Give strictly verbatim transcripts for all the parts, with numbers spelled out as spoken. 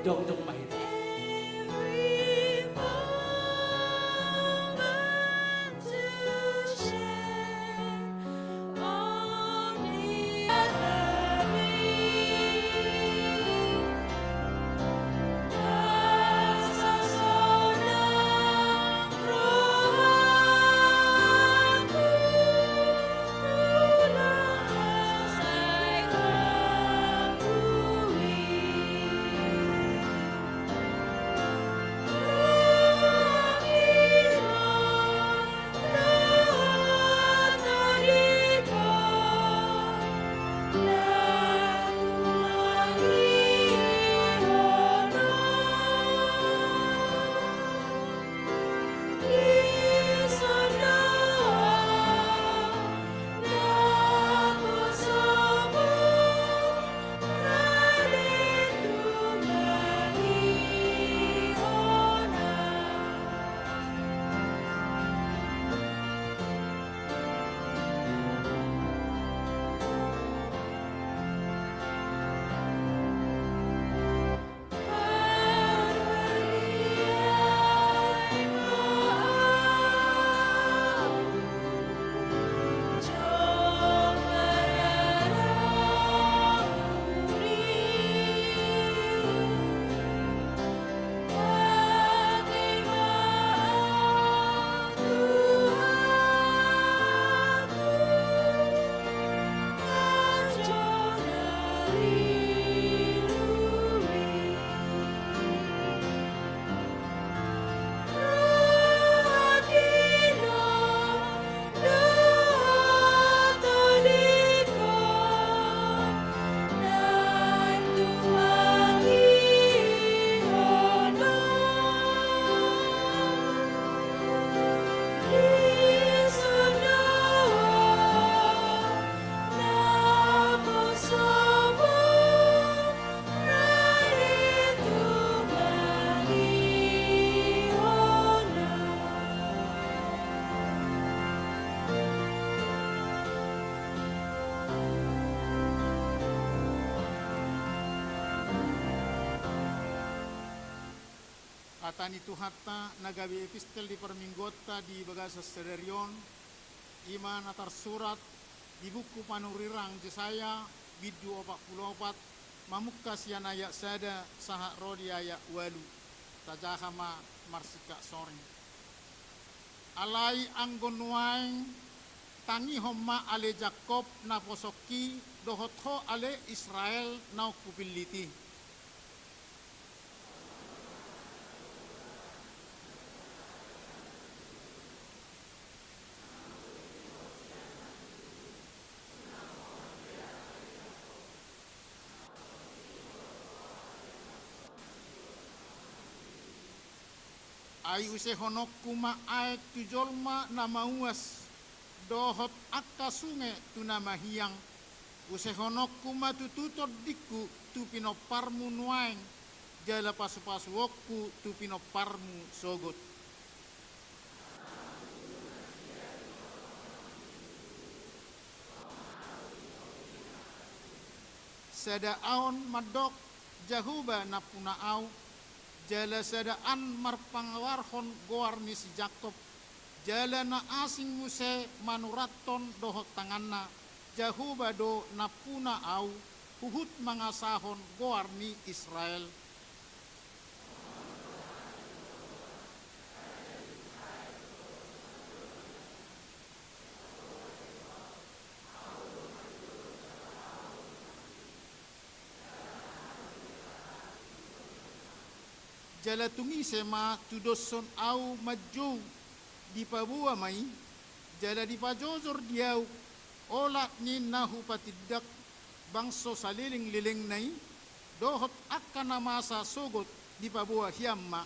Jongjong ma hita. Hata ni Tuhanta na gabe epistel di parmingguonta di bagasan sadari on, i ma na tarsurat di buku panurirang Jesaya, bindu opat pulu opat, mamungka sian ayat sada sahat ro di ayat ualu. Tajaha ma marsingkat soring. Alai anggo nuaeng, tangihon ma ale Jakkob naposongki, dohot ho ale Israel naung hupillit i. Ai usehononku ma aek tu jolma na mauas, dohot angka sunge tu na mahiang. Usehononku ma tutu tondingku tu pinomparmu nuaeng, jala pasupasuonku tu pinomparmu sogot. Sada aon mandok, Jahowa nampuna au, jala sada an marpangoarhon goar ni si Jakkob, jala na asing muse manurathon dohot tanganna, Jahowa do nampuna au, huhut mangasahon goar ni Israel. Jala tung ise ma tudoshon au manjou, dipaboa ma i, jala dipajojor di au, olat ni na hupatindak bangso salelenglelengna i, dohot angka na masa sogot dipaboa hian ma.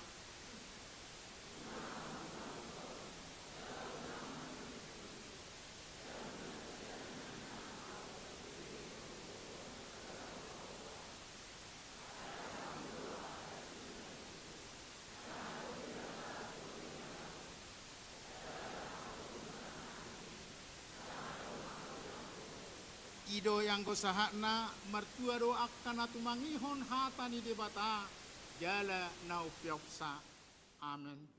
I do i anggo sahatna, martua do angka na tumangihon hata ni Debata, jala na umpeopsa. Amen.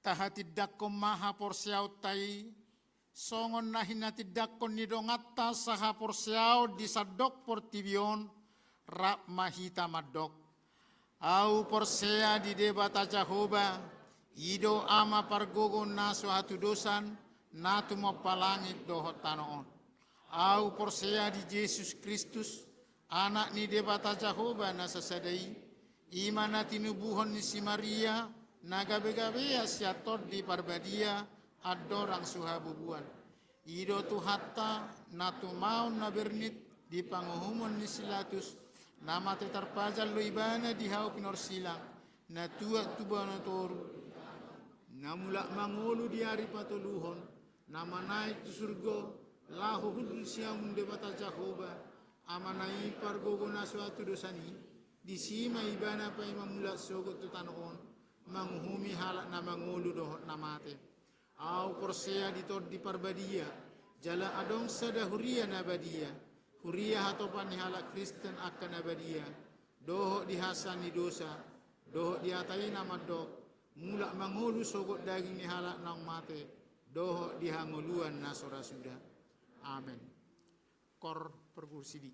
Tahatindangkon ma haporseaonta i, songon na hinatindangkon ni donganta sahaporseaon di sandok portibi on, rap ma hita mandok. Ahu porsea di Debata Jahowa, i do Ama pargogo na so hatudosan, na tumompa langit dohot tano on. Ahu porsea di Jesus Kristus, Anak ni Debata Jahowa na sasada i, i ma na tinubuhon ni si Maria, na gabegabean sian Tondi Parbadia, andorang so habubuan. I do Tuhanta, na tumaon na bernit di panguhumon ni si Pilatus, na mate tarpajal do ibana di hau pinorsilang, na tuat tu banua toru, na mulak mangolu di ari patoluhon, na manaek tu surgo, laho hundul siamun Debata Jahowa, Amana i pargogo na so hatudosan i, disi ma ibana paima mulak sogot tu tano on, manguhumi halak na mangolu dohot na mate. Ahu porsea di Tondi Parbadia, jala adong sada huria na badia, huria hatopan ni halak Kristen angka na badia, dohot di hansean ni dosa, dohot di hata i na mandok, mulak mangolu sogot daging ni halak naung mate, dohot di hangoluan na so ra suda. Amen. Kor pergursi di.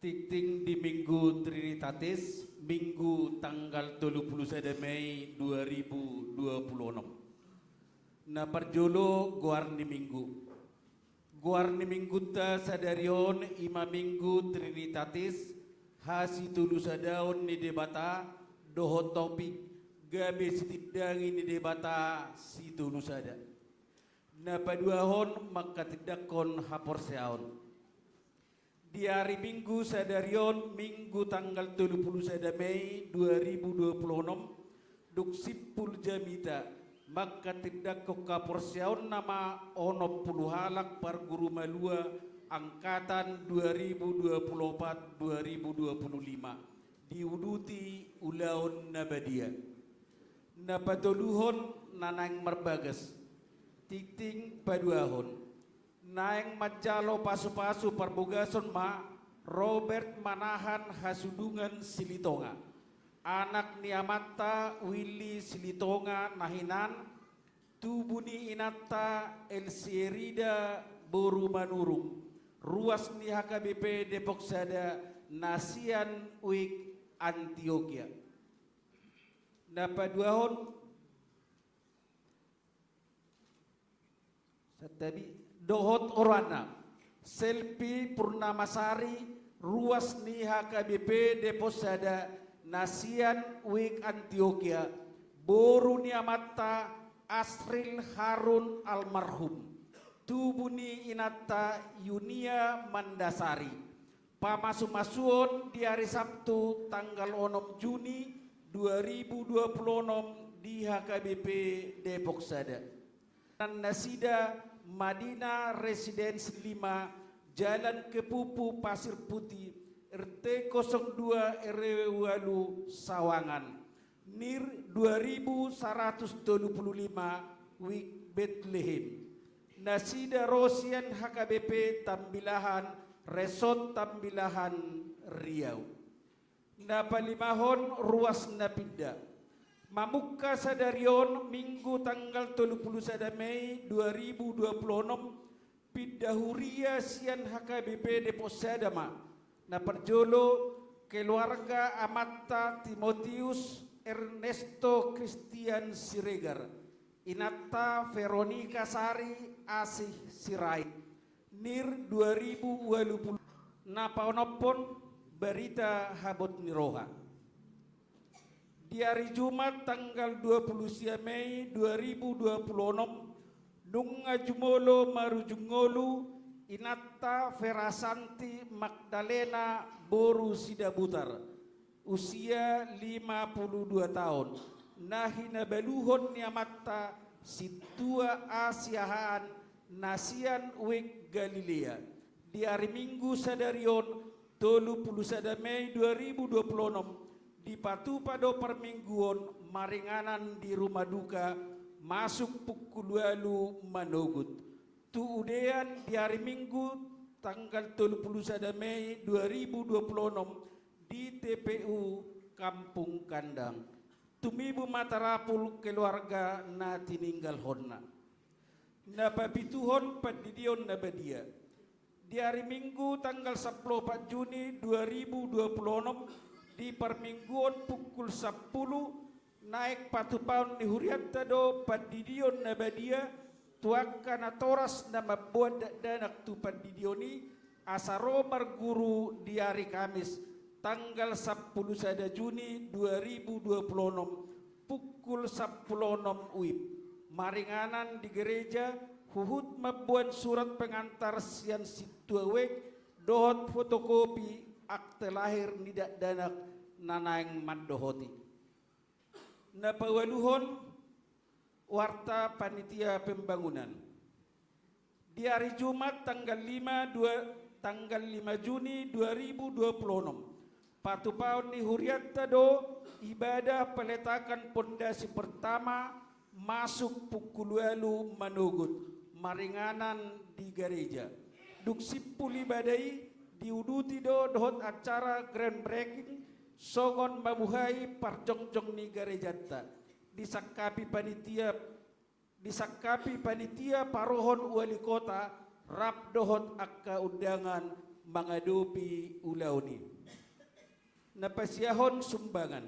Tingting di Minggu Trinitatis, Minggu tanggal tolu pulu sada Mei dua ribu dua pulu onom. Na parjolo, goar ni Minggu. Goar ni Minggunta sadari on i ma Minggu Trinitatis, hasitolusadaon ni Debata, dohot topik, gabe sitindangi ni Debata sitolusada. Na paduahon, mangkatindangkon haporseaon. Di ari Minggu sadari on, Minggu tanggal tolu pulu sada Mei dua ribu dua pulu onom, dung simpul jamita, mangkatindangkon haporseaonna ma onom pulu halak parguru malua angkatan dua ribu dua pulu opat dua ribu dua pulu lima, diuduti ulaon na badia. Na patoluhon, na naeng marbagas. Tingting paduahon. Naeng manjalo pasupasu parbogason ma Robert Manahan Hasudungan Silitonga, anak ni amanta Willy Silitonga na hinan, tubu ni inanta Elsierida boru Manurung, ruas ni H K B P Depok Sada, na sian Wijk Antiokia. Na paduahon, santabi, dohot oroanna, Selvi Purnamasari, ruas ni H K B P Depok Sada, na sian Wijk Antiokia, boru ni amanta Asril Harun almarhum, tubu ni inanta Yunia Mandasari. Pamasumasuon di ari Sabtu tanggal onom Juni dua ribu dua pulu onom di H K B P Depok Sada. Nasida Madina Residence lima, Jalan Kepupu Pasir Putih, R T kosong dua R W ualu Sawangan. NIR dua ribu saratus tolu pulu lima, Wijk Betlehem. Nasida ro sian H K B P Tambilahan, Resort Tambilahan, Riau. Na palimahon, ruas na pinda. Mamungka sadari on, Minggu tanggal tolu pulu sada Mei dua ribu dua pulu onom, pinda huria sian H K B P Depok Sada ma. Na parjolo, keluarga amanta Timotius Ernesto Christian Siregar, inanta Veronica Sari Asih Sirait, NIR dua ribu ualu pulu. Na paonomhon, barita habot ni roha. Di ari Jumat tanggal dua pulu sia Mei dua ribu dua pulu onom, nunga jumolo marujung ngolu inanta Ferasanti Magdalena boru Sidabutar, usia lima pulu dua taon, na hinabaluhon ni amanta Sintua A Siahaan, na sian Wijk Galilea. Di ari Minggu sadari on, tolu pulu sada Mei dua ribu dua pulu onom, dipatupa do parmingguon maringanan di rumah duka, masuk pukul ualu manogot. Tu udean di ari Minggu tanggal tolu pulu sada Mei dua ribu dua pulu onom, di T P U Kampung Kandang. Tumibu ma tarapul keluarga na tininggalhonna. Na papituhon, pandidion na badia. Di ari Minggu tanggal sampulu opat Juni dua ribu dua pulu onom, di parmingguon pukul sampulu, naeng patupaon ni hurianta do pandidion na badia tu angka natoras na mamboan dakdanak tu pandidion i, asa ro marguru di ari Kamis tanggal sampulu sada Juni dua ribu dua pulu onom, pukul sampulu onom WIB, maringanan di gereja, huhut mamboan surat pengantar sian sintua wijk dohot fotokopi akte lahir ni dakdanak na naeng mandohoti. Na paualuhon, warta panitia pembangunan. Di ari Jumat tanggal lima, dua, tanggal lima Juni dua ribu dua pulu onom, patupaon ni hurianta do ibadah peletakan pondasi pertama, masuk pukul ualu manogot, maringanan di gareja. Dung simpul ibadah i, diuduti do dohot acara groundbreaking, songon mamuhai parjongjong ni garejanta. Disangkapi panitia, disangkapi panitia parohon wali kota, rap dohot angka undangan mangadopi ulaon i. Na pasiahon sumbangan.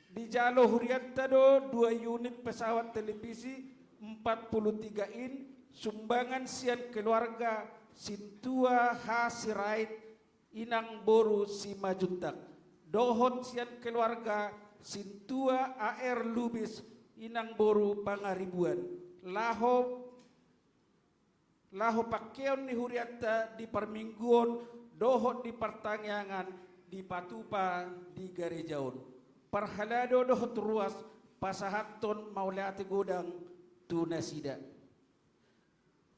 Dijalo hurianta do dua unit pesawat televisi empat puluh tiga in, sumbangan sian keluarga Sintua H Sirait, inang boru Simanjuntak, dohot sian keluarga Sintua A R Lubis, inang boru Pangaribuan, laho laho pangkeon ni hurianta di parmingguon dohot di partangiangan dipatupa di gareja on. Parhalado dohot ruas pasahathon mauliate godang tu nasida.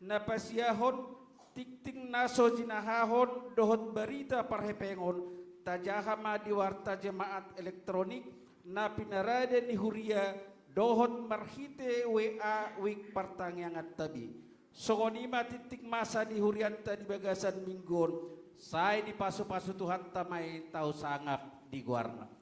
Na pasiahon tingting na so jinahahon dohot barita parhepengon, tajaha ma di warta jemaat elektronik na pinarade ni huria dohot marhite W A wik partangiangan tabi. Songon i ma tingting masa di hurianta di bagasan minggu on, sai dipasupasu Tuhanta ma i, tau sangap di goarna.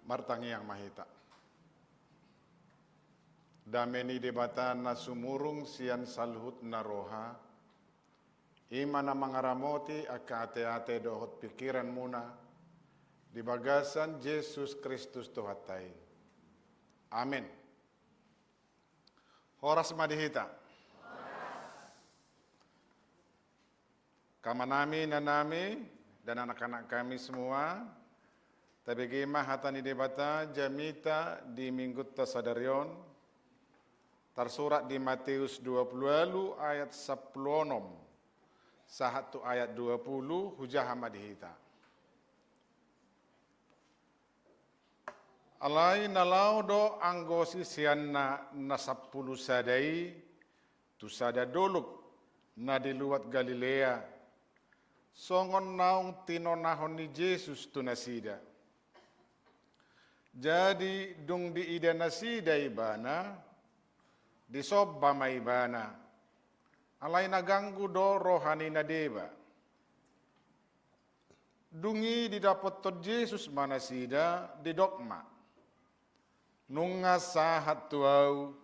Martangiang ma hita. Dame ni Debata na sumurung sian saluhutna roha, i ma na mangaramoti angka ateate dohot pingkiranmuna di bagasan Jesus Kristus Tuhanta i. Amen. Horas ma di hita. Amanami, inanami, dan anak-anak kami semua, tabege ma hata ni Debata jamita di Minggunta sadari on, tarsurat di Mateus dua pulu ualu ayat sampulu onom sahat tu ayat dua pulu, hujaha ma di hita. Alai na laho do anggo siseanna na sampulu sada i tu sada dolok na di luat Galilea, songon naung tinonahon ni Jesus tu nasida. Jadi dung diida nasida Ibana, disomba ma Ibana. Alai na ganggu do roha ni na deba. Dung i didapothon Jesus ma nasida, didok ma: Nunga sahat tu Ahu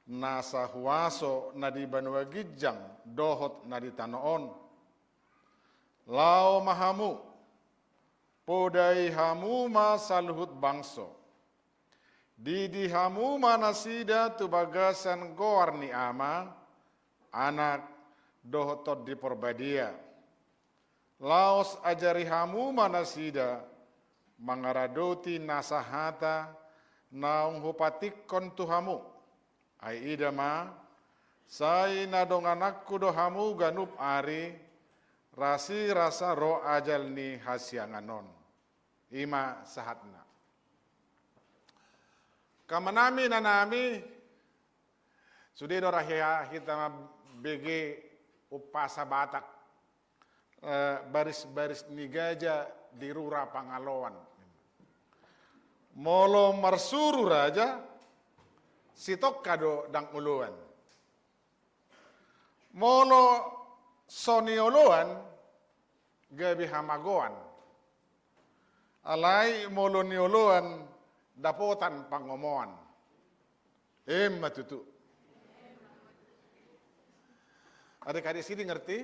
nasa huaso na di banua ginjang dohot na di tano on. Laho ma hamu, podai hamu ma saluhut bangso. Didi hamu ma nasida tu bagasan goar ni Ama, Anak, dohot Tondi Porbadia. Laos ajari hamu ma nasida mangaradoti nasa hata naung hupatikkon tu hamu. Ai ida ma, sai na dongananku do hamu ganup ari, rasirasa ro ajal ni hasiangan on. I ma sahatna. Amanami, inanami, sude do ra hea hita mambege umpasa Batak, eh, baris-baris ni gaja di rura Pangaloan. Molo marsuru raja, sitongka do ndang oloan. Molo so nioloan, gabe hamagoan. Alai molo nioloan, dapotan pangomoan. Emma tutu. Adik-adik sini ngerti?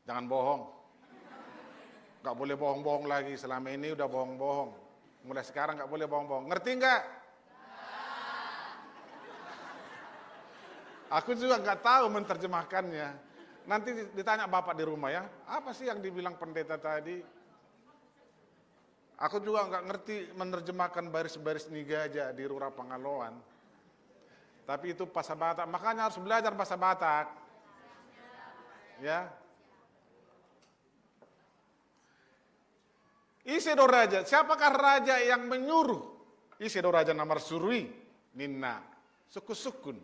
Jangan bohong. Nggak boleh bohong-bohong lagi. Selama ini udah bohong-bohong. Mulai sekarang nggak boleh bohong-bohong. Ngerti nggak? Aku juga nggak tahu menerjemahkannya. Nanti ditanya bapak di rumah ya, apa sih yang dibilang pendeta tadi? Aku juga nggak ngerti menerjemahkan baris-baris ni gaja di rura Pangaloan. Tapi itu bahasa Batak, makanya harus belajar bahasa Batak. Ya. Ise do raja? Siapakah raja yang menyuruh? Ise do raja na marsuru i? Ninna, sungkun-sungkun.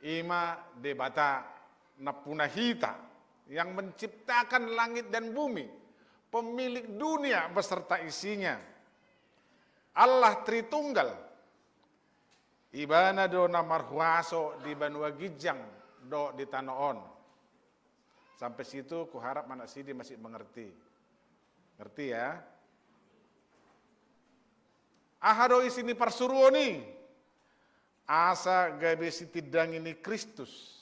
I ma Debata nampuna hita, yang menciptakan langit dan bumi, pemilik dunia beserta isinya. Allah Tritunggal, Ibana do na marhuaso di banua ginjang dohot di tano on. Sampai situ, kuharap anak sidi masih mengerti. Ngerti ya? Aha do isi ni parsuruon i? Asa gabe sitindangi ni Kristus.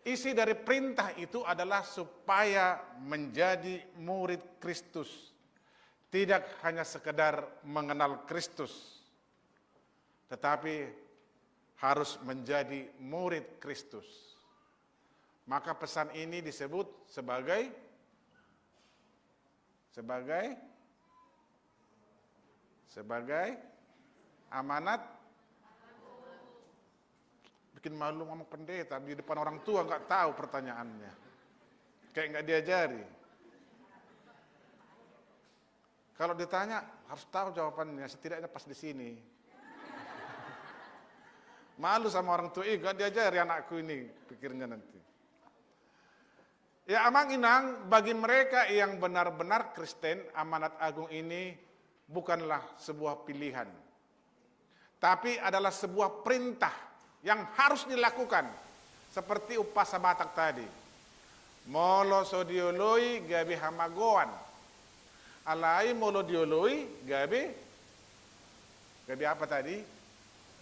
Isi dari perintah itu adalah supaya menjadi murid Kristus. Tidak hanya sekedar mengenal Kristus, tetapi harus menjadi murid Kristus. Maka pesan ini disebut sebagai, sebagai, sebagai amanat. Bikin malu sama pendeta, di depan orang tua nggak tahu pertanyaannya. Kayak nggak diajari. Kalau ditanya, harus tahu jawabannya, setidaknya pas di sini. Malu sama orang tua, "Ih, gak diajari anakku ini," pikirnya nanti. Ya, Amang Inang, bagi mereka yang benar-benar Kristen, amanat agung ini bukanlah sebuah pilihan, tapi adalah sebuah perintah yang harus dilakukan, seperti umpasa Batak tadi. Molo so dioloi gabe hamagoan. Alai molo dioloi, gabe, gabe apa tadi?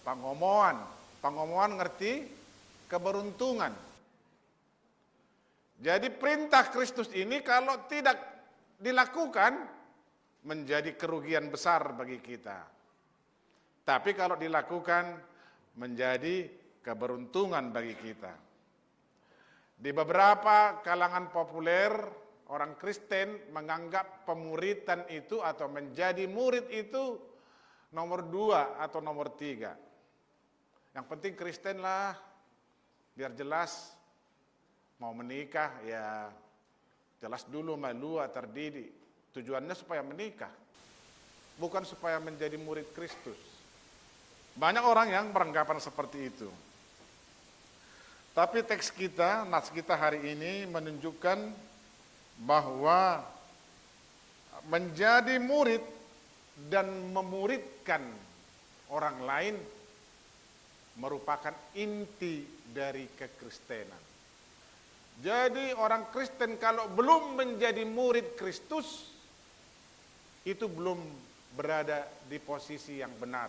Pangomoan. Pangomoan ngerti keberuntungan. Jadi perintah Kristus ini kalau tidak dilakukan, menjadi kerugian besar bagi kita. Tapi kalau dilakukan, menjadi keberuntungan bagi kita. Di beberapa kalangan populer, orang Kristen menganggap pemuritan itu atau menjadi murid itu nomor dua atau nomor tiga. Yang penting Kristen lah, biar jelas, mau menikah, ya jelas dulu malua, terdidik. Tujuannya supaya menikah, bukan supaya menjadi murid Kristus. Banyak orang yang beranggapan seperti itu. Tapi teks kita, nas kita hari ini menunjukkan bahwa menjadi murid dan memuridkan orang lain merupakan inti dari kekristenan. Jadi orang Kristen kalau belum menjadi murid Kristus, itu belum berada di posisi yang benar.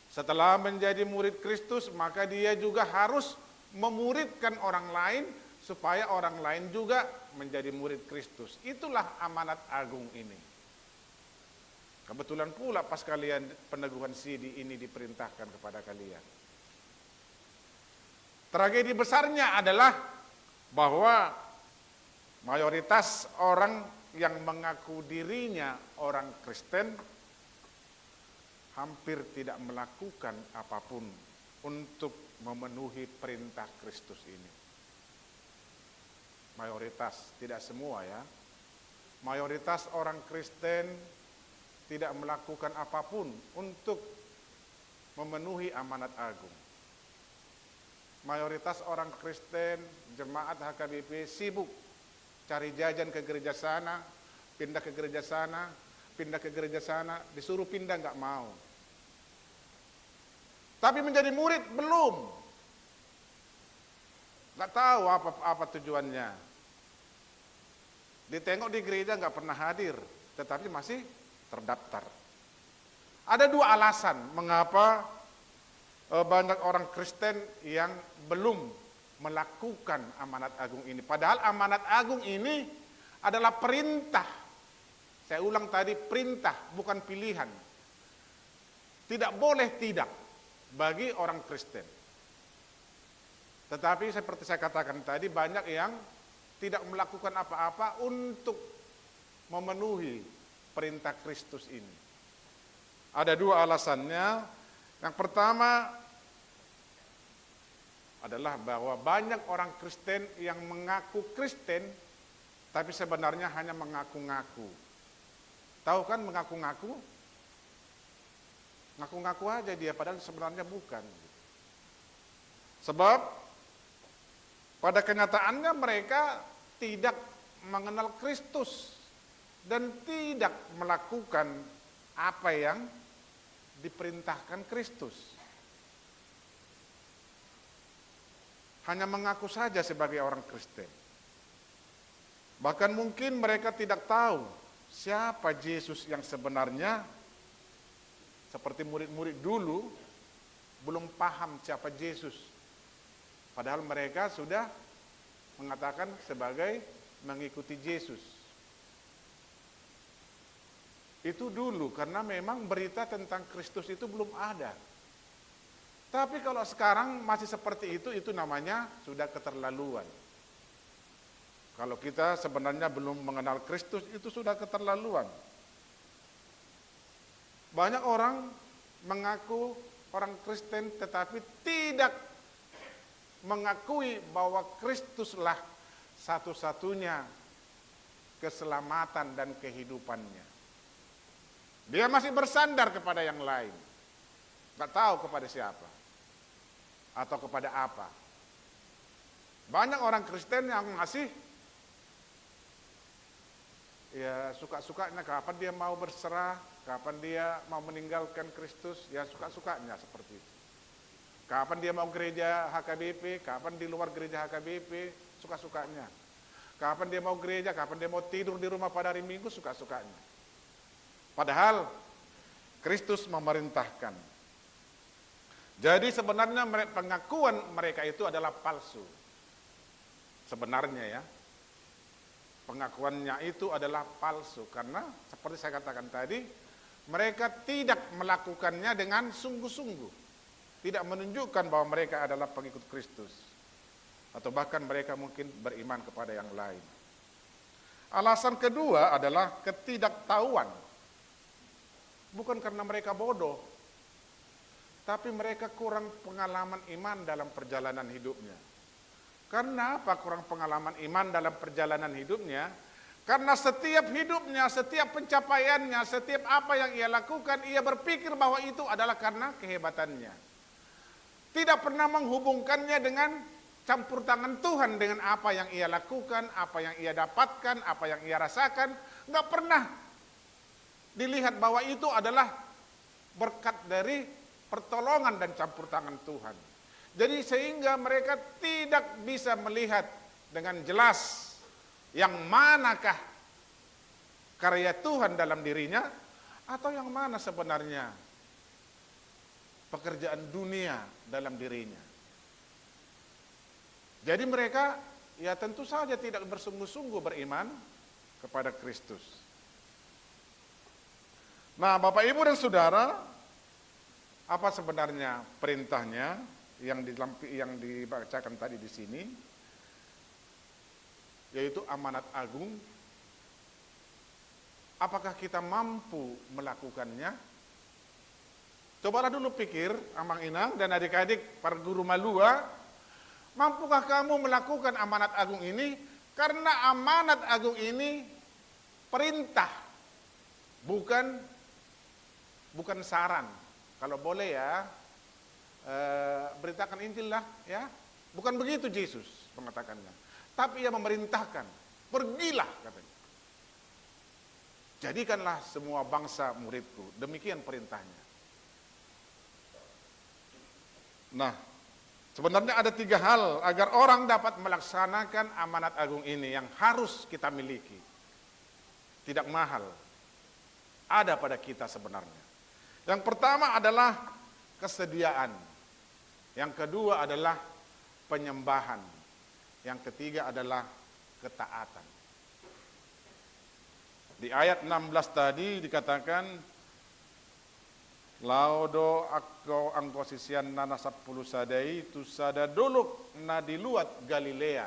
Setelah menjadi murid Kristus, maka dia juga harus memuridkan orang lain supaya orang lain juga menjadi murid Kristus. Itulah amanat agung ini. Kebetulan pula pas kalian peneguhan sidi ini diperintahkan kepada kalian. Tragedi besarnya adalah bahwa mayoritas orang yang mengaku dirinya orang Kristen hampir tidak melakukan apapun untuk memenuhi perintah Kristus ini. Mayoritas, tidak semua ya. Mayoritas orang Kristen tidak melakukan apapun untuk memenuhi amanat agung. Mayoritas orang Kristen, jemaat H K B P sibuk cari jajan ke gereja sana, pindah ke gereja sana, pindah ke gereja sana, disuruh pindah nggak mau. Tapi menjadi murid belum. Nggak tahu apa, apa tujuannya. Ditengok di gereja nggak pernah hadir, tetapi masih terdaftar. Ada dua alasan mengapa, eh, banyak orang Kristen yang belum melakukan amanat agung ini. Padahal amanat agung ini adalah perintah. Saya ulang tadi, perintah, bukan pilihan. Tidak boleh tidak bagi orang Kristen. Tetapi seperti saya katakan tadi, banyak yang tidak melakukan apa-apa untuk memenuhi perintah Kristus ini. Ada dua alasannya. Yang pertama adalah bahwa banyak orang Kristen yang mengaku Kristen, tapi sebenarnya hanya mengaku-ngaku. Tahu kan mengaku-ngaku? Ngaku-ngaku aja dia, padahal sebenarnya bukan. Sebab pada kenyataannya mereka tidak mengenal Kristus dan tidak melakukan apa yang diperintahkan Kristus. Hanya mengaku saja sebagai orang Kristen. Bahkan mungkin mereka tidak tahu siapa Yesus yang sebenarnya, seperti murid-murid dulu belum paham siapa Yesus. Padahal mereka sudah mengatakan sebagai mengikuti Yesus. Itu dulu, karena memang berita tentang Kristus itu belum ada. Tapi kalau sekarang masih seperti itu, itu namanya sudah keterlaluan. Kalau kita sebenarnya belum mengenal Kristus, itu sudah keterlaluan. Banyak orang mengaku orang Kristen tetapi tidak mengakui bahwa Kristuslah satu-satunya keselamatan dan kehidupannya. Dia masih bersandar kepada yang lain. Nggak tahu kepada siapa atau kepada apa. Banyak orang Kristen yang masih, ya, suka-sukanya, kapan dia mau berserah, kapan dia mau meninggalkan Kristus, ya, suka-sukanya seperti itu. Kapan dia mau gereja H K B P, kapan di luar gereja H K B P, suka-sukanya. Kapan dia mau gereja, kapan dia mau tidur di rumah pada hari Minggu, suka-sukanya. Padahal Kristus memerintahkan. Jadi sebenarnya mere-, pengakuan mereka itu adalah palsu. Sebenarnya ya, pengakuannya itu adalah palsu karena seperti saya katakan tadi, mereka tidak melakukannya dengan sungguh-sungguh. Tidak menunjukkan bahwa mereka adalah pengikut Kristus. Atau bahkan mereka mungkin beriman kepada yang lain. Alasan kedua adalah ketidaktahuan. Bukan karena mereka bodoh, tapi mereka kurang pengalaman iman dalam perjalanan hidupnya. Karena apa kurang pengalaman iman dalam perjalanan hidupnya? Karena setiap hidupnya, setiap pencapaiannya, setiap apa yang ia lakukan, ia berpikir bahwa itu adalah karena kehebatannya. Tidak pernah menghubungkannya dengan campur tangan Tuhan, dengan apa yang ia lakukan, apa yang ia dapatkan, apa yang ia rasakan. Nggak pernah dilihat bahwa itu adalah berkat dari pertolongan dan campur tangan Tuhan. Jadi sehingga mereka tidak bisa melihat dengan jelas yang manakah karya Tuhan dalam dirinya, atau yang mana sebenarnya pekerjaan dunia dalam dirinya. Jadi mereka, ya, tentu saja tidak bersungguh-sungguh beriman kepada Kristus. Nah, Bapak, Ibu, dan Saudara, apa sebenarnya perintahnya yang dilampi-, yang dibacakan tadi di sini? Yaitu amanat agung. Apakah kita mampu melakukannya? Cobalah dulu pikir, Amang Inang dan adik-adik parguru malua, mampukah kamu melakukan amanat agung ini? Karena amanat agung ini perintah, bukan, bukan saran. Kalau boleh ya, eh, beritakan Injil lah, ya. Bukan begitu Jesus mengatakannya. Tapi ia memerintahkan, "Pergilah," katanya. "Jadikanlah semua bangsa muridku." Demikian perintahnya. Nah, sebenarnya ada tiga hal agar orang dapat melaksanakan amanat agung ini yang harus kita miliki. Tidak mahal. Ada pada kita sebenarnya. Yang pertama adalah kesediaan. Yang kedua adalah penyembahan. Yang ketiga adalah ketaatan. Di ayat enam belas tadi dikatakan, "Laho do anggo, anggo siseanna na sampulu sada i tu sada dolok na di luat Galilea."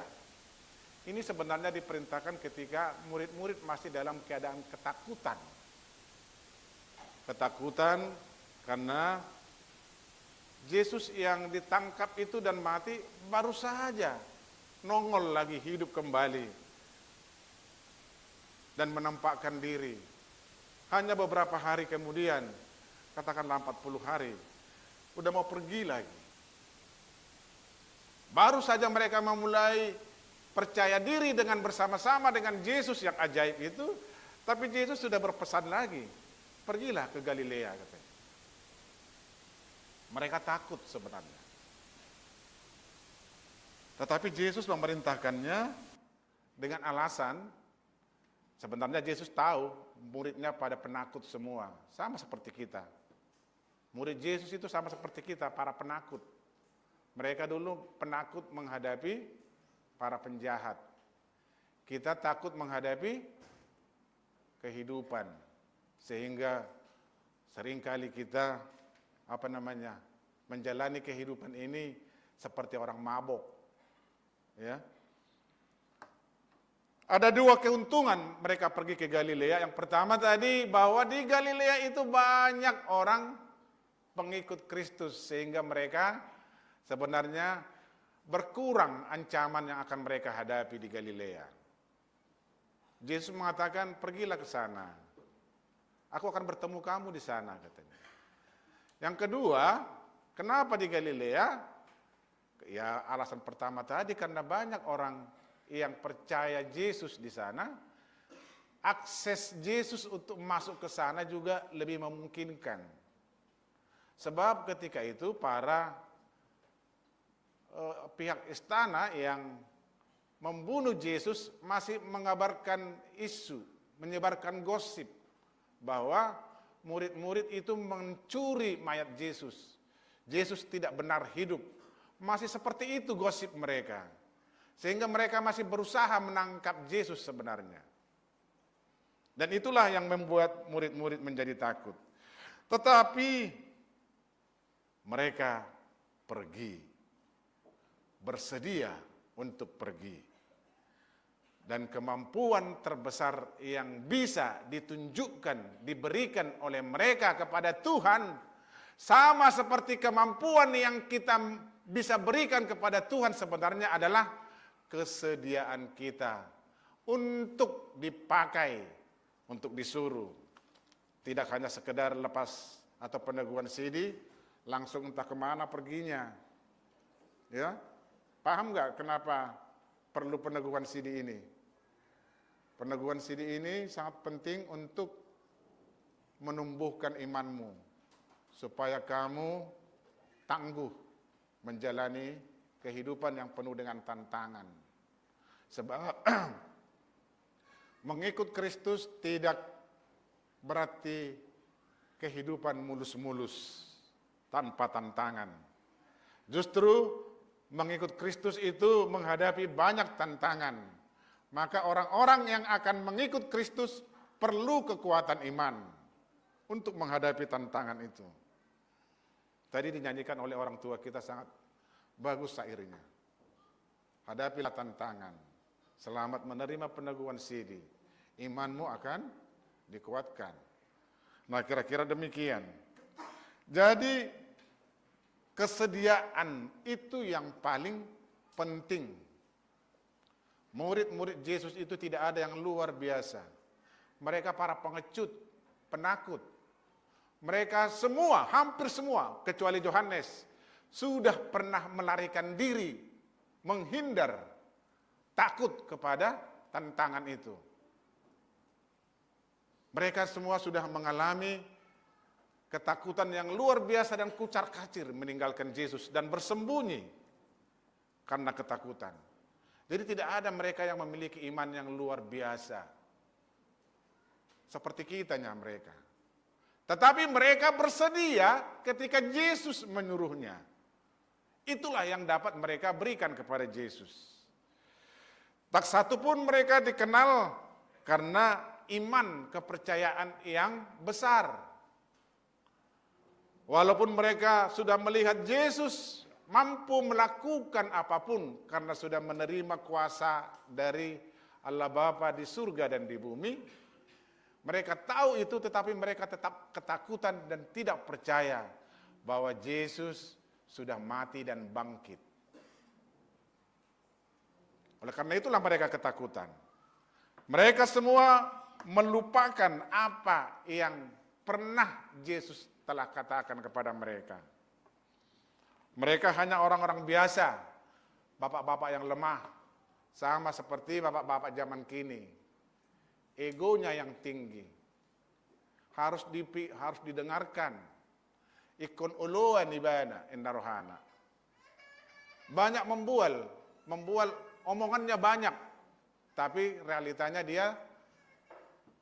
Ini sebenarnya diperintahkan ketika murid-murid masih dalam keadaan ketakutan. Ketakutan karena Yesus yang ditangkap itu dan mati baru saja nongol lagi, hidup kembali dan menampakkan diri. Hanya beberapa hari kemudian, katakanlah empat puluh hari, udah mau pergi lagi. Baru saja mereka memulai percaya diri dengan bersama-sama dengan Yesus yang ajaib itu, tapi Yesus sudah berpesan lagi, "Pergilah ke Galilea," katanya. Mereka takut sebenarnya. Tetapi Yesus memerintahkannya dengan alasan, sebenarnya Yesus tahu muridnya pada penakut semua, sama seperti kita. Murid Yesus itu sama seperti kita, para penakut. Mereka dulu penakut menghadapi para penjahat. Kita takut menghadapi kehidupan. Sehingga seringkali kita, apa namanya, menjalani kehidupan ini seperti orang mabok. Ya. Ada dua keuntungan mereka pergi ke Galilea. Yang pertama tadi, bahwa di Galilea itu banyak orang pengikut Kristus, sehingga mereka sebenarnya berkurang ancaman yang akan mereka hadapi di Galilea. Yesus mengatakan, "Pergilah ke sana. Aku akan bertemu kamu di sana," katanya. Yang kedua, kenapa di Galilea? Ya, alasan pertama tadi, karena banyak orang yang percaya Yesus di sana, akses Yesus untuk masuk ke sana juga lebih memungkinkan. Sebab ketika itu para, eh, pihak istana yang membunuh Yesus masih mengabarkan isu, menyebarkan gosip bahwa murid-murid itu mencuri mayat Yesus. Yesus tidak benar hidup. Masih seperti itu gosip mereka. Sehingga mereka masih berusaha menangkap Yesus sebenarnya. Dan itulah yang membuat murid-murid menjadi takut. Tetapi mereka pergi, bersedia untuk pergi. Dan kemampuan terbesar yang bisa ditunjukkan, diberikan oleh mereka kepada Tuhan, sama seperti kemampuan yang kita bisa berikan kepada Tuhan sebenarnya adalah kesediaan kita untuk dipakai, untuk disuruh. Tidak hanya sekedar lepas atau peneguhan sidi, langsung entah kemana perginya. Ya, paham nggak kenapa perlu peneguhan sidi ini? Peneguhan sidi ini sangat penting untuk menumbuhkan imanmu, supaya kamu tangguh menjalani kehidupan yang penuh dengan tantangan. Sebab mengikut Kristus tidak berarti kehidupan mulus-mulus tanpa tantangan. Justru mengikut Kristus itu menghadapi banyak tantangan. Maka orang-orang yang akan mengikut Kristus perlu kekuatan iman untuk menghadapi tantangan itu. Tadi dinyanyikan oleh orang tua kita, sangat bagus syairnya. Hadapilah tantangan. Selamat menerima peneguhan sidi. Imanmu akan dikuatkan. Nah, kira-kira demikian. Jadi, kesediaan itu yang paling penting. Murid-murid Yesus itu tidak ada yang luar biasa. Mereka para pengecut, penakut. Mereka semua, hampir semua, kecuali Yohanes, sudah pernah melarikan diri, menghindar, takut kepada tantangan itu. Mereka semua sudah mengalami ketakutan yang luar biasa dan kucar-kacir meninggalkan Yesus dan bersembunyi karena ketakutan. Jadi tidak ada mereka yang memiliki iman yang luar biasa seperti kitanya mereka. Tetapi mereka bersedia ketika Yesus menyuruhnya. Itulah yang dapat mereka berikan kepada Yesus. Tak satu pun mereka dikenal karena iman, kepercayaan yang besar. Walaupun mereka sudah melihat Yesus mampu melakukan apapun karena sudah menerima kuasa dari Allah Bapa di surga dan di bumi, mereka tahu itu, tetapi mereka tetap ketakutan dan tidak percaya bahwa Yesus sudah mati dan bangkit. Oleh karena itulah mereka ketakutan. Mereka semua melupakan apa yang pernah Yesus telah katakan kepada mereka. Mereka hanya orang-orang biasa, bapak-bapak yang lemah, sama seperti bapak-bapak zaman kini. Egonya yang tinggi. Harus dipi-, harus didengarkan. Ingkon oloan ibana, ninna rohana. Banyak membual, membual omongannya banyak, tapi realitanya dia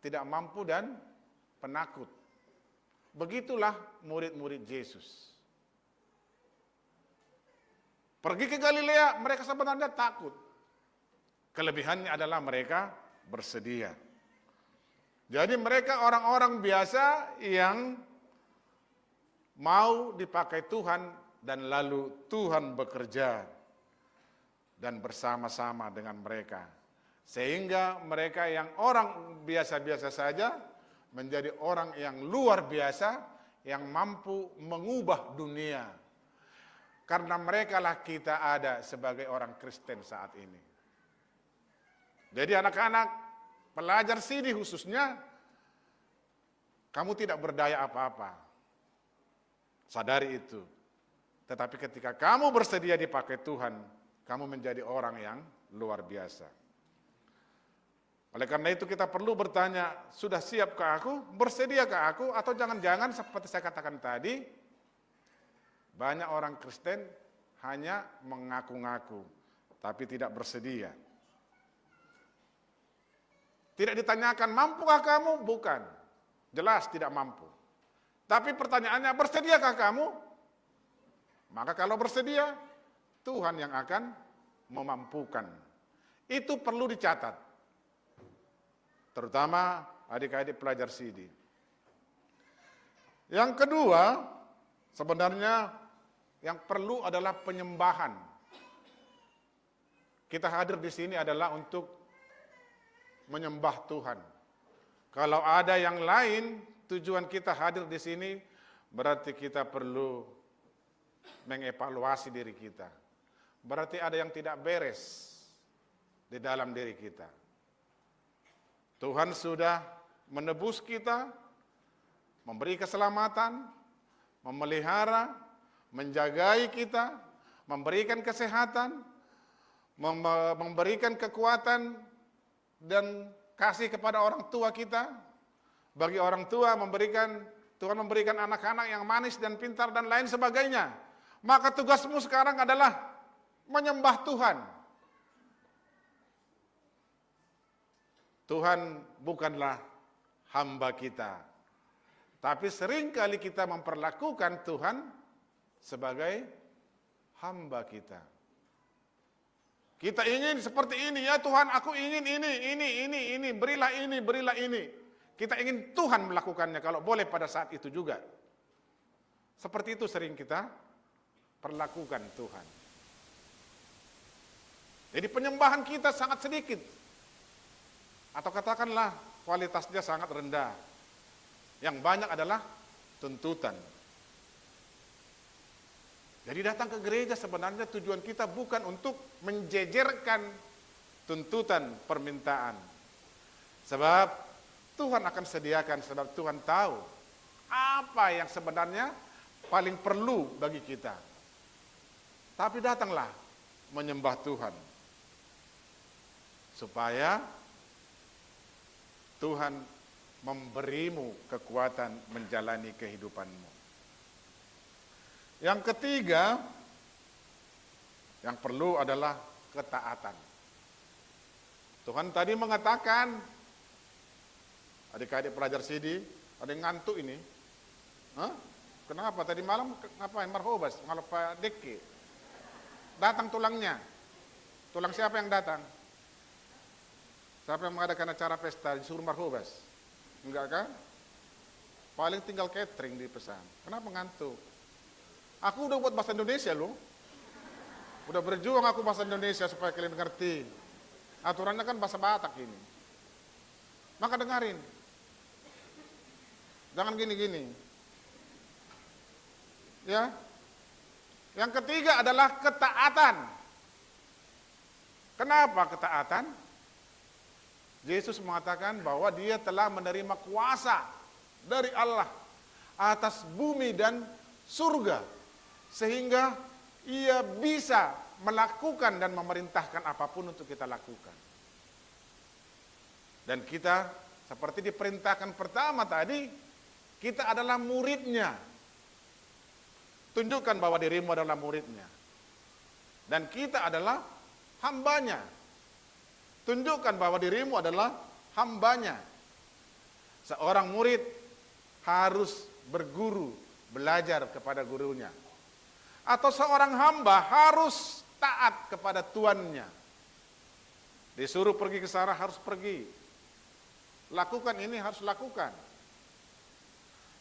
tidak mampu dan penakut. Begitulah murid-murid Yesus. Pergi ke Galilea, mereka sebenarnya takut. Kelebihannya adalah mereka bersedia. Jadi mereka orang-orang biasa yang mau dipakai Tuhan dan lalu Tuhan bekerja dan bersama-sama dengan mereka. Sehingga mereka yang orang biasa-biasa saja menjadi orang yang luar biasa, yang mampu mengubah dunia. Karena merekalah kita ada sebagai orang Kristen saat ini. Jadi anak-anak, pelajar sidi khususnya, kamu tidak berdaya apa-apa. Sadari itu. Tetapi ketika kamu bersedia dipakai Tuhan, kamu menjadi orang yang luar biasa. Oleh karena itu kita perlu bertanya, sudah siapkah aku? Bersediakah aku? Atau jangan-jangan seperti saya katakan tadi, banyak orang Kristen hanya mengaku-ngaku, tapi tidak bersedia. Tidak ditanyakan, "Mampukah kamu?" Bukan. Jelas tidak mampu. Tapi pertanyaannya, "Bersediakah kamu?" Maka kalau bersedia, Tuhan yang akan memampukan. Itu perlu dicatat. Terutama adik-adik pelajar sidi. Yang kedua, sebenarnya yang perlu adalah penyembahan. Kita hadir di sini adalah untuk menyembah Tuhan. Kalau ada yang lain, tujuan kita hadir di sini, berarti kita perlu mengevaluasi diri kita. Berarti ada yang tidak beres di dalam diri kita. Tuhan sudah menebus kita, memberi keselamatan, memelihara, menjagai kita, memberikan kesehatan, mem-, memberikan kekuatan dan kasih kepada orang tua kita. Bagi orang tua, memberikan, Tuhan memberikan anak-anak yang manis dan pintar dan lain sebagainya. Maka tugasmu sekarang adalah menyembah Tuhan. Tuhan bukanlah hamba kita. Tapi seringkali kita memperlakukan Tuhan sebagai hamba kita. Kita ingin seperti ini, "Ya Tuhan, aku ingin ini, ini, ini, ini, berilah ini, berilah ini." Kita ingin Tuhan melakukannya kalau boleh pada saat itu juga. Seperti itu sering kita perlakukan Tuhan. Jadi penyembahan kita sangat sedikit. Atau katakanlah kualitasnya sangat rendah. Yang banyak adalah tuntutan. Jadi datang ke gereja sebenarnya tujuan kita bukan untuk menjejerkan tuntutan, permintaan. Sebab Tuhan akan sediakan, sebab Tuhan tahu apa yang sebenarnya paling perlu bagi kita. Tapi datanglah menyembah Tuhan, supaya Tuhan memberimu kekuatan menjalani kehidupanmu. Yang ketiga, yang perlu adalah ketaatan. Tuhan tadi mengatakan, adik-adik pelajar sidi, ada yang ngantuk ini. Hah? Kenapa tadi malam ke-, ngapain? Marhobas, ngalap pa dekke. Datang tulangnya. Tulang siapa yang datang? Siapa yang mengadakan acara pesta disuruh marhobas? Enggak kan? Paling tinggal catering dipesan. Kenapa ngantuk? Aku udah buat bahasa Indonesia loh. Udah berjuang aku bahasa Indonesia supaya kalian ngerti. Aturannya kan bahasa Batak ini. Maka dengarin. Jangan gini-gini. Ya. Yang ketiga adalah ketaatan. Kenapa ketaatan? Yesus mengatakan bahwa Dia telah menerima kuasa dari Allah atas bumi dan surga, sehingga Ia bisa melakukan dan memerintahkan apapun untuk kita lakukan. Dan kita, seperti diperintahkan pertama tadi, kita adalah murid-Nya. Tunjukkan bahwa dirimu adalah murid-Nya. Dan kita adalah hamba-Nya. Tunjukkan bahwa dirimu adalah hamba-Nya. Seorang murid harus berguru, belajar kepada gurunya. Atau seorang hamba harus taat kepada tuannya. Disuruh pergi ke sana, harus pergi. Lakukan ini, harus lakukan.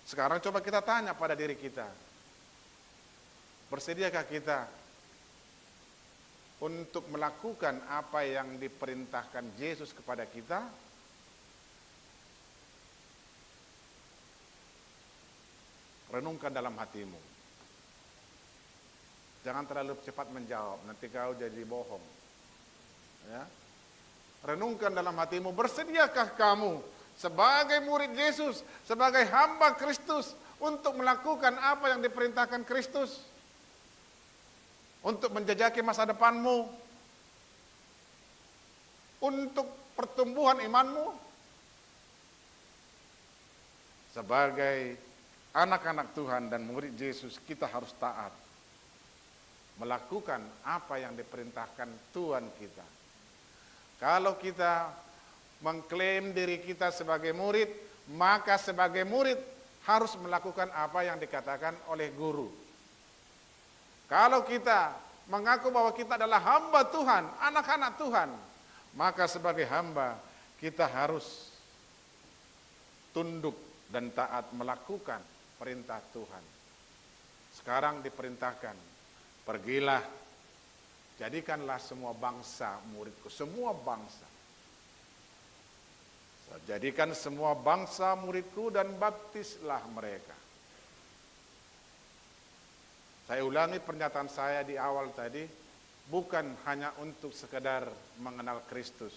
Sekarang coba kita tanya pada diri kita. Bersediakah kita untuk melakukan apa yang diperintahkan Yesus kepada kita? Renungkan dalam hatimu. Jangan terlalu cepat menjawab, nanti kau jadi bohong. Ya. Renungkan dalam hatimu, bersediakah kamu sebagai murid Yesus, sebagai hamba Kristus, untuk melakukan apa yang diperintahkan Kristus? Untuk menjajaki masa depanmu, untuk pertumbuhan imanmu? Sebagai anak-anak Tuhan dan murid Yesus, kita harus taat melakukan apa yang diperintahkan Tuhan kita. Kalau kita mengklaim diri kita sebagai murid, maka sebagai murid harus melakukan apa yang dikatakan oleh guru. Kalau kita mengaku bahwa kita adalah hamba Tuhan, anak-anak Tuhan, maka sebagai hamba kita harus tunduk dan taat melakukan perintah Tuhan. Sekarang diperintahkan, "Pergilah, jadikanlah semua bangsa muridku," semua bangsa. "Jadikan semua bangsa muridku dan baptislah mereka." Saya ulangi pernyataan saya di awal tadi, bukan hanya untuk sekedar mengenal Kristus,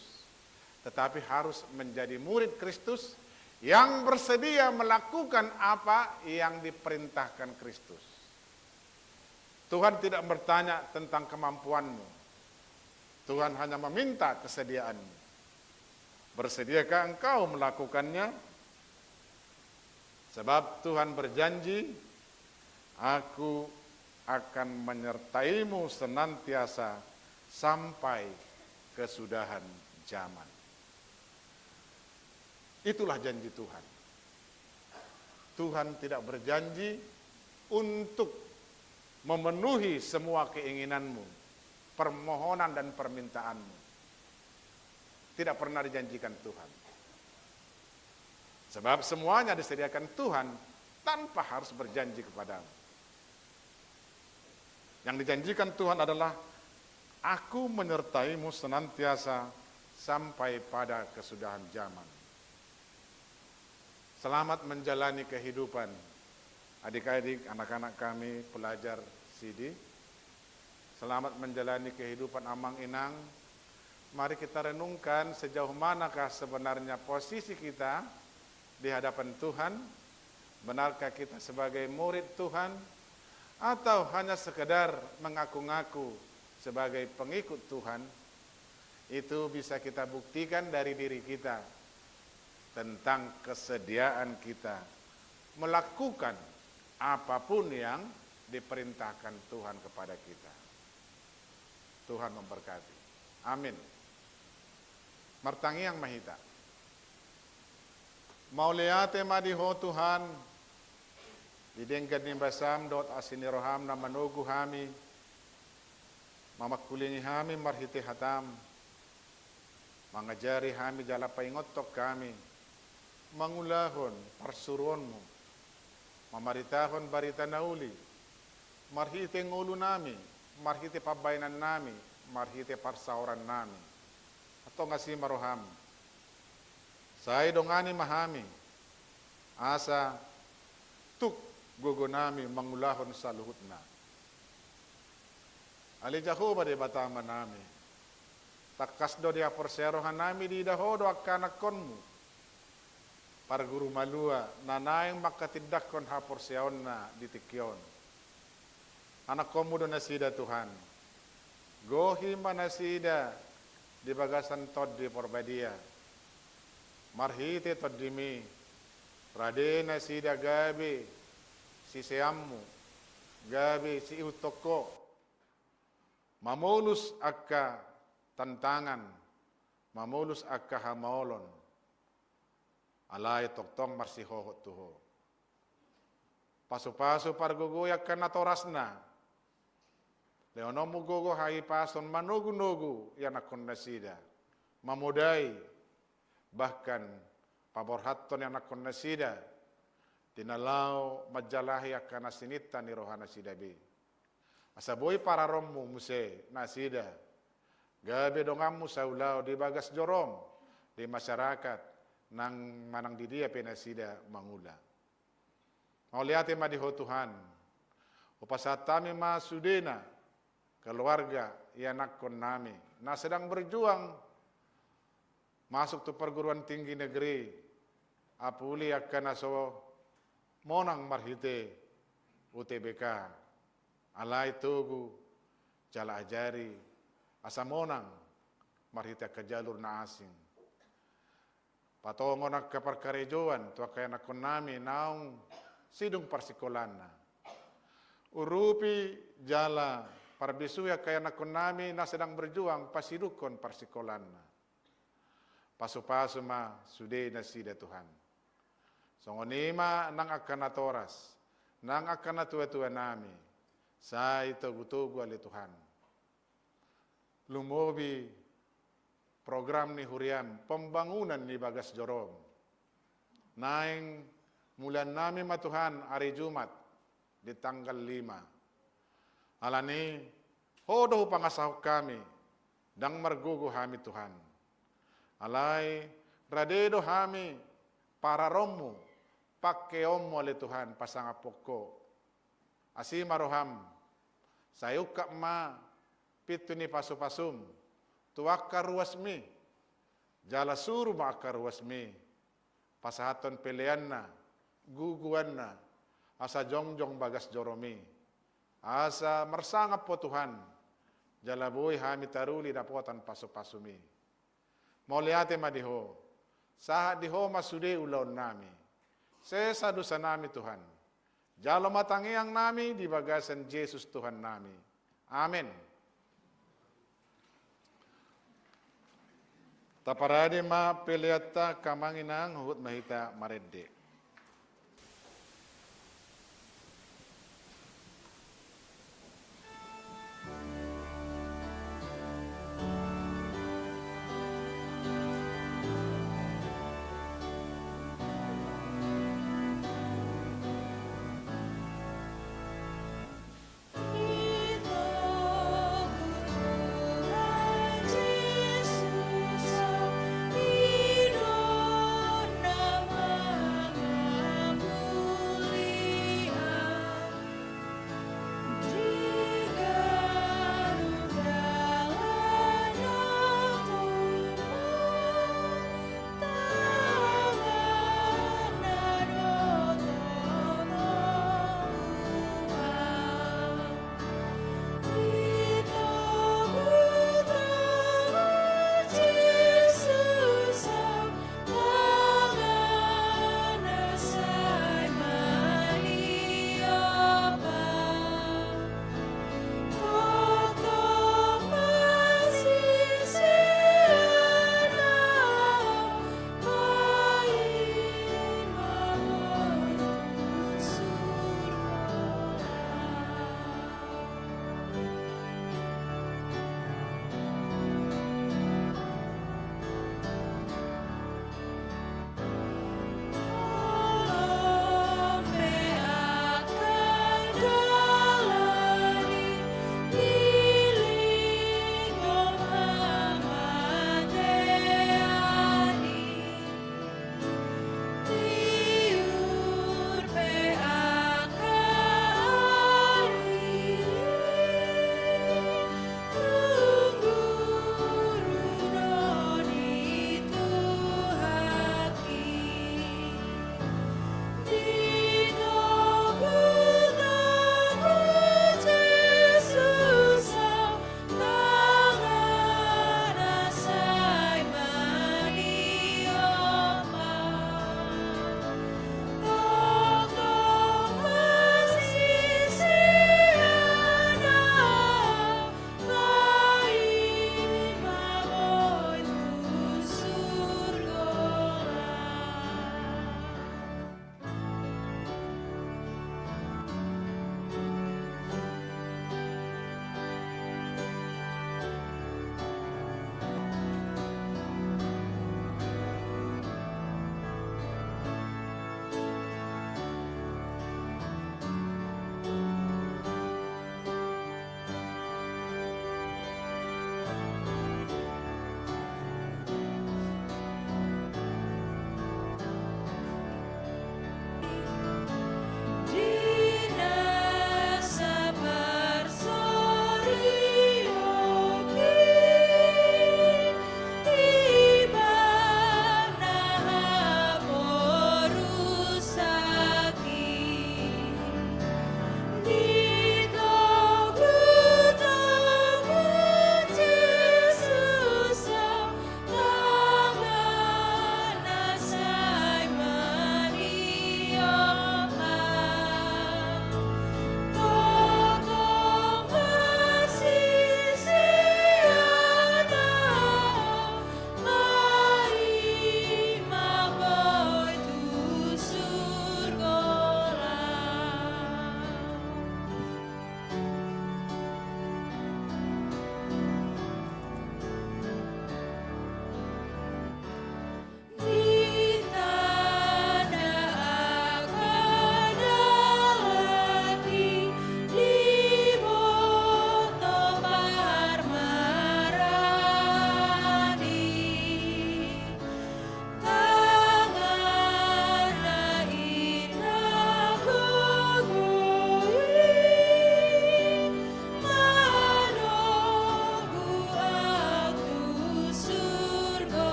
tetapi harus menjadi murid Kristus yang bersedia melakukan apa yang diperintahkan Kristus. Tuhan tidak bertanya tentang kemampuanmu. Tuhan hanya meminta kesediaanmu. Bersediakah engkau melakukannya? Sebab Tuhan berjanji, "Aku akan menyertaimu senantiasa sampai kesudahan zaman." Itulah janji Tuhan. Tuhan tidak berjanji untuk memenuhi semua keinginanmu, permohonan dan permintaanmu. Tidak pernah dijanjikan Tuhan. Sebab semuanya disediakan Tuhan tanpa harus berjanji kepadamu. Yang dijanjikan Tuhan adalah, "Aku menyertaimu senantiasa sampai pada kesudahan zaman." Selamat menjalani kehidupan, adik-adik, anak-anak kami, pelajar sidi. Selamat menjalani kehidupan, amang inang. Mari kita renungkan, sejauh manakah sebenarnya posisi kita di hadapan Tuhan? Benarkah kita sebagai murid Tuhan, atau hanya sekedar mengaku-ngaku sebagai pengikut Tuhan? Itu bisa kita buktikan dari diri kita, tentang kesediaan kita melakukan apapun yang diperintahkan Tuhan kepada kita. Tuhan memberkati. Amin. Martangiang ma hita. Mauliate ma di Ho Tuhan, di denggan ni basam dohot asi ni roham na manogu hami, mamangkulingi hami marhite hatam, mangajari hami jala paingothon hami mangulahon parsuruonmu, mamaritahon barita na uli, marhite ngolunami, marhite pambahenannami, marhite parsaorannami. Antong asi ma roham, sai dongani ma hami, asa tuk gogonami mangulahon saluhutna. Ale Jahowa Debata Amanami, tangkas do di haporseaon rohanami diida Ho do angka anakkonmu, parguru malua na naeng mangkatindangkon haporseaonna di tingki on. Anakkonmu do nasida, Tuhan. Gohi ma nasida di bagasan Tondi Porbadia. Marhite Tondimi, rade nasida gabe siseanmu, gabe siihuthon Ho, mamolus angka tantangan, mamolus angka hamaolon. Alai tongtong marsihohot tu Ho. Pasupasu pargogoi angka natorasna. Lehononmu gogo hahipason manogunogu ianakkon nasida, mamodai, bahkan paborhathon ianakkon nasida di na laho manjalahi angka na sininta ni rohanasida be. Asa boi pararonmu muse nasida, gabe donganmu saulaon di bagas jorom, di masyarakat, nang manang di dia pe nasida mangula. Mauliate ma di Ho Tuhan. Hupasahat hami ma sudena, keluarga, ianakkonnami na sedang berjuang masuk tu perguruan tinggi negeri, apuli angka na so monang marhite U T B K, alai togu jala ajari asa monang marhite angka jalur na asing. Patongon angka parkarejoan tu angka ianakkonnami naung sidung parsikolanna. Urupi jala parbisui angka ianakkonnami na sedang berjuang pasidungkon parsikolanna. Pasupasu ma sude nasida Tuhan. Songon i ma nang angka natoras, nang angka natuatuanami, sai togutogu ale Tuhan. Lumobi program ni huriaM, pembangunan ni bagas joroM. Naeng muliannami ma Tuhan ari Jumat di tanggal lima. Alani Ho do hupangasahon hami, ndang margogo hami Tuhan. Alai rade do hami pararonMu, pangkeonMu ale Tuhan pasangaphon Ho. Asi ma rohaM, sai ungkap ma pintu ni pasupasuM tu angka ruasMi, jala suru ma angka ruasMi pasahathon peleanna, guguanna, asa jongjong bagas joroMi, asa marsangap Ho Tuhan, jala boi hami taruli dapotan pasupasuMi. Mauliate ma di Ho, sahat di Ho ma sude ulaonnami. Sesa dosanami Tuhan, jalo ma tangiangnami di bagasan Jesus Tuhannami. Amen. Taparade ma peleanta, angka amang inang, huhut ma hita marende.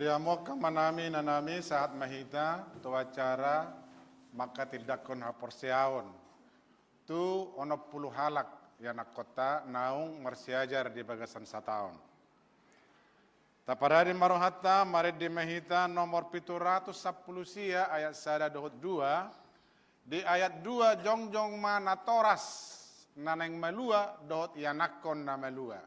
Ia mongka ma nami na nami, sahat ma hita tu acara mangkatindangkon haporseaon tu onom pulu halak ianakkonta naung marsiajar di bagasan sataon. Taparade ma rohanta, marende ma hita nomor pitu ratus sampulu sia ayat sada dohot dua, di ayat dua jongjong ma natoras na naeng malua dohot ianakkon na malua.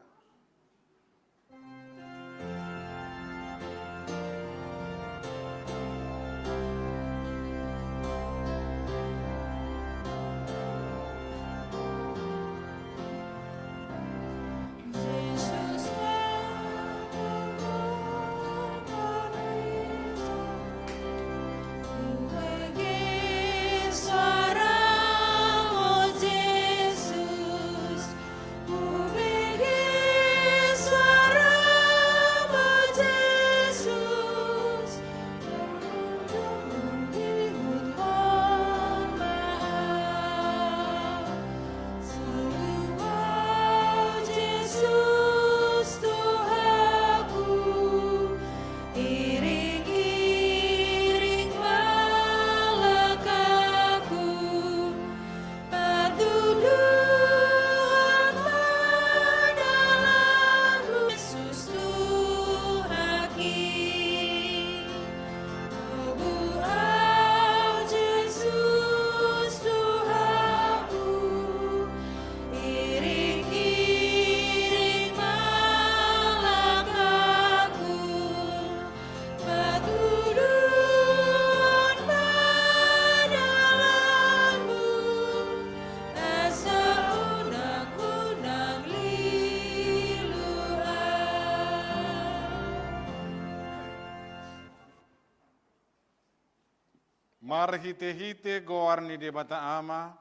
Marhitehite goar ni Debata Ama,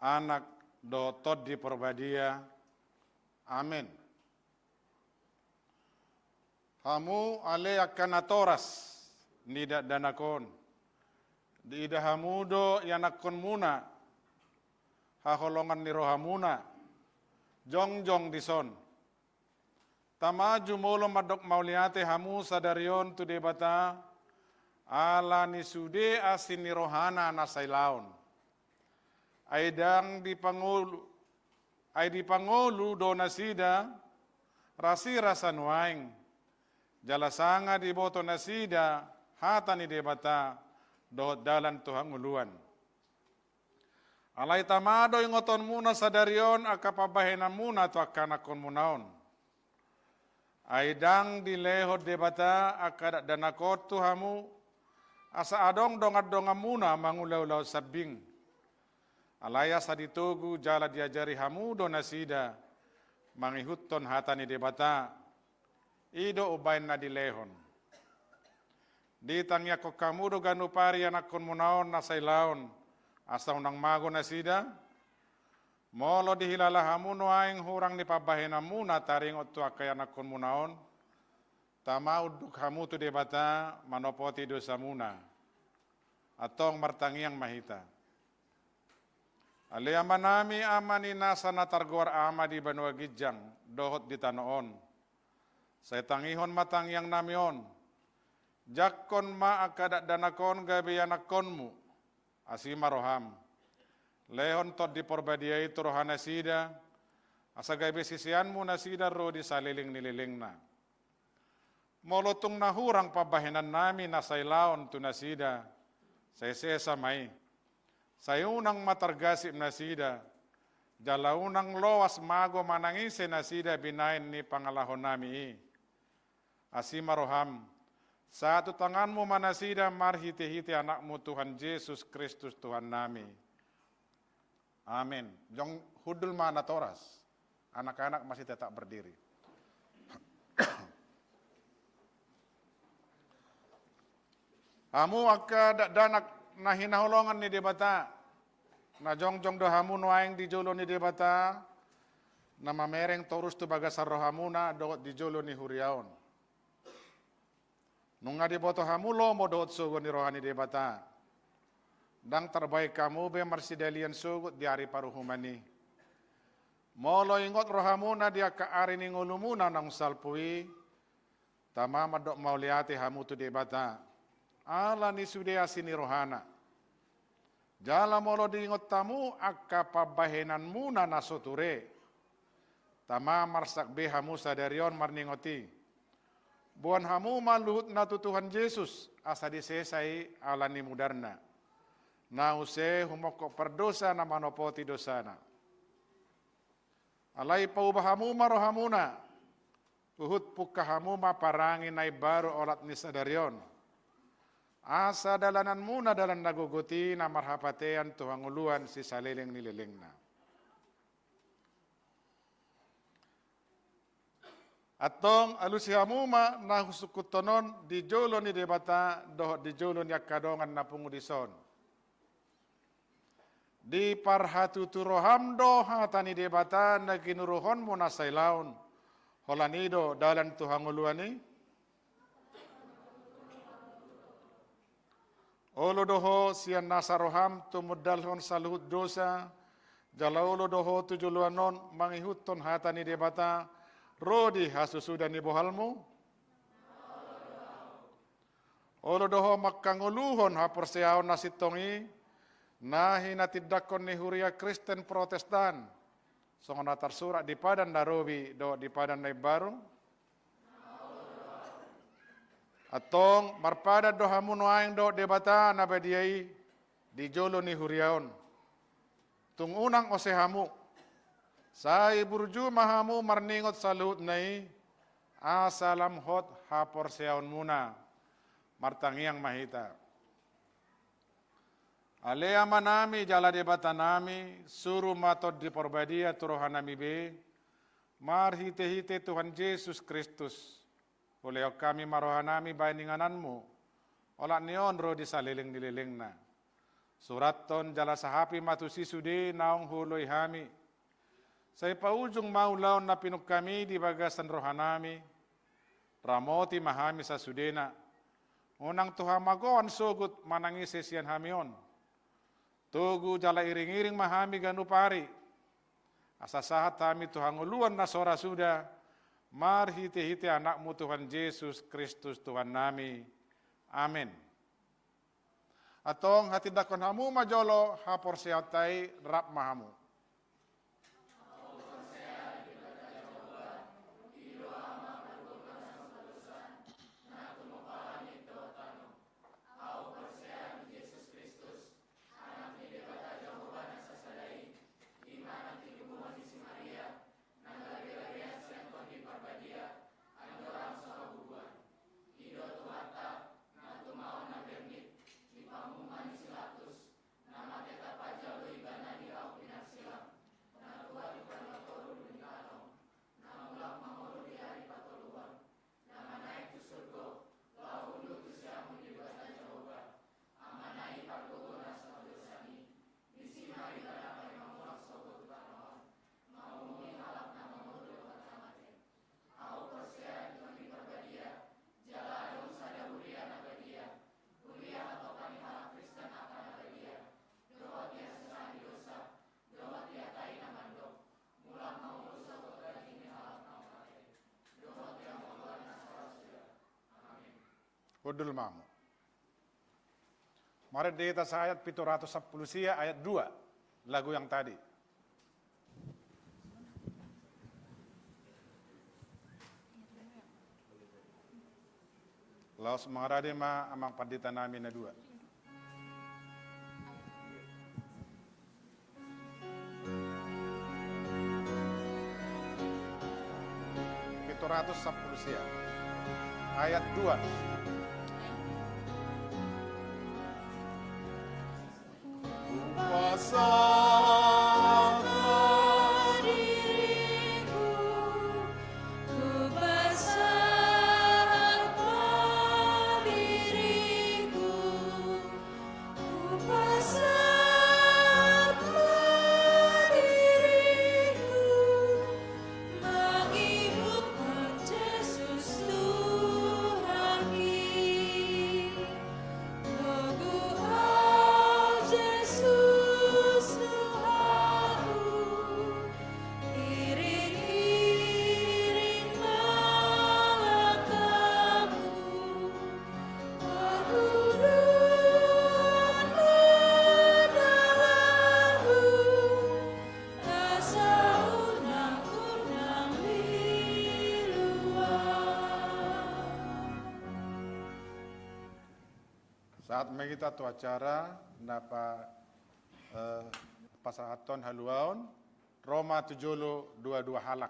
Anak dohot Tondi Porbadia. Amen. Hamu ale angka natoras ni dakdanak on, diida hamu do ianakkonmuna, haholongan ni rohamuna, jongjong dison. Tama, jumolo mandok mauliate hamu sadari on tu Debata, ala ni sude asi ni rohana na sailaon. Ai ndang dipangolu, ai dipangolu do nasida rasirasa nuaeng, jala sanga diboto nasida hata ni Debata dohot dalan tu hangoluan. Alai tama do ingotonmuna sadari on angka pambahenanmuna tu angka anakkonmuna on. Ai ndang dilehon Debata angka dakdanak on tu hamu, asa adong dongandonganmuna mangulaulahon sambing. Alai asa ditogu jala diajari hamu do nasida mangihuthon hata ni Debata. I do umbahen na dilehon. Ditangiangkon hamu do ganup ari ianakkonmuna on na sailaon, asa unang mago nasida. Molo dihilala hamu nuaeng hurang ni pambahenanmuna taringot tu angka ianakkonmuna on, tama unduk hamu tu Debata manopoti dosamuna. Antong martangiang ma hita. Ale Amanami, Ama ni nasa na targoar ama di banua ginjang dohot di tano on. Sai tangihon ma tangiangnami on. Jangkon ma angka dakdanak on gabe ianakkonmu. Asi ma roham. Lehon Tondi Porbadia i tu rohanasida, asa gabe siseanmu nasida ro di saleleng ni lelengna. Molo tung na hurang pambahenannami na sailaon tu nasida, sai sesa ma i. Sai unang ma targasip nasida, jala unang loas mago manang ise nasida binahen ni pangalahonami i. Asi ma roham, sahat tu tanganmu ma nasida marhitehite Anakmu Tuhan Jesus Kristus Tuhannami. Amen. Jong hundul ma natoras. Anak-anak masih tetap berdiri. Hamu angka dakdanak na hinaholongan ni Debata, na jongjong do hamu nuaeng di jolo ni Debata, na mamereng torus tu bagasan rohamuna dohot di jolo ni huria on. Nunga diboto hamu lomo dohot sogo ni roha ni Debata. Ndang tarbahen hamu be marsidalian sogot di ari paruhuman i. Molo ingot rohamuna di angka ari ni ngolumuna naung salpu i, Tama, mandok mauliate hamu tu Debata ala ni sude asi ni rohana. Jala molo diingot hamu angka pambahenanmuna na so ture, tama, marsak be hamu sadari on marningot i. Boan hamu ma luhutna tu Tuhan Jesus, asa disesa i ala ni mudarna, na use humongkop pardosa na manopoti dosana. Alai pauba hamu ma rohamuna, huhut pungka hamu ma parangi na imbaru olat ni sadari on, asa dalananmuna dalan na gogot i na marhapatean tu hangoluan sisaleleng ni lelengna. Antong alusi hamu ma na husungkunhon on di jolo ni Debata dohot di jolo ni angka dongan na pungu dison. Diparhatutu roham do hata ni Debata na ginuruhonmu na sailaon, holan i do dalan tu hangoluan i? Olo do ho sian nasa roham tumundalhon saluhut dosa, jala olo do ho tu joloan on mangihuthon hata ni Debata ro di hasusuda ni bohalmu? Olo do ho manghangoluhon haporseaon na sintong i, na hinatindangkon ni huria Kristen Protestan, songon na tarsurat di Padan na Robi dohot di Padan na Imbaru? Antong marpadan do hamu nuaeng dohot Debata na badia i di jolo ni huria on. Tung unang ose hamu, sai burju ma hamu marningot saluhutna i, asa lam hot haporseaonmuna. Martangiang ma hita. Ale Amanami jala Debatanami, suru ma Tondi Parbadia tu rohanami be, marhitehite Tuhan Jesus Kristus, ulehon hami ma rohanami bahen ingananmu, olat ni on ro di saleleng ni lelengna. Surathon jala sahapi ma tusi sude naung huoloi hami. Sai paujung ma ulaon na pinungka-Mi di bagasan rohanami. Ramoti ma hami sasudena. Unang tu hamagoan sogot manang ise sian hami on. Togu jala iring-iring ma hami ganup ari, asa sahat hami tu hangoluan na so ra suda, marhite-hite Anakmu Tuhan Jesus Kristus Tuhannami. Amen. Antong hatindangkon hamu ma jolo haporseaonta i, rap ma hamu. Hundul ma hamu. Marende hita saayat pitu ratus sampulu sia ayat dua, lagu yang tadi. Laos mangarade ma amang panditanami na dua. Pitu ratus sampulu sia. Ayat dua. Hupasahat ma diringku, hupasahat ma diringku. Hupasahat ma diringku, mangihuthon Jesus Tuhanki. Sahat ma hita tu acara na pa, eh, pasahathon haluaon, ro ma tu jolo dua-dua halak,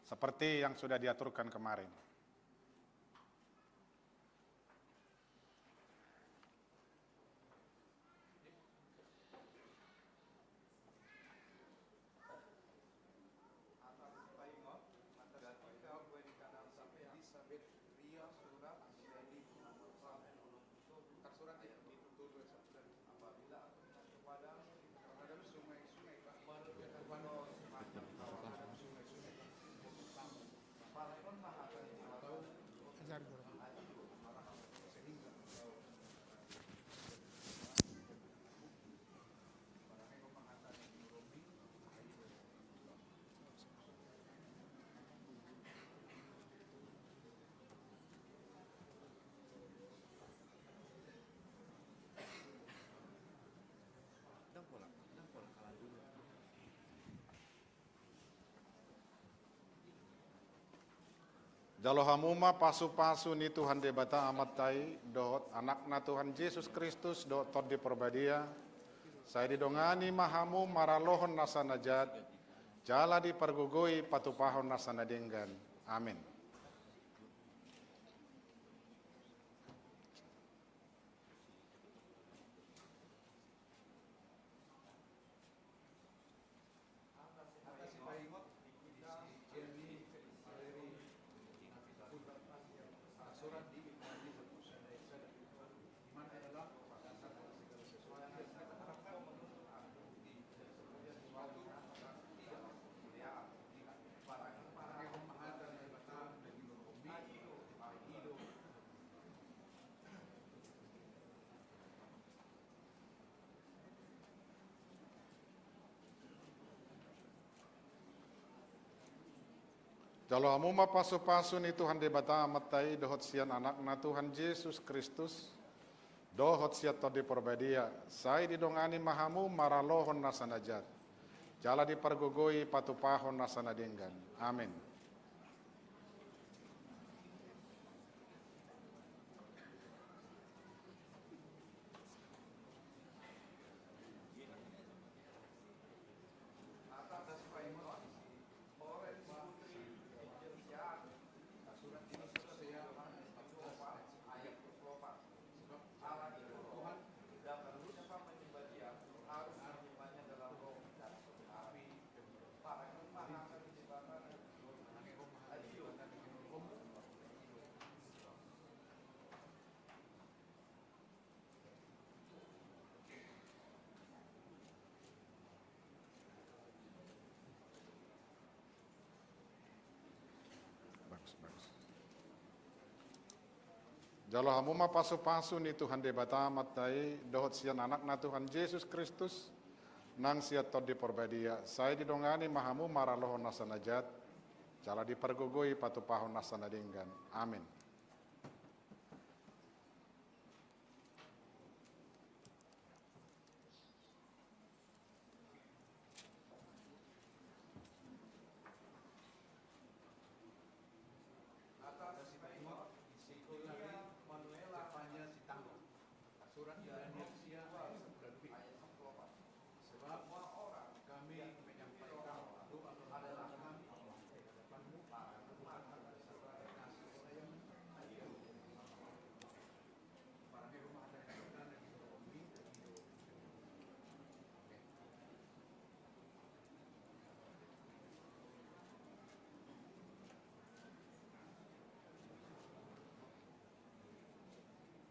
seperti yang sudah diaturkan kemarin. Jalo hamu ma pasu-pasu ni Tuhan Debata Amanta i, dohot Anakna Tuhan Jesus Kristus, dohot Tondi Porbadia, sai didongani ma hamu maralohon nasa na jat, jala dipargogoi patupahon nasa na denggan. Amin. Jalo hamu ma pasu-pasu ni Tuhan Debata Amanta i, dohot sian Anakna Tuhan Jesus Kristus, dohot sian Tondi Porbadia, sai didongani ma hamu maralohon nasa na jat, jala dipargogoi patupahon nasa na denggan. Amin. Jalo hamu ma pasu-pasu ni Tuhan Debata Amanta i, dohot sian Anakna Tuhan Jesus Kristus, nang sian Tondi Porbadia, sai didongani ma hamu maralohon nasa na jat, jala dipargogoi patupahon nasa na denggan. Amin.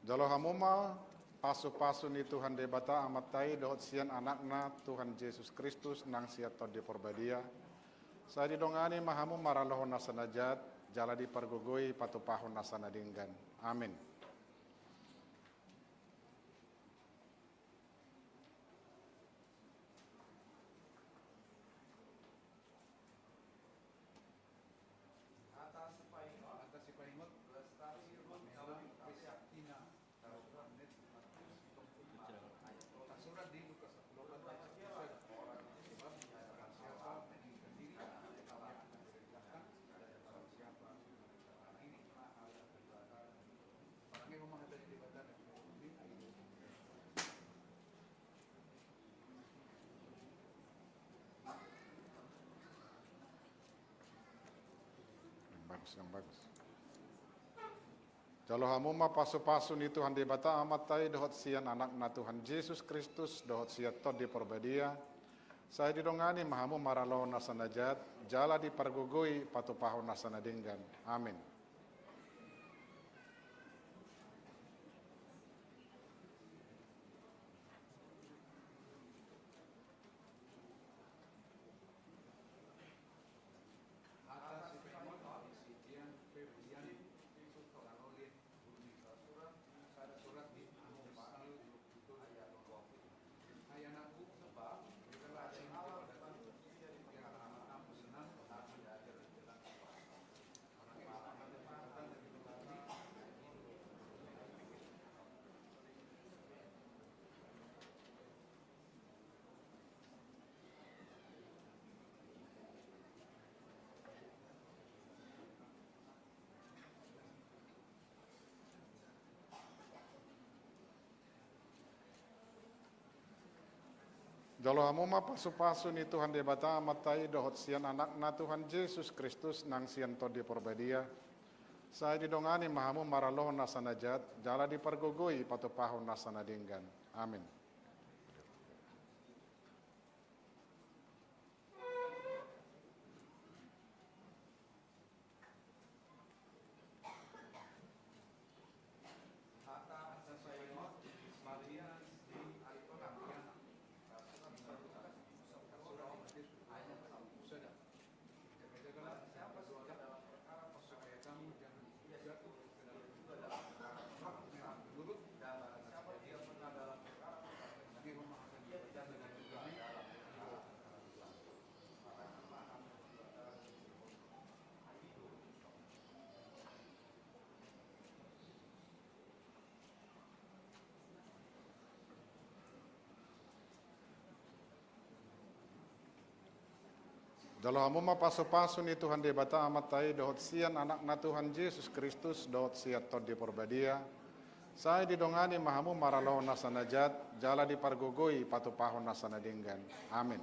Jalo hamu ma pasu-pasu ni Tuhan Debata Amanta i, dohot sian Anakna Tuhan Jesus Kristus, nang sian Tondi Porbadia, sai didongani ma hamu maralohon nasa na jat, jala dipargogoi patupahon nasa na denggan. Amin. Yang bagus. Jalo hamu ma pasupasu ni Tuhan Debata Amanta i dohot sian Anakna Tuhan Jesus Kristus dohot sian Tondi Porbadia. Sai didongani ma hamu maralohon nasa na jat, jala dipargogoi patupahon nasa na denggan. Amin. Jalo hamu ma pasupasu ni Tuhan Debata Amanta i dohot sian Anakna Tuhan Jesus Kristus nang sian Tondi Porbadia. Sai didongani ma hamu maralohon nasa na jat, jala dipargogoi patupahon nasa na denggan. Amin. Jalo hamu ma pasupasu ni Tuhan Debata Amanta i dohot sian Anakna Tuhan Jesus Kristus dohot sian Tondi Porbadia. Sai didongani ma hamu maralohon nasa na jat, jala dipargogoi patupahon nasa na denggan. Amin.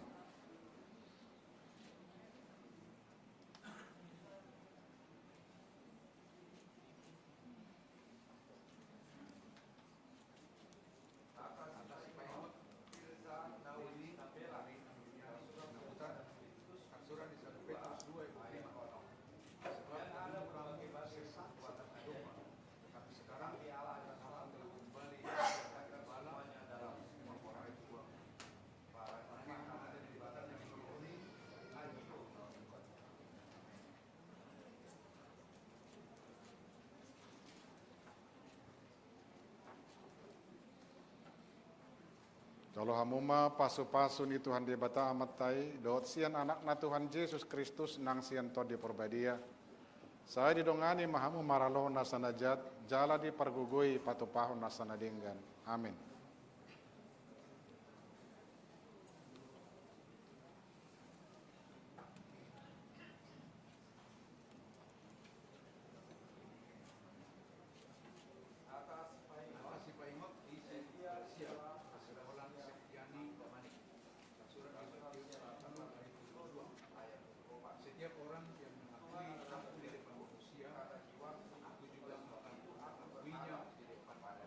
Jalo hamu ma pasupasu ni Tuhan Debata Amanta i dohot sian Anakna Tuhan Jesus Kristus nang sian Tondi Porbadia. Sai didongani ma hamu maralohon nasa na jat, jala dipargogoi patupahon nasa na denggan. Amin. Setiap orang yang mengakui aku di depan manusia, aku juga akan mengakuinya di depan Bapa.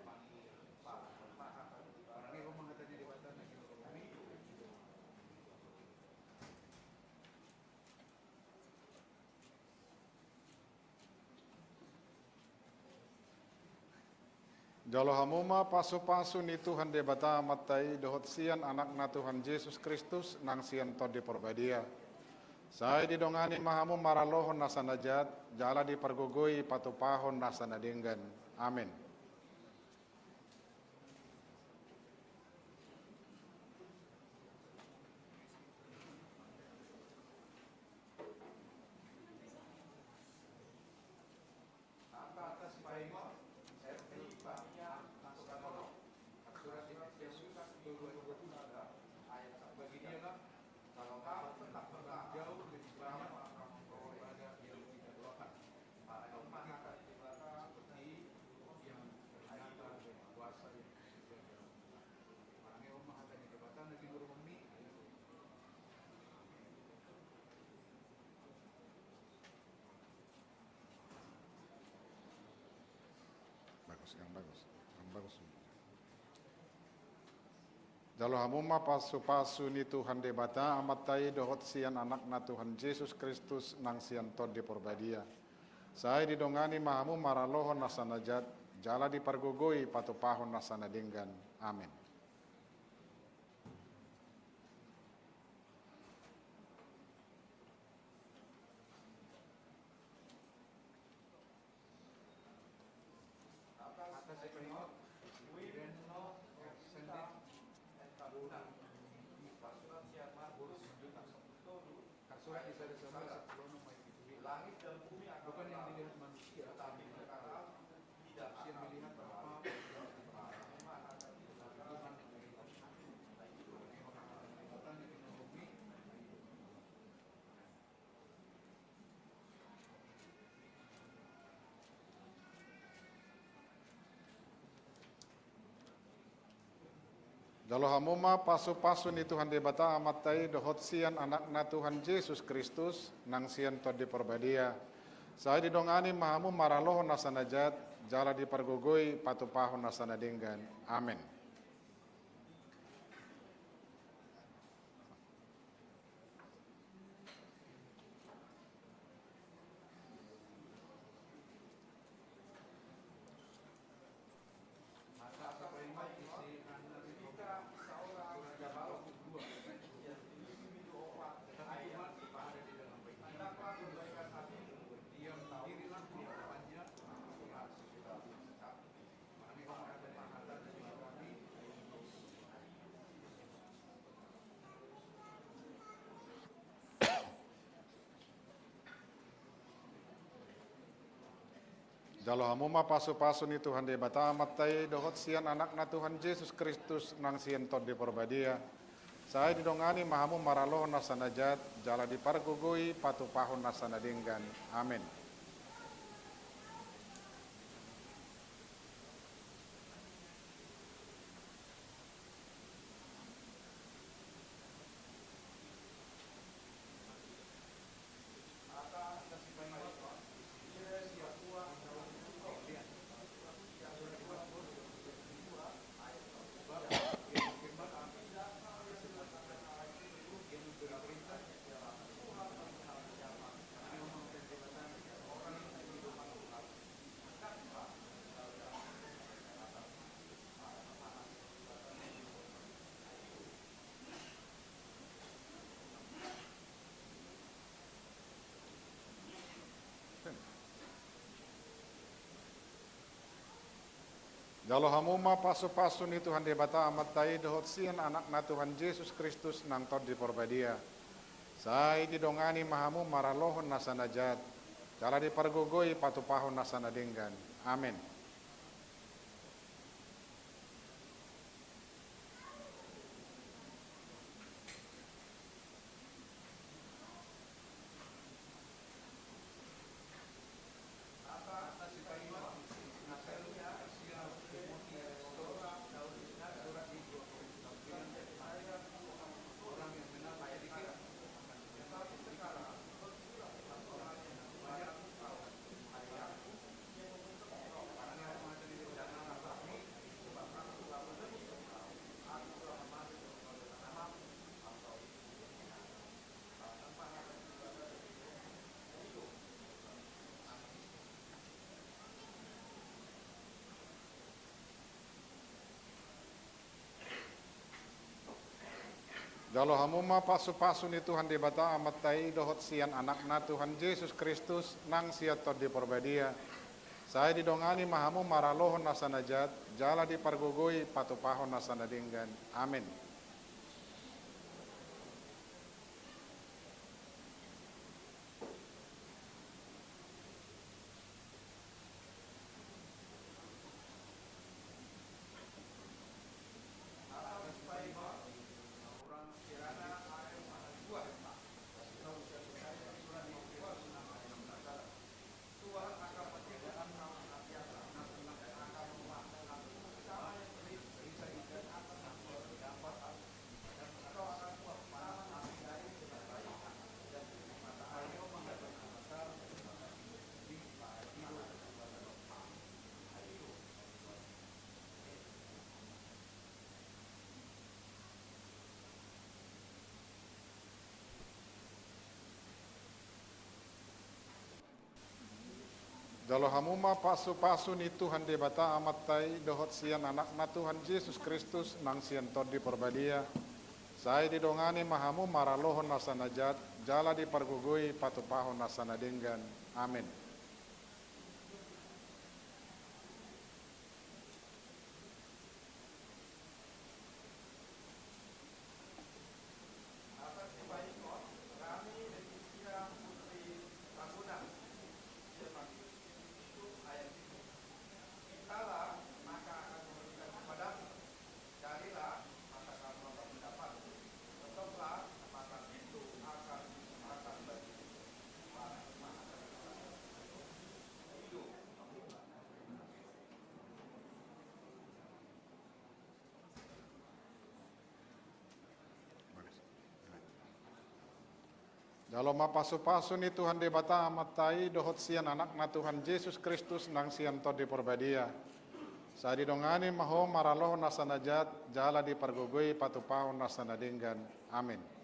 Jalo hamu ma pasupasu ni Tuhan Debata Amanta i dohot sian Anakna Tuhan Jesus Kristus nang sian Tondi Porbadia. Sai didongani ma hamu maralohon nasa na jat, jala dipargogoi patupahon nasa na denggan. Amin. Yang bagus, yang bagus. Jalo hamu ma pasupasu ni Tuhan Debata Amanta i dohot sian Anakna Tuhan Jesus Kristus nang sian Tondi Porbadia. Sai didongani ma hamu maralohon nasa na jat, jala dipargogoi patupahon nasa na denggan. Amen. Jalo hamu ma pasupasu ni Tuhan Debata Amanta i dohot sian Anakna Tuhan Jesus Kristus nang sian Tondi Porbadia. Sai didongani ma hamu maralohon nasa na jat, jala dipargogoi patupahon nasa na denggan. Amen. Jalo hamu ma pasupasu ni Tuhan Debata Amanta i dohot sian Anakna Tuhan Jesus Kristus nang sian Tondi Porbadia. Sai didongani ma hamu maralohon nasa na jat, jala dipargogoi patupahon nasa na denggan. Amen. Jalo hamu ma pasupasu ni Tuhan Debata Amanta i dohot sian Anakna Tuhan Jesus Kristus nang Tondi Porbadia. Sai didongani ma hamu maralohon nasa na jat, jala dipargogoi patupahon nasa na denggan. Amen. Jalo hamu ma pasupasu ni Tuhan Debata Amanta i dohot sian Anakna Tuhan Jesus Kristus nang sian Tondi Porbadia. Sai didongani ma hamu maralohon nasa na jat, jala dipargogoi patupahon nasa na denggan. Amen. Jalo hamu ma pasupasu ni Tuhan Debata Amanta i dohot sian Anakna Tuhan Jesus Kristus nang sian Tondi Porbadia. Sai didongani ma hamu maralohon nasa na jat, jala dipargogoi patupahon nasa na denggan. Amen. Jalo ma pasupasu ni Tuhan Debata Amanta i dohot sian Anakna Tuhan Jesus Kristus nang sian Tondi Porbadia. Sai didongani ma ho maralohon nasa na jat, jala dipargogoi patupahon nasa na denggan. Amen.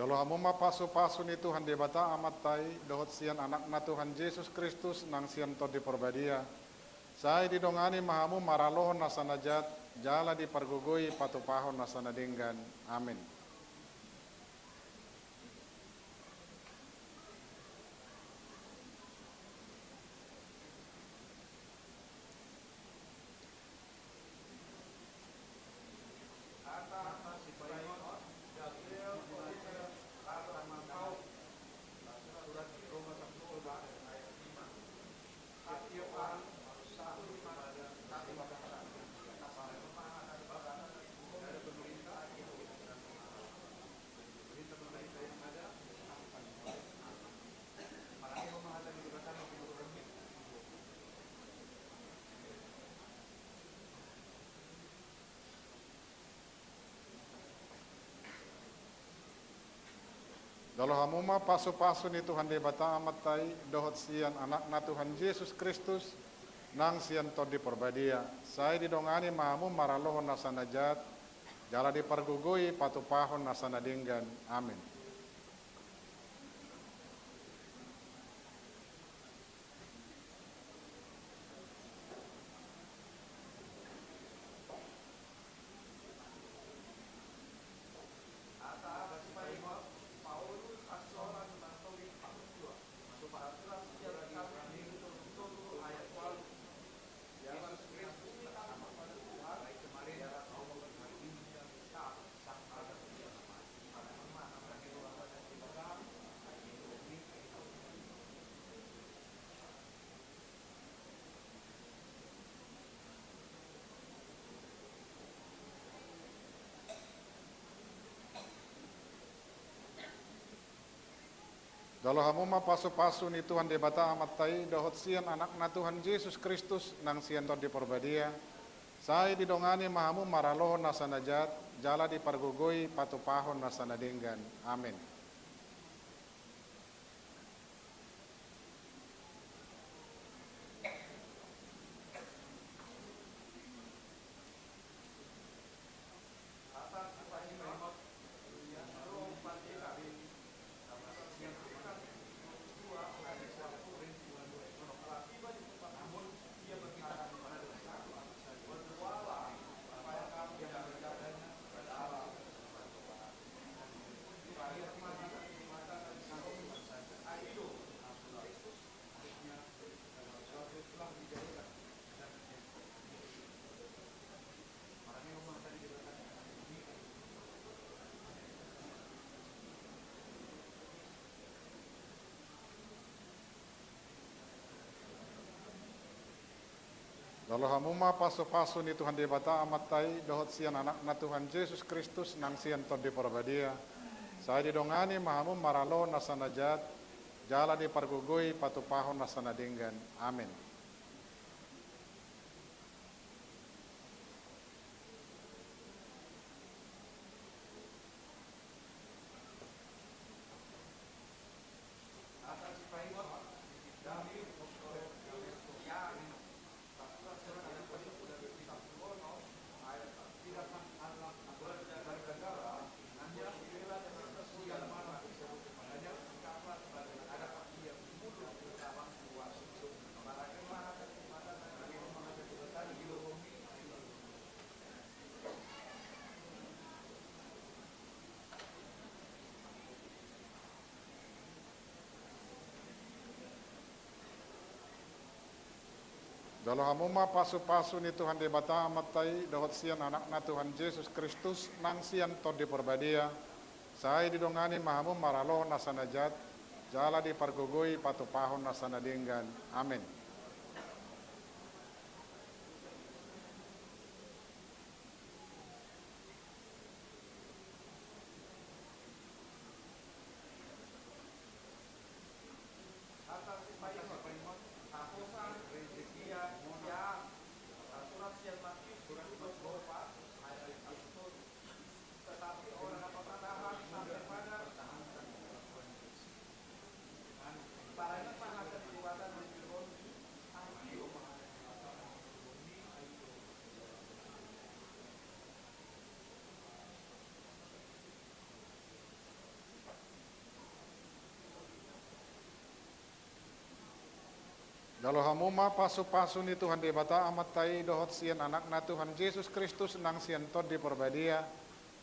Jalo hamu ma pasupasu ni Tuhan Debata Amanta i dohot sian Anakna Tuhan Jesus Kristus nang sian Tondi Porbadia. Sai didongani ma hamu maralohon nasa na jat, jala dipargogoi patupahon nasa na denggan. Amen. Jalo hamu ma pasupasu ni Tuhan Debata Amanta i dohot sian Anakna Tuhan Jesus Kristus nang sian Tondi Porbadia. Sai didongani ma hamu maralohon nasa na jat, jala dipargogoi patupahon nasa na denggan. Amen. Jalo hamu ma pasupasu ni Tuhan Debata Amanta i dohot sian Anakna Tuhan Jesus Kristus nang sian Tondi Porbadia. Sai didongani ma hamu maralohon nasa na jat, jala dipargogoi patupahon nasa na denggan. Amen. Jalo hamu ma pasupasu ni Tuhan Debata Amanta i dohot sian Anakna Tuhan Jesus Kristus nang sian Tondi Parbadia. Sai didongani ma hamu maralohon nasa na jat, jala dipargogoi patupahon nasa na denggan. Amen. Jalo hamu ma pasupasu ni Tuhan Debata Amanta i dohot sian Anakna Tuhan Jesus Kristus nang sian Tondi Parbadia. Sai didongani ma hamu maralohon nasa na jat, jala dipargogoi patupahon nasa na denggan. Amen. Jalo hamu ma pasupasu ni Tuhan Debata Amanta i dohot sian Anakna Tuhan Jesus Kristus nang sian Tondi Parbadia.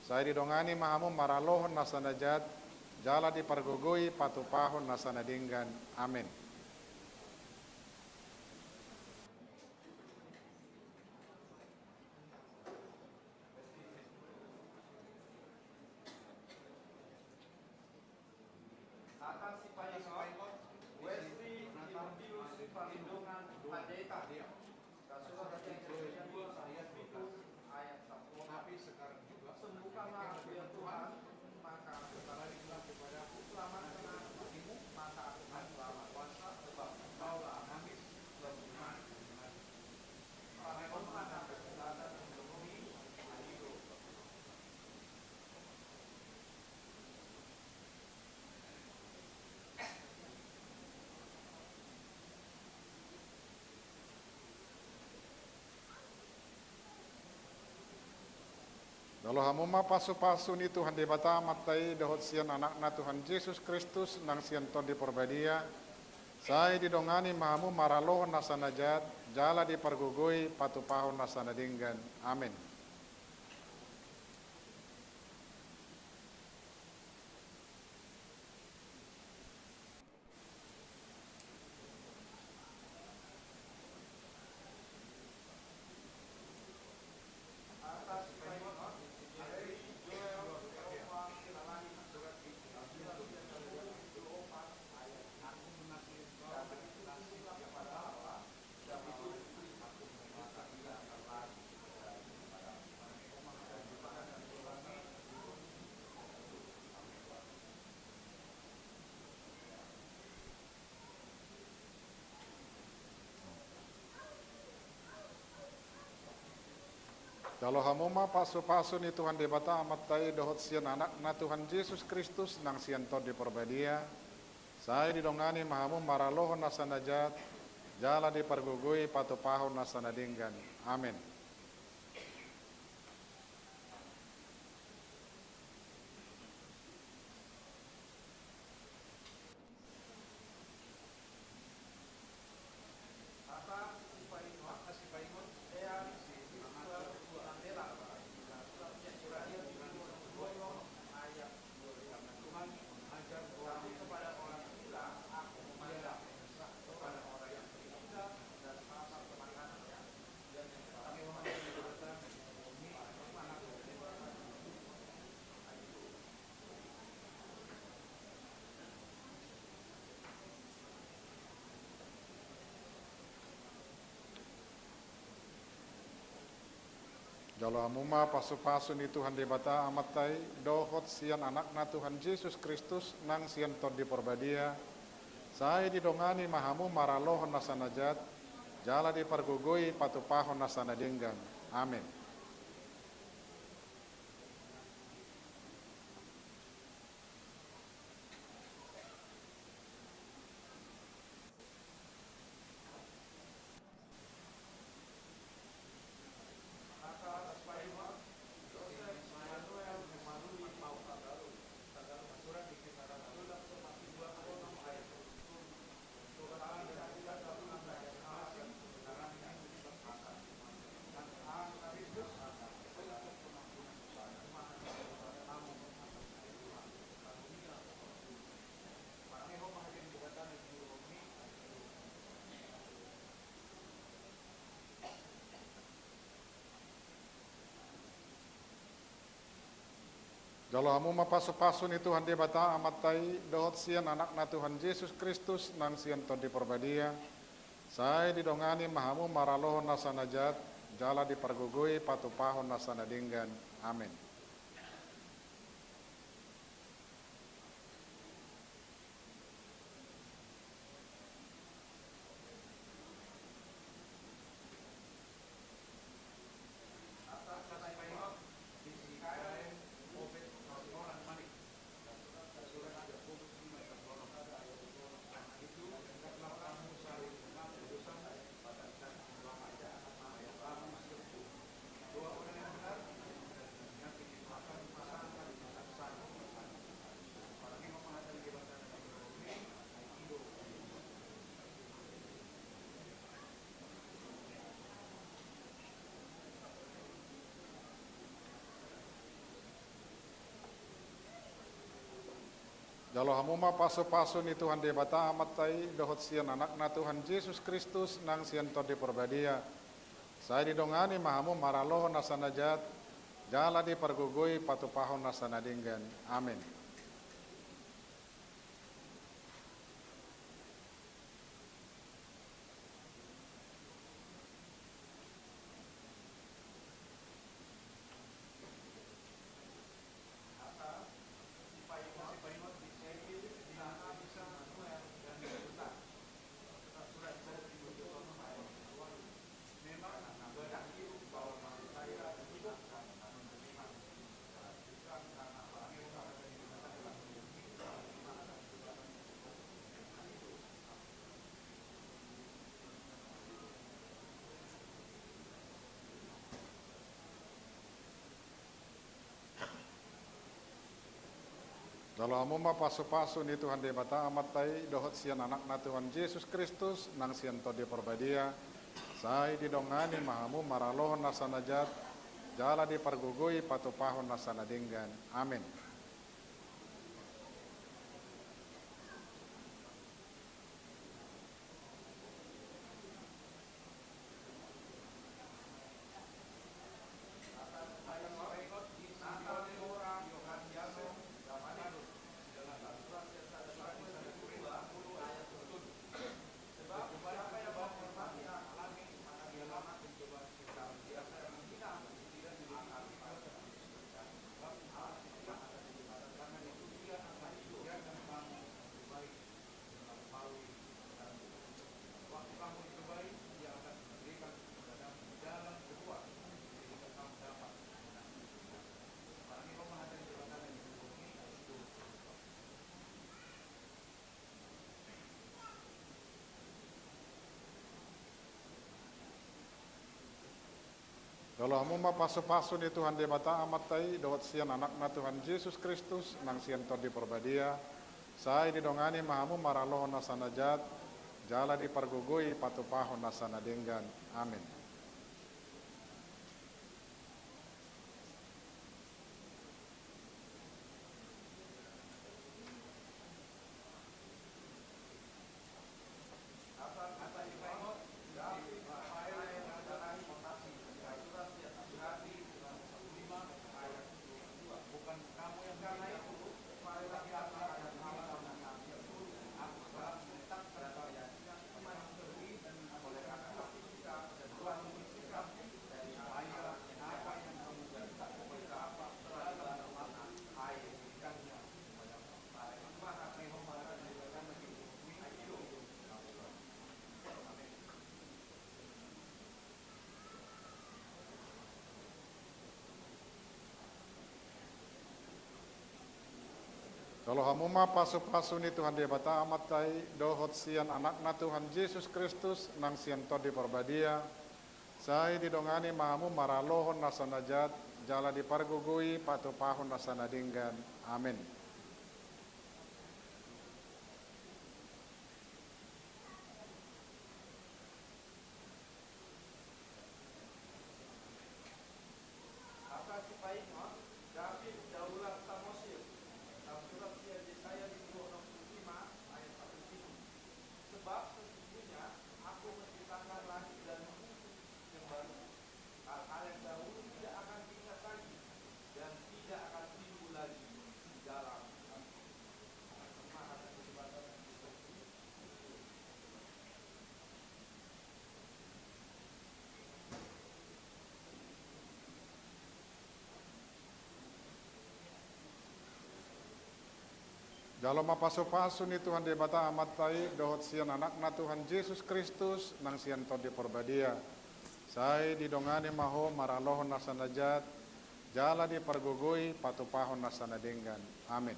Sai didongani ma hamu maralohon nasa na jat, jala dipargogoi patupahon nasa na denggan. Amen. Atas si paingot, Wesley Timotius Parlindungan Pandita. Kasurat sian Efesus dua ayat pitu, ayat sampulu. Tapi sekarang juga, sembuhkanlah aku ya Tuhan, maka aku, selamatkanlah aku, maka aku akan selamat, sebab Engkaulah Tuhan. Jalo hamu ma pasupasu ni Tuhan Debata Amanta i dohot sian Anakna Tuhan Jesus Kristus nang sian Tondi Parbadia. Sai didongani ma hamu maralohon nasa na jat, jala dipargogoi patupahon nasa na denggan. Amen. Jalo hamu ma pasupasu ni Tuhan Debata Amanta i dohot sian Anakna Tuhan Jesus Kristus nang sian Tondi Parbadia. Sai didongani ma hamu maralohon nasa na jat, jala dipargogoi patupahon nasa na denggan. Amen. Jalo hamu ma pasupasu ni Tuhan Debata Amanta i, dohot sian Anakna Tuhan Jesus Kristus nang sian Tondi Porbadia, sai didongani ma hamu maralohon nasa na jat, jala dipargogoi patupahon nasa na denggan. Amen. Jalo hamu ma pasupasu ni Tuhan Debata Amanta i, dohot sian Anakna Tuhan Jesus Kristus nang sian Tondi Porbadia, sai didongani ma hamu maralohon nasa na jat, jala dipargogoi patupahon nasa na denggan. Amen. Jalo hamu ma pasupasu ni Tuhan Debata Amanta i, dohot sian Anakna Tuhan Jesus Kristus nang sian Tondi Porbadia, sai didongani ma hamu maralohon nasa na jat, jala dipargogoi patupahon nasa na denggan. Amen. Jalo hamu ma pasupasu ni Tuhan Debata Amanta i, dohot sian Anakna Tuhan Jesus Kristus nang sian Tondi Porbadia, sai didongani ma hamu maralohon nasa na jat, jala dipargogoi patupahon nasa na denggan. Amen. Jalo hamu ma pasupasu ni Tuhan Debata Amanta i, dohot sian Anakna Tuhan Jesus Kristus nang sian Tondi Porbadia, sai didongani ma hamu maralohon nasa na jat, jala dipargogoi patupahon nasa na denggan. Amen. Jalo hamu ma pasupasu ni Tuhan Debata Amanta i, dohot sian Anakna Tuhan Jesus Kristus, nang sian Tondi Parbadia, sai didongani ma hamu maralohon nasa na jat, jala dipargogoi patupahon nasa na denggan. Amen. Hata sipaingot David daulat Samosir, tarsurat sian Jesaya bindu onom pulu lima ayat satu jimon. Sebab sesungguhnya Aku menciptakan langit dan bumi yang baru. Hal-hal yang dahulu tidak akan diingat lagi dan tidak akan timbul lagi di dalam hati. Jalo ma pasupasu ni Tuhan Debata Amanta i, dohot sian Anakna Tuhan Jesus Kristus, nang sian Tondi Parbadia, sai didongani ma ho maralohon nasa na jat, jala dipargogoi patupahon nasa na denggan. Amen.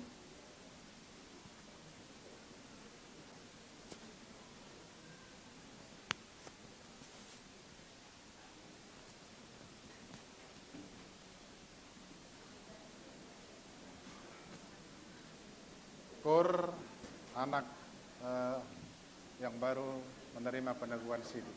Kur anak, eh, yang baru menerima peneguhan sidi.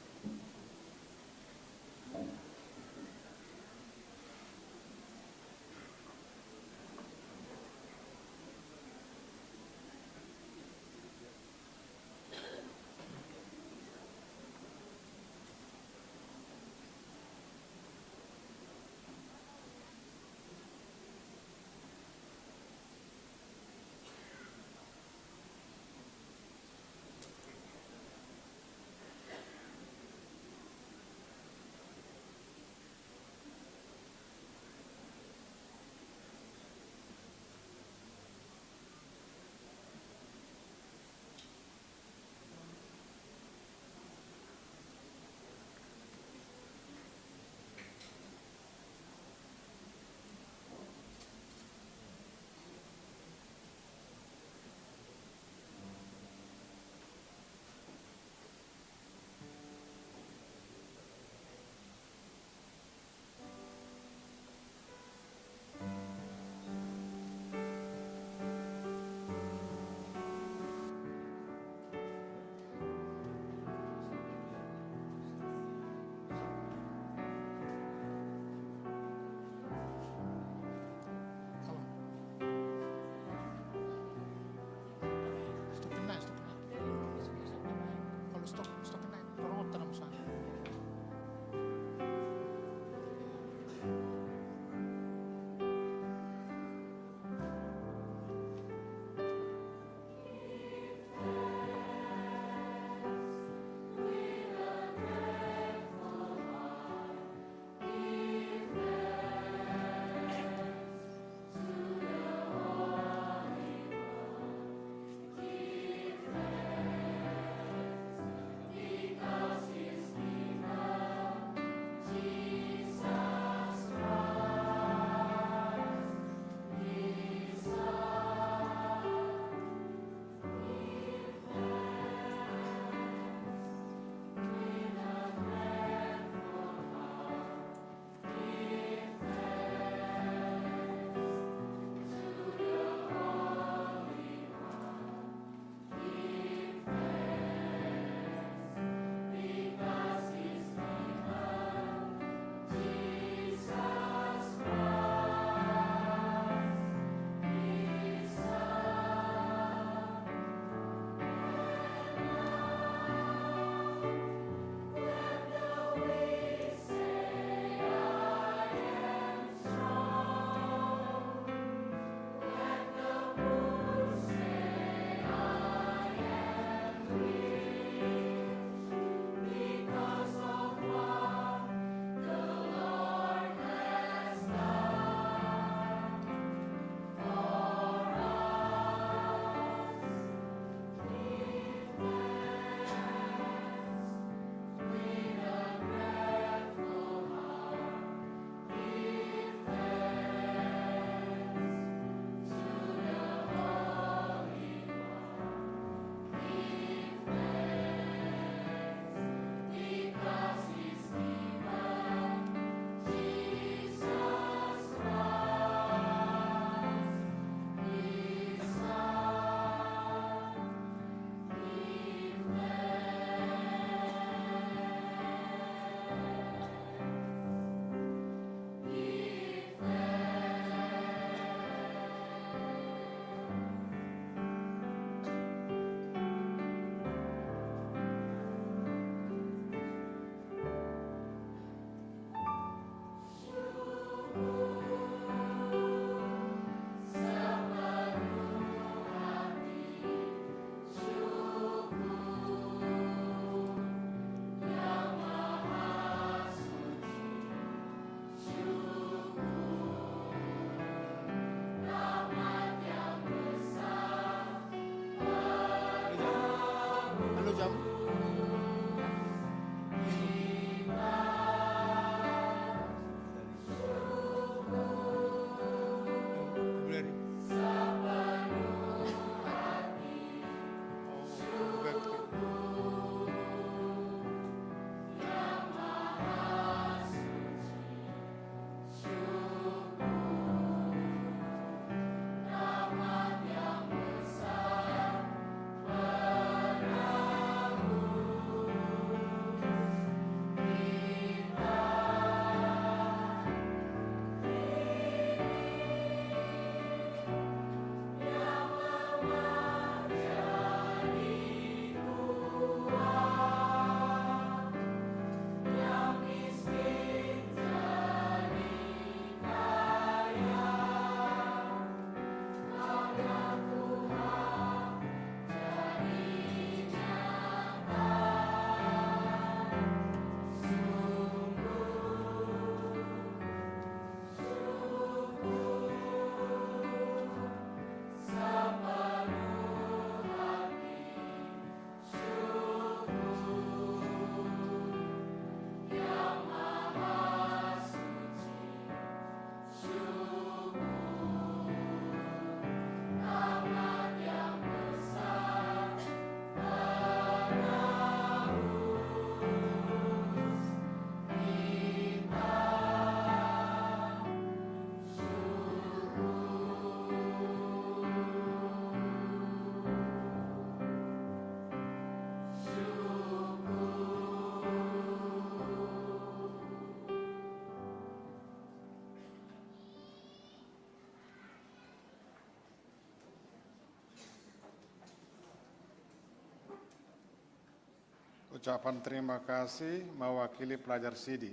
Ucapan terima kasih mewakili pelajar Sidi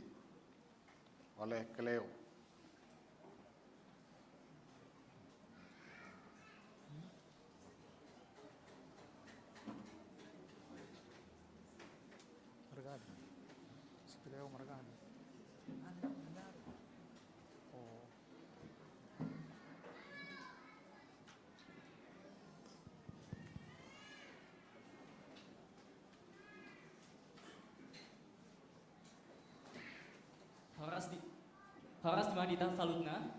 oleh Cleo. Marga aha? Si Cleo marga aha? Oh. Horas di, horas di ma hita saluhutna.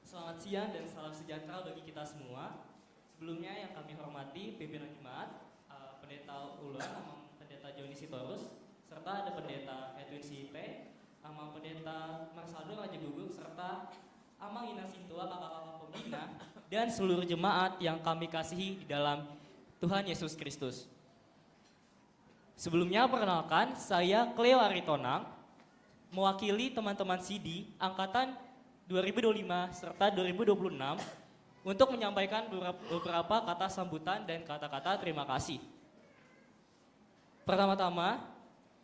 Selamat siang dan salam sejahtera bagi kita semua. Sebelumnya yang kami hormati pimpinan jemaat, eh, Pendeta Ulan, Amang Pendeta Joni Sitorus, serta ada Pendeta Edwin Sipe, Amang Pendeta Marsaldo Raja Gugur, serta Amang Inang Sintua, kakak-kakak pembina, dan seluruh jemaat yang kami kasihi di dalam Tuhan Yesus Kristus. Sebelumnya, perkenalkan, saya Cleo Aritonang, mewakili teman-teman Sidi angkatan dua ribu dua puluh lima serta dua ribu dua puluh enam untuk menyampaikan beberapa, beberapa kata sambutan dan kata-kata terima kasih. Pertama-tama,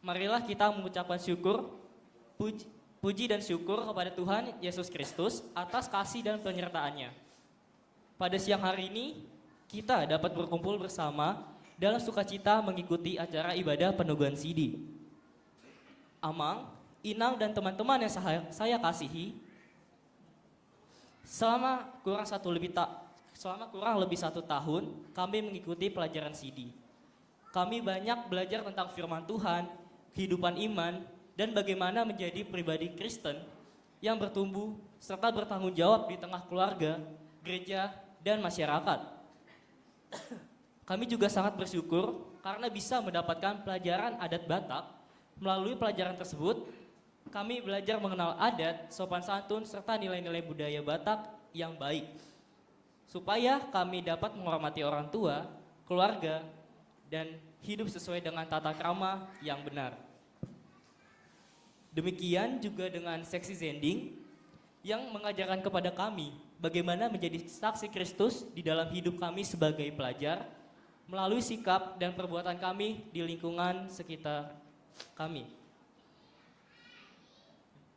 marilah kita mengucapkan syukur, puji, puji dan syukur kepada Tuhan Yesus Kristus atas kasih dan penyertaan-Nya. Pada siang hari ini, kita dapat berkumpul bersama dalam sukacita mengikuti acara ibadah peneguhan Sidi. Amang, Inang, dan teman-teman yang saya, saya kasihi, selama kurang satu lebih ta-, selama kurang lebih satu tahun, kami mengikuti pelajaran Sidi. Kami banyak belajar tentang firman Tuhan, kehidupan iman, dan bagaimana menjadi pribadi Kristen yang bertumbuh serta bertanggung jawab di tengah keluarga, gereja, dan masyarakat. Kami juga sangat bersyukur karena bisa mendapatkan pelajaran adat Batak. Melalui pelajaran tersebut, kami belajar mengenal adat, sopan santun, serta nilai-nilai budaya Batak yang baik, supaya kami dapat menghormati orang tua, keluarga, dan hidup sesuai dengan tata krama yang benar. Demikian juga dengan seksi Zending yang mengajarkan kepada kami bagaimana menjadi saksi Kristus di dalam hidup kami sebagai pelajar melalui sikap dan perbuatan kami di lingkungan sekitar kami.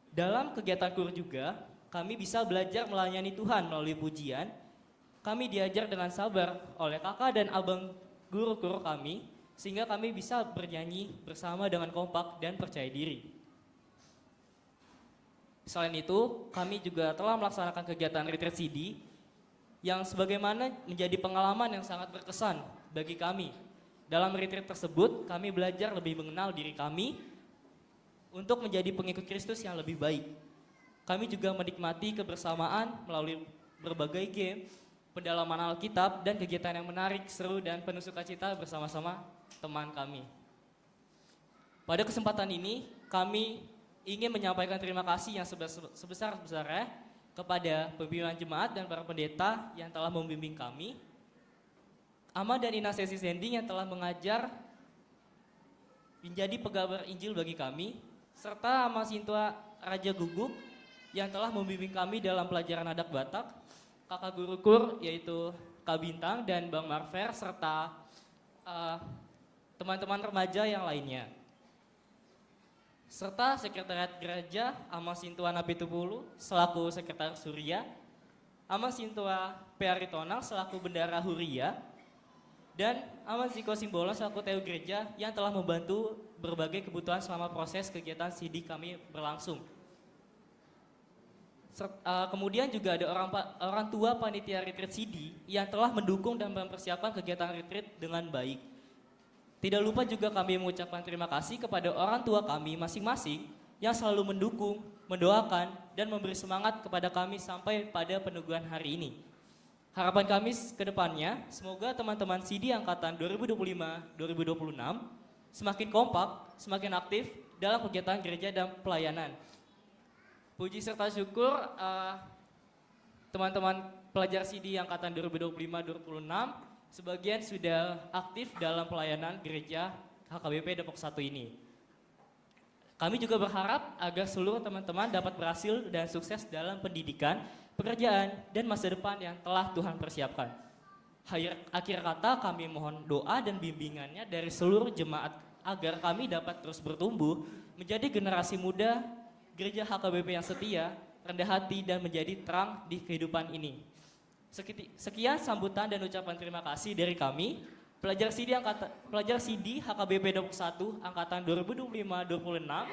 Dalam kegiatan kur juga, kami bisa belajar melayani Tuhan melalui pujian. Kami diajar dengan sabar oleh kakak dan abang guru kur kami, sehingga kami bisa bernyanyi bersama dengan kompak dan percaya diri. Selain itu, kami juga telah melaksanakan kegiatan retreat Sidi yang sebagaimana menjadi pengalaman yang sangat berkesan bagi kami. Dalam retreat tersebut, kami belajar lebih mengenal diri kami untuk menjadi pengikut Kristus yang lebih baik. Kami juga menikmati kebersamaan melalui berbagai game, pendalaman Alkitab, dan kegiatan yang menarik, seru, dan penuh sukacita bersama-sama teman kami. Pada kesempatan ini, kami ingin menyampaikan terima kasih yang sebes-, sebesar-besarnya kepada pimpinan jemaat dan para pendeta yang telah membimbing kami, Ama dan Ina Sesi Sending yang telah mengajar menjadi pegabar Injil bagi kami, serta Ama Sintua Raja Guguk yang telah membimbing kami dalam pelajaran adat Batak, kakak guru kur, yaitu Kak Bintang dan Bang Marver, serta, eh, teman-teman remaja yang lainnya. Serta sekretariat gereja, Ama Sintua Napitupulu selaku sekretaris huria, Ama Sintua P. Aritonang selaku bendahara huria, dan Ama Ziko Simbolon selaku teu gereja yang telah membantu berbagai kebutuhan selama proses kegiatan sidi kami berlangsung. Ser-, eh, kemudian juga ada orang pa-, orang tua panitia retreat sidi yang telah mendukung dan mempersiapkan kegiatan retreat dengan baik. Tidak lupa juga kami mengucapkan terima kasih kepada orang tua kami masing-masing yang selalu mendukung, mendoakan, dan memberi semangat kepada kami sampai pada peneguhan hari ini. Harapan kami s-, ke depannya, semoga teman-teman sidi angkatan dua ribu dua puluh lima dua ribu dua puluh enam semakin kompak, semakin aktif dalam kegiatan gereja dan pelayanan. Puji serta syukur, eh, teman-teman pelajar sidi angkatan dua ribu dua puluh lima dua ribu dua puluh enam, sebagian sudah aktif dalam pelayanan gereja H K B P Depok satu ini. Kami juga berharap agar seluruh teman-teman dapat berhasil dan sukses dalam pendidikan, pekerjaan, dan masa depan yang telah Tuhan persiapkan. Akhir, akhir kata, kami mohon doa dan bimbingannya dari seluruh jemaat agar kami dapat terus bertumbuh menjadi generasi muda gereja H K B P yang setia, rendah hati, dan menjadi terang di kehidupan ini. Sekiti-, sekian sambutan dan ucapan terima kasih dari kami, pelajar sidi angkata-, pelajar sidi H K B P Depok satu angkatan dua ribu dua puluh lima dua ribu dua puluh enam,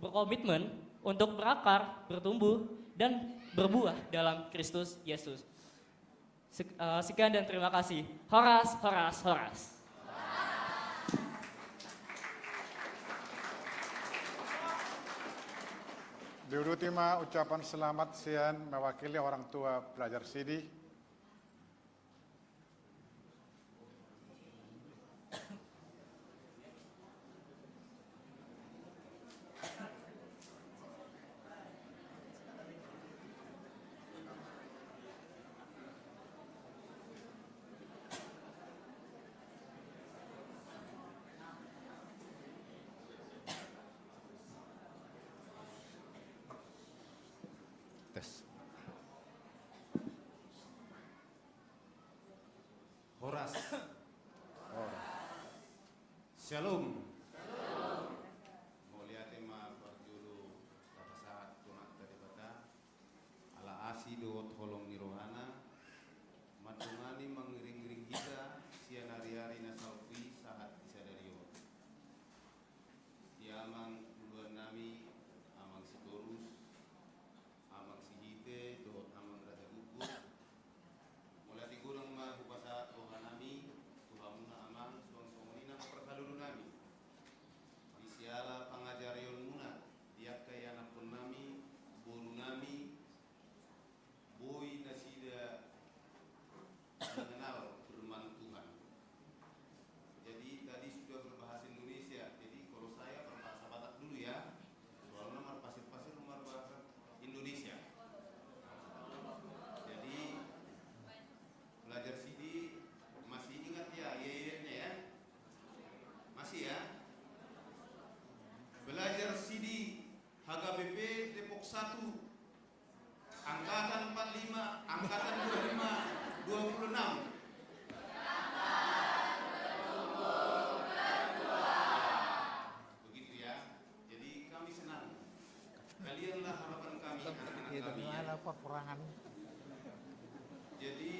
berkomitmen untuk berakar, bertumbuh, dan berbuah dalam Kristus Yesus. Sek-, eh, sekian dan terima kasih. Horas, horas, horas. Diuduti ma ucapan selamat sian mewakili orang tua pelajar sidi. Tes. Horas. Horas. Shalom. Mauliate ma parjolo tapasahat tu Amanta Debata, ala asi dohot holong ni rohana, mandongani mangiring-iring hita sian ari-ari na salpu i sahat di sadari on. Di amang uluan nami, Amang Sitorus, Amang Sihite dohot Amang Raja Guguk. Mauliate godang ma hupasahat roha nami tu hamuna amang, suang songon i nang parhalado nami. Di siala pangajarionmuna di angka ianakhon nami, boru nami, boi nasida mengenal firman Tuhan. Jadi tadi sudah berbahasa Indonesia, jadi kalau saya berbahasa Batak dulu ya, soalnya marpasir-pasir berbahasa Indonesia. Jadi pelajar sidi masih ingat ya, ya, ya, ya? Masih ya? Pelajar sidi H K B P Depok satu, angkatan empat lima, angkatan dua lima, dua puluh enam. Begitu ya. Jadi kami senang. Kalianlah harapan kami, anak-anak kami ya. Jadi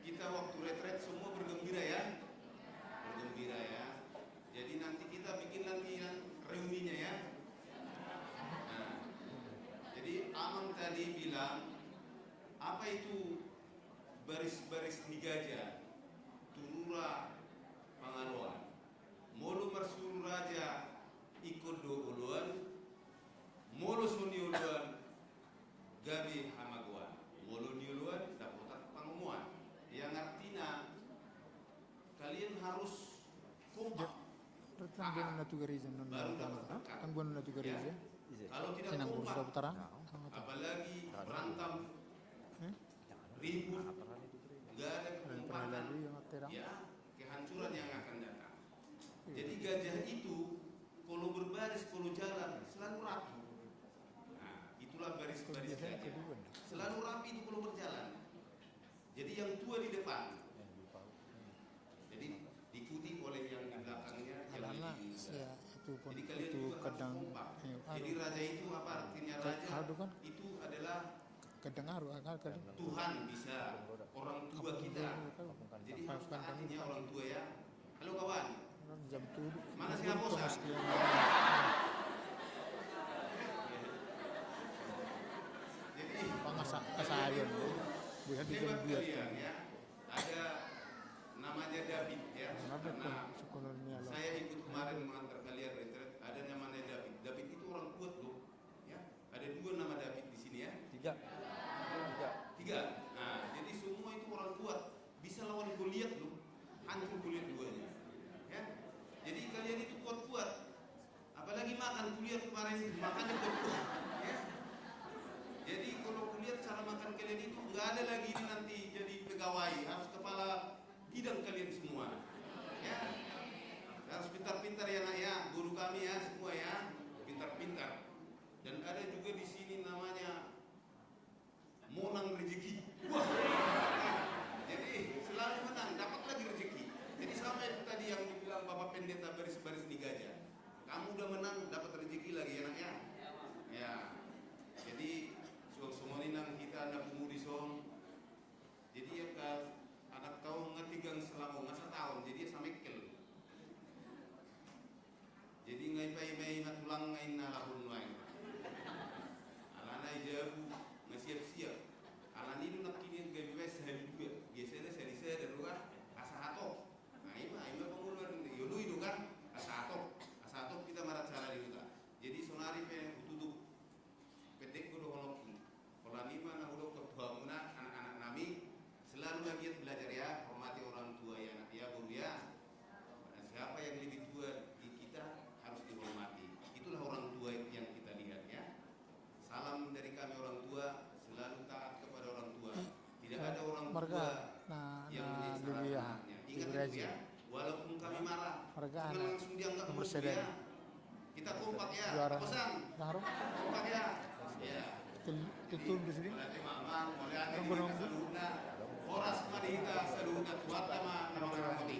kita waktu retret semua bergembira ya. Bergembira ya. Jadi nanti kita bikin lagi yang reuninya ya. Nah, jadi Amang tadi bilang, apa itu harus kompak. Tangguan na tu gareja non. Tangguan na tu gareja. Kalau tidak kompak, apalagi berantem, ribut, nggak ada kekompakan, ya, kehancuran yang akan datang. Jadi gajah itu kalau berbaris, kalau jalan selalu rapi. Nah, itulah baris-baris gajah. Selalu rapi itu kalau berjalan. Jadi yang tua di depan. Jadi diikuti oleh yang di belakangnya, yang lebih muda. Jadi kalian juga harus kompak. Jadi raja itu apa artinya raja? Itu adalah Tuhan bisa, orang tua kita. Jadi harus taatinya orang tua ya. Halo kawan. Mana si Haposan? Jadi hebat kalian ya. Ada namanya David ya. Karena saya ikut kemarin mengantar kalian retret, ada namanya David. David itu orang kuat loh. Ya, ada dua nama David di sini ya. Tiga. Tiga. Tiga. Nah, jadi semua itu orang kuat. Bisa lawan Goliat loh. Hancur Goliat duanya. Ya. Jadi kalian itu kuat-kuat. Apalagi makan, kulihat kemarin makannya kuat-kuat. Ya. Jadi kalau kulihat cara makan kalian itu nggak ada lagi ini nanti jadi pegawai, harus kepala bidang kalian semua. Ya. Harus pintar-pintar ya nak ya, guru kami ya semua ya, pintar-pintar. Dan ada juga di sini namanya Monang rezeki. Wah. Jadi selalu menang, dapat lagi rezeki. Jadi sama itu tadi yang dibilang Bapak Pendeta baris-baris ni gajah. Kamu udah menang, dapat rezeki lagi ya nak ya. Ya. Jadi suang songon i nang hita na pungu dison. Jadi ya ka anak tau nga tigang selama nga sataon, jadi ya samekkel. Jadi nga ipaima-ima tulang nga inna lahon nuaeng. Alana i jabu nga siap-siap. Alani do nangkin i gabe baen sahali dua. Biasana sahali sada do kan. Asa hatop. Nah ima, ima pangoluan i oloi do kan. Asa hatop. Asa hatop hita maracara di huta. Jadi sonari pe hututup. Pendek do dohononku. Holan i ma na hudok tu hamuna anak-anak nami, selalu lagi belajar ya, hormati orang tua ya nak ya, boru ya. Karena siapa yang lebih tua di kita harus dihormati. Itulah orang tua yang kita lihat ya. Salam dari kami orang tua, selalu taat kepada orang tua. Tidak ada orang tua yang menyiksa anaknya. Ingat itu ya. Walaupun kami marah, jangan langsung dianggap musuh ya. Kita kompak ya. Kompak ya. Iya. Horas ma di hita saluhutna, Tuhanta ma na mangaramoti.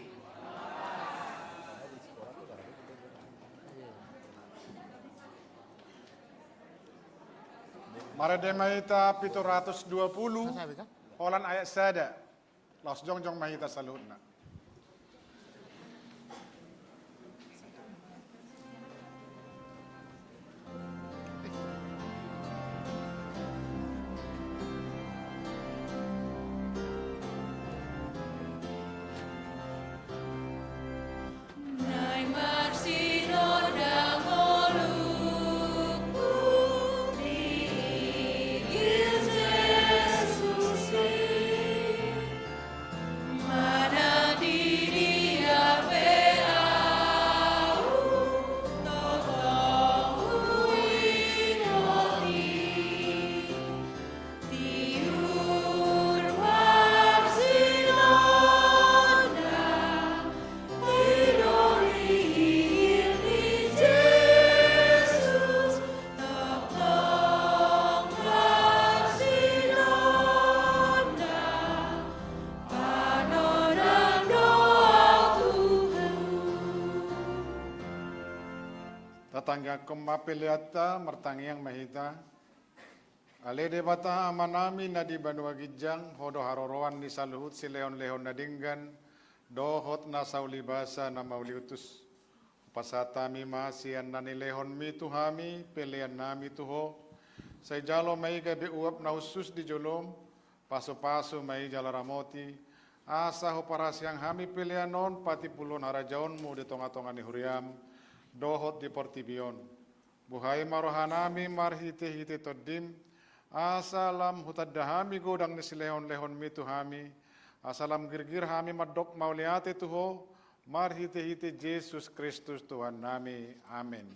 Marende ma hita pitu ratus dua puluh, holan ayat sada. Laos jongjong ma hita saluhutna. Tatangihon ma peleanta, martangiang ma hita. Ale Debata Amanami na di banua ginjang, Ho do haroroan ni saluhut silehonlehon na denggan dohot na saulibasa na mauliutus. Hupasahat hami ma sian na nilehonMi tu hami peleannami tu Ho. Sai jalo ma i gabe uap na hushus di joloM, pasupasu ma i jala ramoti, asa huparhaseang hami pelean on patimbulhon harajaonMu di tongatonga ni huriaM dohot di portibi on. Buhai ma rohanami marhitehite TondiM, asa lam hutanda hami godang ni silehonlehonMi tu hami, asa lam girgir hami mandok mauliate tu Ho, Marhite-hite Jesus Kristus Tuhannami. Amen.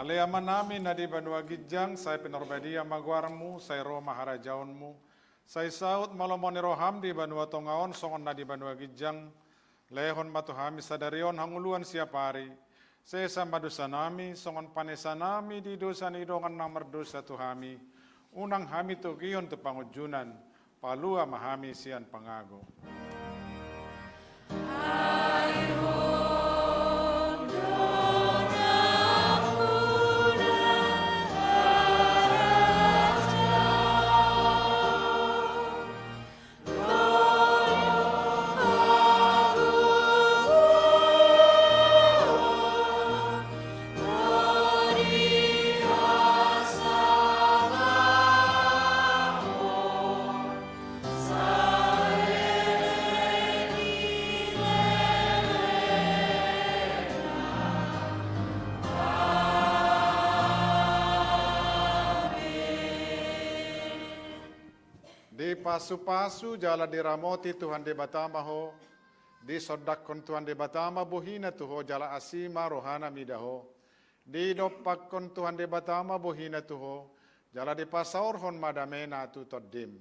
Ale Amanami na di banua ginjang, sai pinarbadia ma goarmu, sai ro ma harajaonmu, sai saut ma lomo ni roham di banua tonga on songon na di banua ginjang. Lehon ma tu hami sadari on hangoluan siapari. Sesa ma dosanami songon panesanami di dosa ni dongan na mardosa tu hami. Unang hami togihon tu pangunjunan. Palua ma hami sian pangago. Dipasu-pasu jala diramoti Tuhan Debata ma ho, disondangkon Tuhan Debata ma bohina tu ho jala asi ma rohana mida ho, didompakkon Tuhan Debata ma bohina tu ho, jala dipasaorhon ma damena tu tondim.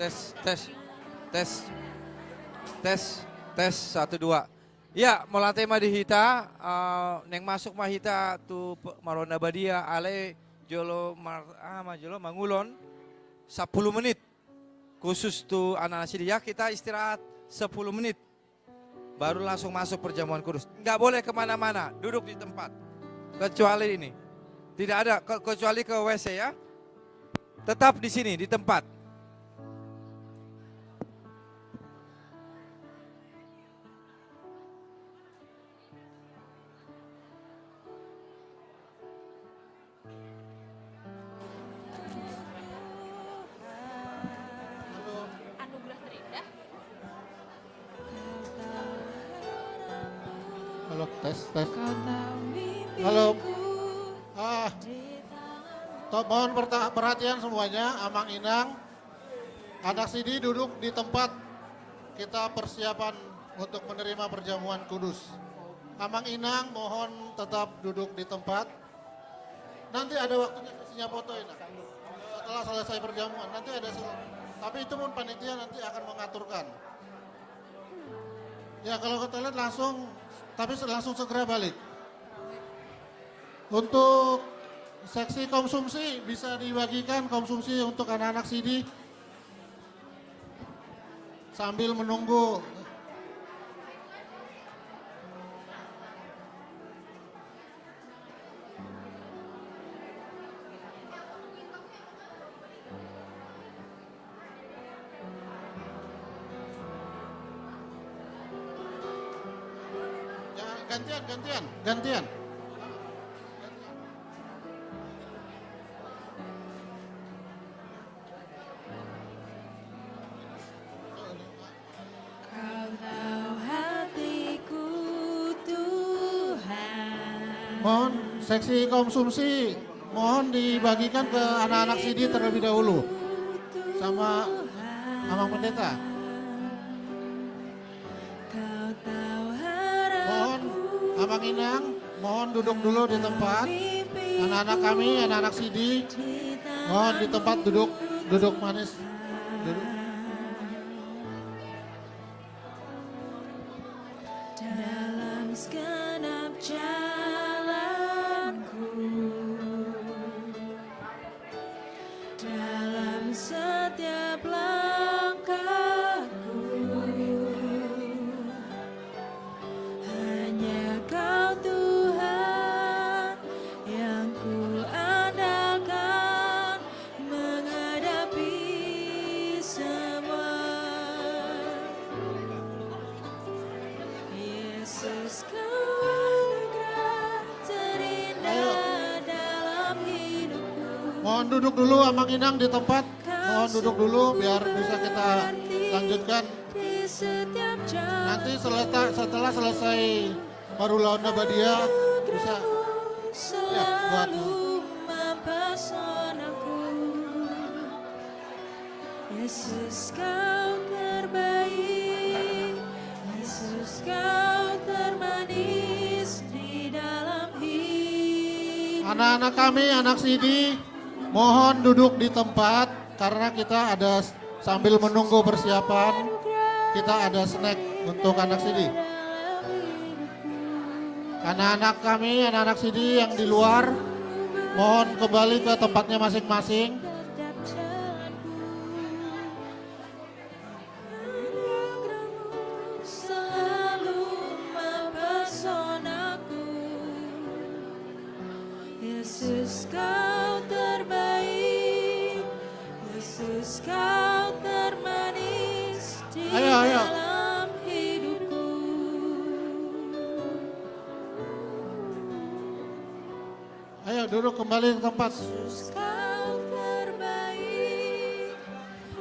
Tes, tes, tes, tes, tes, satu, dua. Ya, mauliate ma di hita, eh, naeng masuk ma hita tu pe-, marroha na badia, alai jolo mar-, ah, ma jolo mangulon sampulu menit. Khusus tu anak-anak sidi ya, kita istirahat sepuluh menit. Baru langsung masuk perjamuan kudus. Nggak boleh kemana-mana, duduk di tempat. Kecuali ini. Tidak ada, ke-, kecuali ke W C ya. Tetap di sini, di tempat. Anugerah terindah. Halo, tes, tes. Halo. Ah, to-, mohon perta-, perhatian semuanya, Amang Inang. Anak sidi duduk di tempat, kita persiapan untuk menerima perjamuan kudus. Amang Inang mohon tetap duduk di tempat. Nanti ada waktunya sesinya foto ini. Setelah selesai perjamuan, nanti ada sel-, tapi itu pun panitia nanti akan mengaturkan. Ya, kalau ke toilet langsung, tapi se-, langsung segera balik. Untuk Seksi konsumsi bisa dibagikan konsumsi untuk anak-anak sidi sambil menunggu. Gantian, gantian, gantian. Mohon seksi konsumsi, mohon dibagikan ke anak-anak sidi terlebih dahulu sama Amang Pendeta. Mohon Amang Inang, mohon duduk dulu di tempat. Anak-anak kami, anak-anak sidi, mohon di tempat duduk, duduk manis. Duduk. Dalam segenap jalanku, dalam setiap langkahku, hanya Kau Tuhan yang ku andalkan menghadapi semua. Yesus, Kau anugerah terindah dalam hidupku. Mohon duduk dulu, Amang Inang, di tempat. Mohon duduk dulu biar bisa kita lanjutkan. Di setiap jalan. Nanti seleta-, setelah selesai parulaon na badia, bisa. Ya, buat. Selalu mempesonaku. Yesus, Kau terbaik. Yesus, Kau termanis di dalam hidup. Anak-anak kami, anak sidi, mohon duduk di tempat karena kita ada s-, sambil menunggu persiapan, kita ada snack untuk anak sidi. Anak-anak kami, anak-anak sidi yang di luar, mohon kembali ke tempatnya masing-masing. Anugerah-Mu selalu mempesonaku. Yesus, Kau terbaik. Yesus, Kau termanis di dalam hidupku. Ayo, ayo. Ayo, duduk kembali ke tempat. Yesus, Kau terbaik.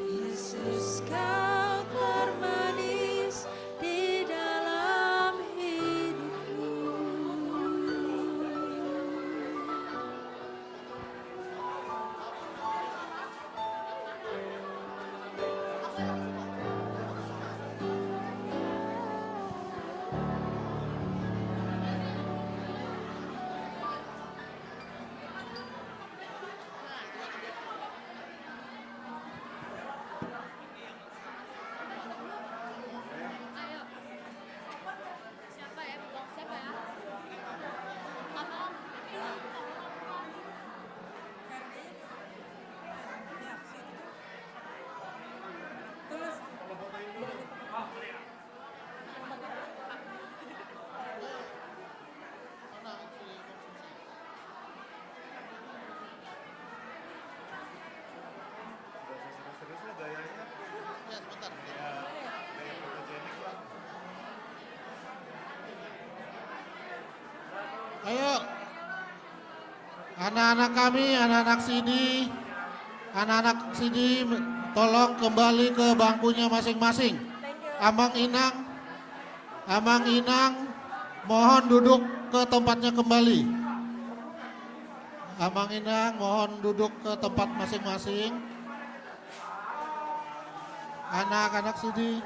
Yesus, Kau termanis di dalam hidupku. Ayo. Anak-anak kami, anak-anak sidi, anak-anak sidi, tolong kembali ke bangkunya masing-masing. Amang Inang, Amang Inang, mohon duduk ke tempatnya kembali. Amang Inang, mohon duduk ke tempat masing-masing. Anak-anak sidi.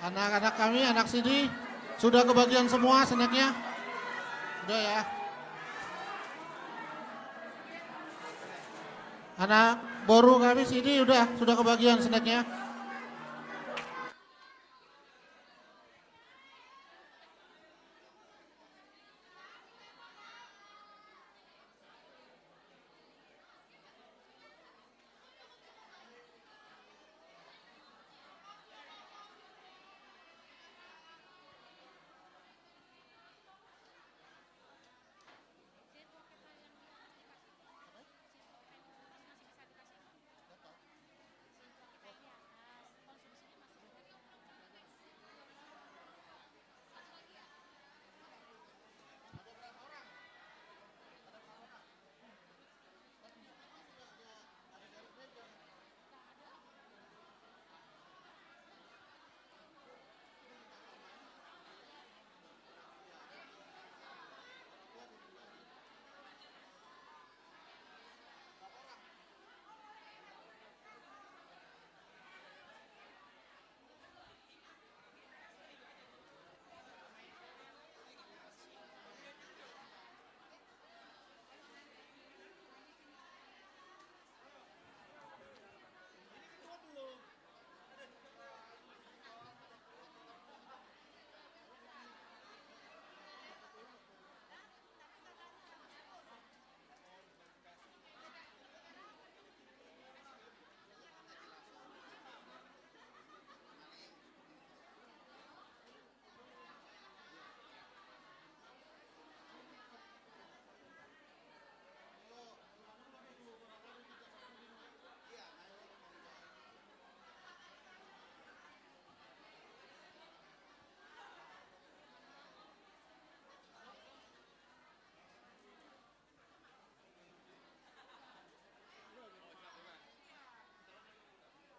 Anak-anak kami, anak sidi, sudah kebagian semua snacknya? Sudah ya. Anak boru kami sidi udah, sudah kebagian snacknya?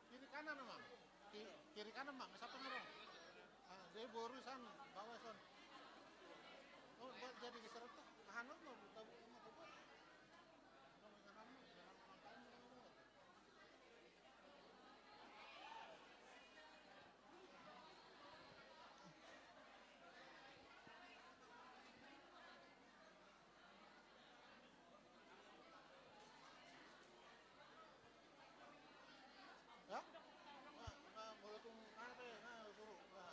Kiri kanan, Amang. Ki-, kiri kanan, Amang. Siapa ngomong? Ah, dia boru san, bawa son. Oh, buat jadi geser tuh. Kanan mau, tahu, mau, tahu. Ya? Nah, nah, mulai tu mana pe, nah, suruh. Nah.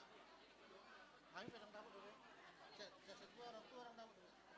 Nah, ini pedang dapur dulu. Cek, cek, cek, dua orang, dua orang dapur dulu.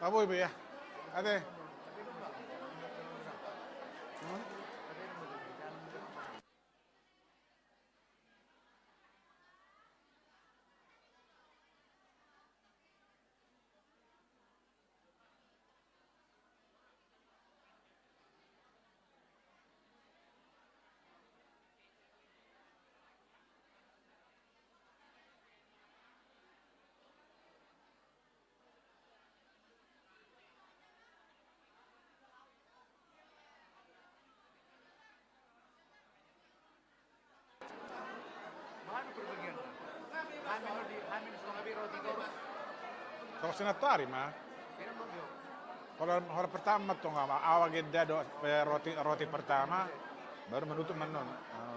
Apa itu ya? Ate. Hmm? Tong sinatuari ma. Kalau, kalau pertama tong, awa, awa geda do, eh, roti, roti pertama, baru menutup manon. Oh.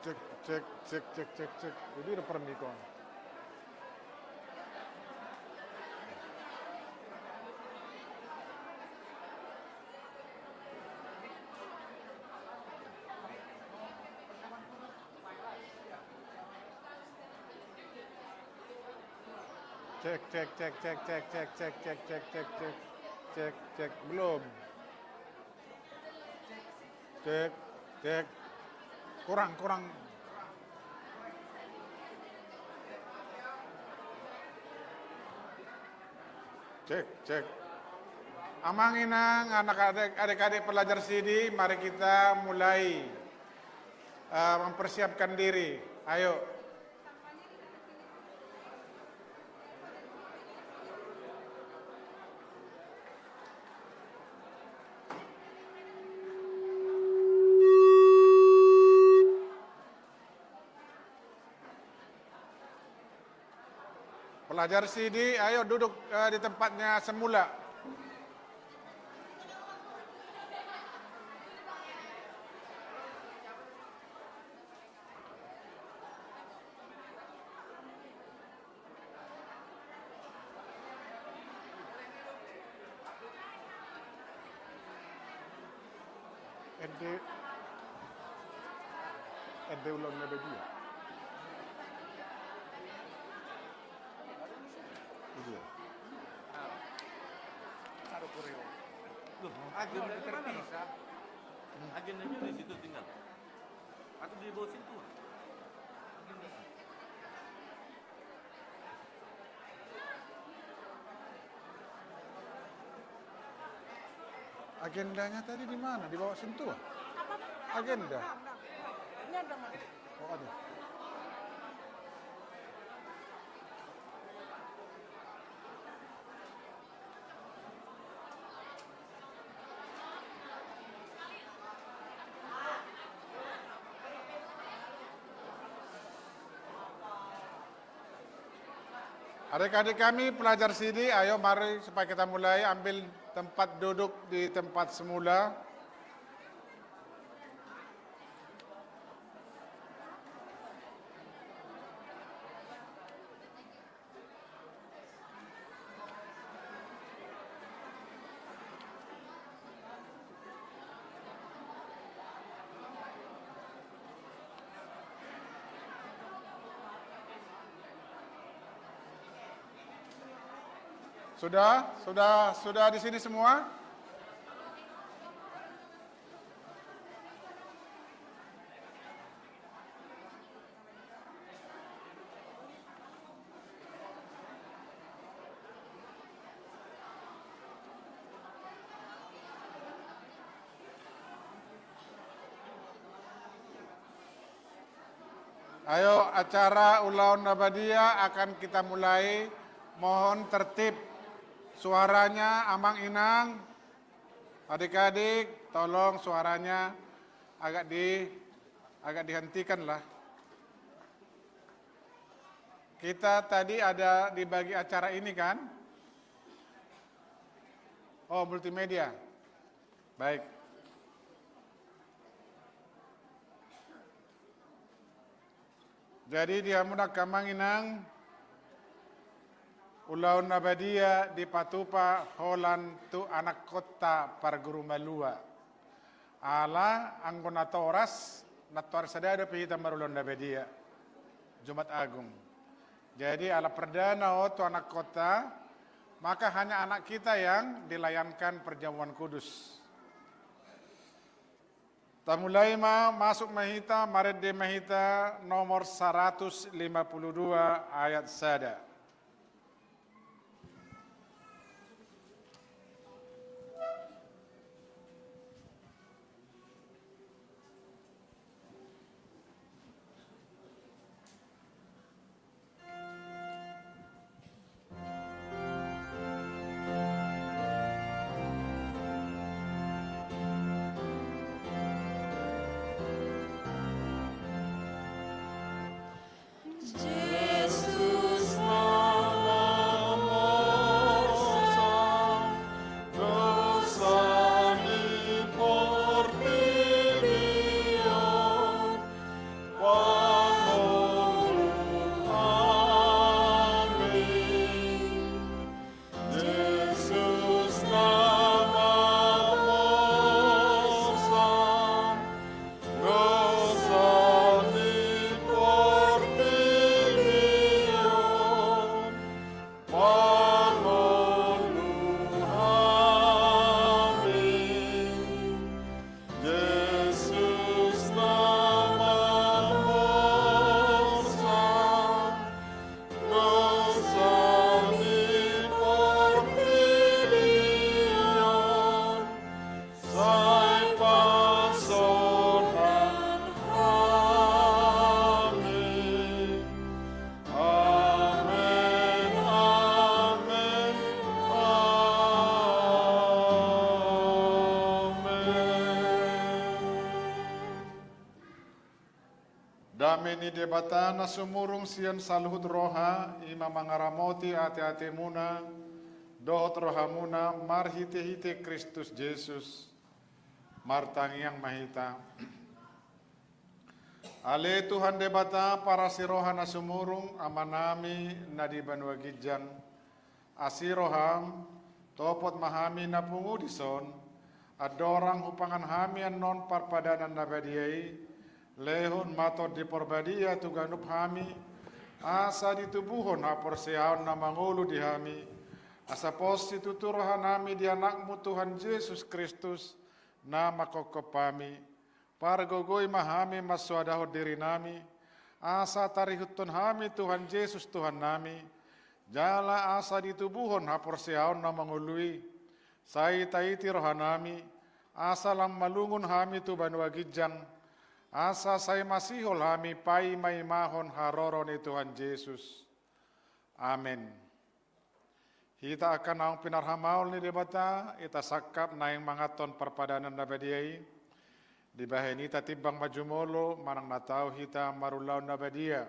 Cek, cek, cek, cek, cek, cek. Jadi ada pernikon. Cek, cek, cek, cek, cek, cek, cek, cek, cek, cek, cek, cek, cek, belum. Cek, cek. Kurang, kurang. Cek, cek. Amang inang, anak adik, adik-adik pelajar sidi, mari kita mulai, eh, mempersiapkan diri. Ayo. Pelajar sidi, ayo duduk, eh, di tempatnya semula. Ende, ende ulaon na badia. Iya. Loh, agendanya mana, Bang? Agendanya di situ tinggal. Atau di bawah situ? Agendanya tadi di mana? Di bawah sentuh? Agenda. Ini ada, Mas. Oh, ada. Adik-adik kami, pelajar sidi, ayo mari supaya kita mulai ambil tempat duduk di tempat semula. Sudah? Sudah, sudah di sini semua? Ayo, acara Ulaon na Badia akan kita mulai. Mohon tertib. Suaranya, amang inang, adik-adik, tolong suaranya agak di, agak dihentikan lah. Kita tadi ada dibagi acara ini, kan? Oh, multimedia. Baik. Jadi di hamu nang amang inang, ulaon na badia dipatupa holan tu anakkonta parguru malua. Ala anggo natoras, natoras sada dope hita marulaon na badia Jumat Agung. Jadi ala perdana on tu anakkonta, maka hanya anak kita yang dilayankan perjamuan kudus. Tamulai ma, masuk ma hita, marende ma hita nomor saratus lima pulu dua ayat sada. Amen, amen, amen. Dame ni Debata na sumurung sian saluhut roha, i ma mangaramoti ateatemuna dohot rohamuna marhitehite Kristus Jesus. Martangiang ma hita. Ale Tuhan Debata, parasi roha na sumurung, Amanami na di banua ginjang, asi roham, topot ma hami na pungu dison, andorang hupangan hami annon parpadanan na badia i, lehon ma Tondi Parbadia tu ganup hami, asa ditubuhon haporseaon na mangolu di hami, asa pos situtu rohanami di Anakmu Tuhan Jesus Kristus, na manghophop hami. Pargogoi ma hami mansoadahon dirinami, asa tarihuthon hami Tuhan Jesus Tuhannami, jala asa ditubuhon haporseaon na mangolu i. Sai taiti rohanami, asa lam malungun hami tu banua ginjang, asa sai masihol hami paimaimahon haroro ni Tuhan Jesus. Amen. Hita angka naung pinarhamaol ni Debata, hita sangkap naeng manganhon parpadanan na badia i. Dibahen i tatimbang ma jumolo manang na tau hita marulaon na badia,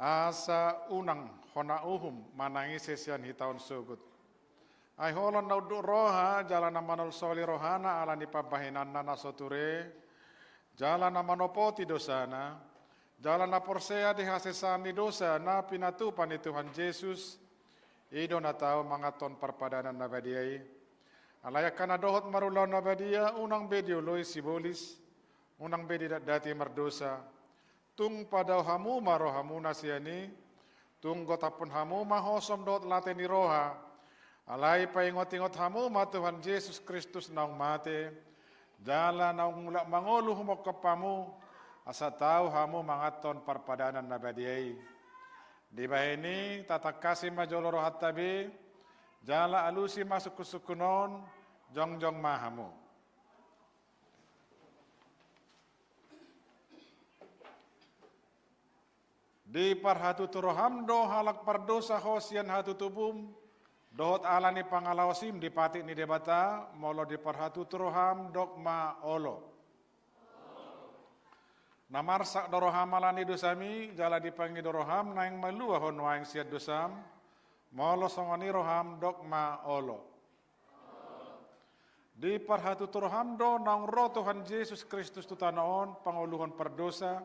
asa unang hona uhum manang ise sian hita on sogot. Ai holan na unduk roha jala na manolsoli rohana ala ni pambahenanna na so ture, jala na manopoti dosana, jala na porsea di hasesaan ni dosa na pinatupa ni Tuhan Jesus, i do na tau manganhon parpadanan na badia i. Alai angka na dohot marulaon na badia, unang be dioloi sibolis, unang be didatdati mardosa. Tung padao hamu ma rohamuna sian i, tung gotaphon hamu ma hosom dohot late ni roha. Alai paingotingot hamu ma Tuhan Jesus Kristus naung mate, jala naung mulak mangolu humongkop hamu, asa tau hamu manganhon parpadanan na badia i. Dibahen i tatangkasi ma jolo rohanta be, jala alusi ma sungkunsungkun on, jongjong ma hamu. Diparhatutu roham do halak pardosa ho sian hatutubum, dohot ala ni pangalaosim di patik ni Debata, molo diparhatutu roham dok ma olo. Na marsak do roham ala ni dosami, jala dipangido roham naeng malua ho nuaeng sian dosam, molo songon i roham dok ma olo. Diparhatutu roham do naung ro Tuhan Jesus Kristus tu tano on pangoluhon pardosa,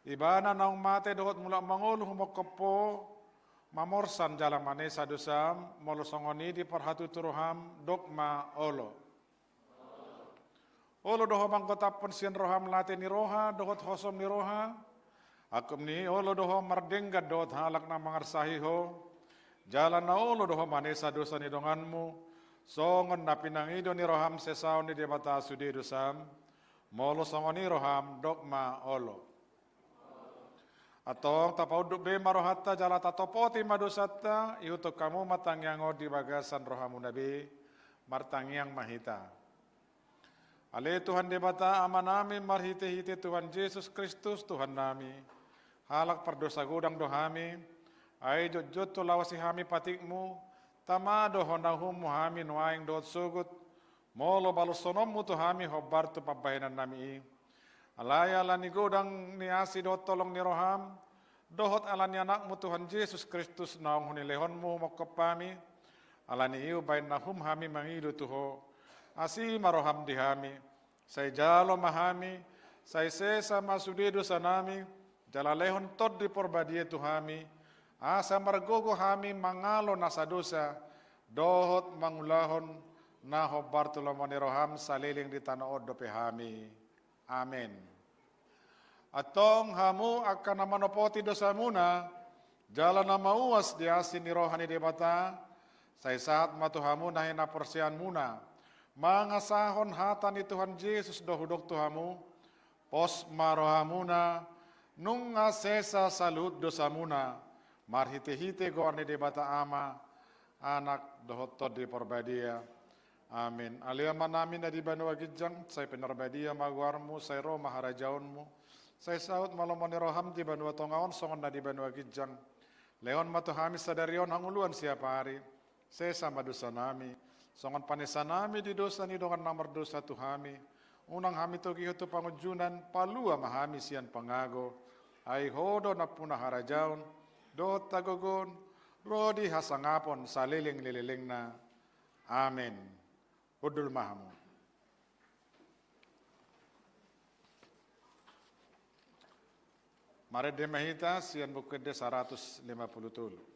Ibana naung mate dohot mulak mangolu humongkop ho, mamorsan jala manesa dosam, molo songon i diparhatutu roham, dok ma olo. Olo do ho manggotaphon sian roham late ni roha dohot hosom ni roha, angkup ni i olo do ho mardenggan dohot halak na mangarsahi ho, jala na olo do ho manesa dosa ni donganmu, songon na pinangido ni roham sesaon ni Debata sude dosam, molo songon i roham, dok ma olo. Antong tapaunduk be ma rohanta jala tatopoti ma dosanta, ihuthon hamu ma tangiang on di bagasan rohamuna be, martangiang ma hita. Ale Tuhan Debata Amanami, marhitehite Tuhan Jesus Kristus Tuhannami, halak pardosa godang do hami, ai jotjot tu lawasi hami patikmu, tama do ho na uhummu hami nuaeng dohot sogot, molo baloshononmu tu hami hombar tu pambahenannami i. Alai ala ni godang ni asi dohot holong ni roham, dohot ala ni Anakmu Tuhan Jesus Kristus naung hunilehonmu humongkop hami, ala ni i umbahen na uhum hami mangido tu ho, asi ma roham di hami, sai jalo ma hami, sai sesa ma sude dosanami, jala lehon Tondi Porbadia tu hami, asa margogo hami mangalo nasa dosa, dohot mangulahon na hombar tu lomo ni roham saleleng di tano on dope hami. Amen. Antong hamu angka na manopoti dosamuna, jala na mauas di asi ni roha ni Debata, sai sahat ma tu hamu na hinaporseaonmuna, mangasahon hata ni Tuhan Jesus do hudok tu hamu, pos ma rohamuna, nunga sesa saluhut dosamuna, marhitehite goar ni Debata Ama, Anak, dohot Tondi Porbadia. Amen. Ale Amanami na di banua ginjang, sai pinarbadia ma goarmu, sai ro ma harajaonmu, sai saut ma lomo ni roham di banua tonga on songon na di banua ginjang. Lehon ma tu hami sadari on hangoluan siapari, sesa ma dosanami, songon panesanami di dosa ni dongan na mardosa tu hami, unang hami togihon tu pangunjunan, palua ma hami sian pangago, ai ho do nampuna harajaon, dohot hagogoon, ro di hasangapon saleleng ni lelengna. Amen. Hundul ma hamu. Marende ma hita sian Buku Ende saratus lima pulu tolu.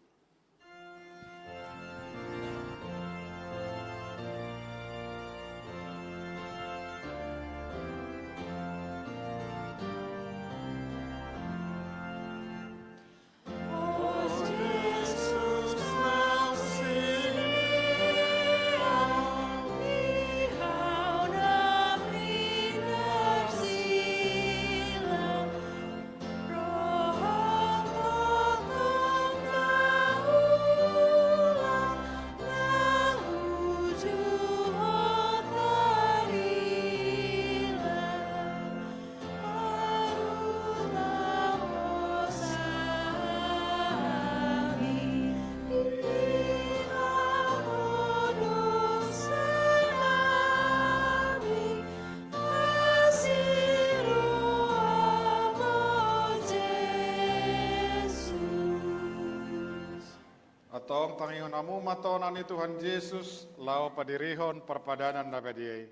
Antong tangihon hamu ma tona ni Tuhan Jesus, laho padirihon parpadanan na badia i.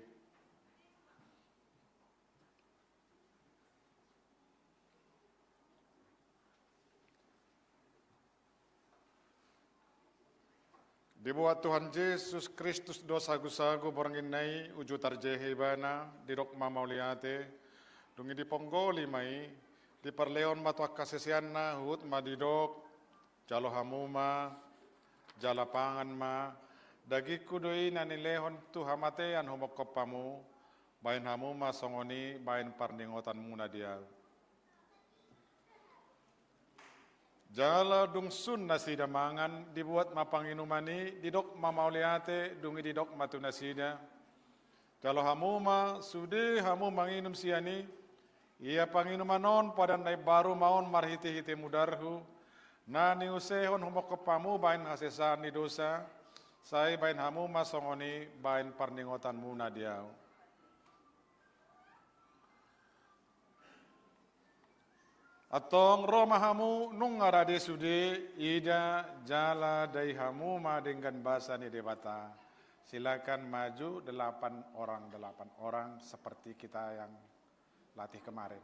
Dibuat Tuhan Jesus Kristus do sagusagu borngin na i, uju tarjehe Ibana, didok ma mauliate, dung i diponggoli ma i, diparlehon ma tu angka siseanna, huhut ma didok, jalo hamu ma, jala pangan ma, dagingku do i na nilehon tu hamatean humongkop hamu, bahen hamu ma songon i bahen parningotanmuna di ahu. Jala dung sun nasida mangan, dibuat ma panginuman i, didok ma mauliate, dung i didok ma tu nasida, jalo hamu ma sude hamu manginum sian i, ia panginuman on padan na imbaru ma on marhitehite mudarhu, na niusehon humongkop hamu bahen hasesaan ni dosa, sai bahen hamu ma songon i bahen parningotanmuna di ahu. Antong ro ma hamu, nunga rade sude, ida jala dai hamu ma denggan basa ni Debata. Silakan maju delapan orang, delapan orang seperti kita yang latih kemarin.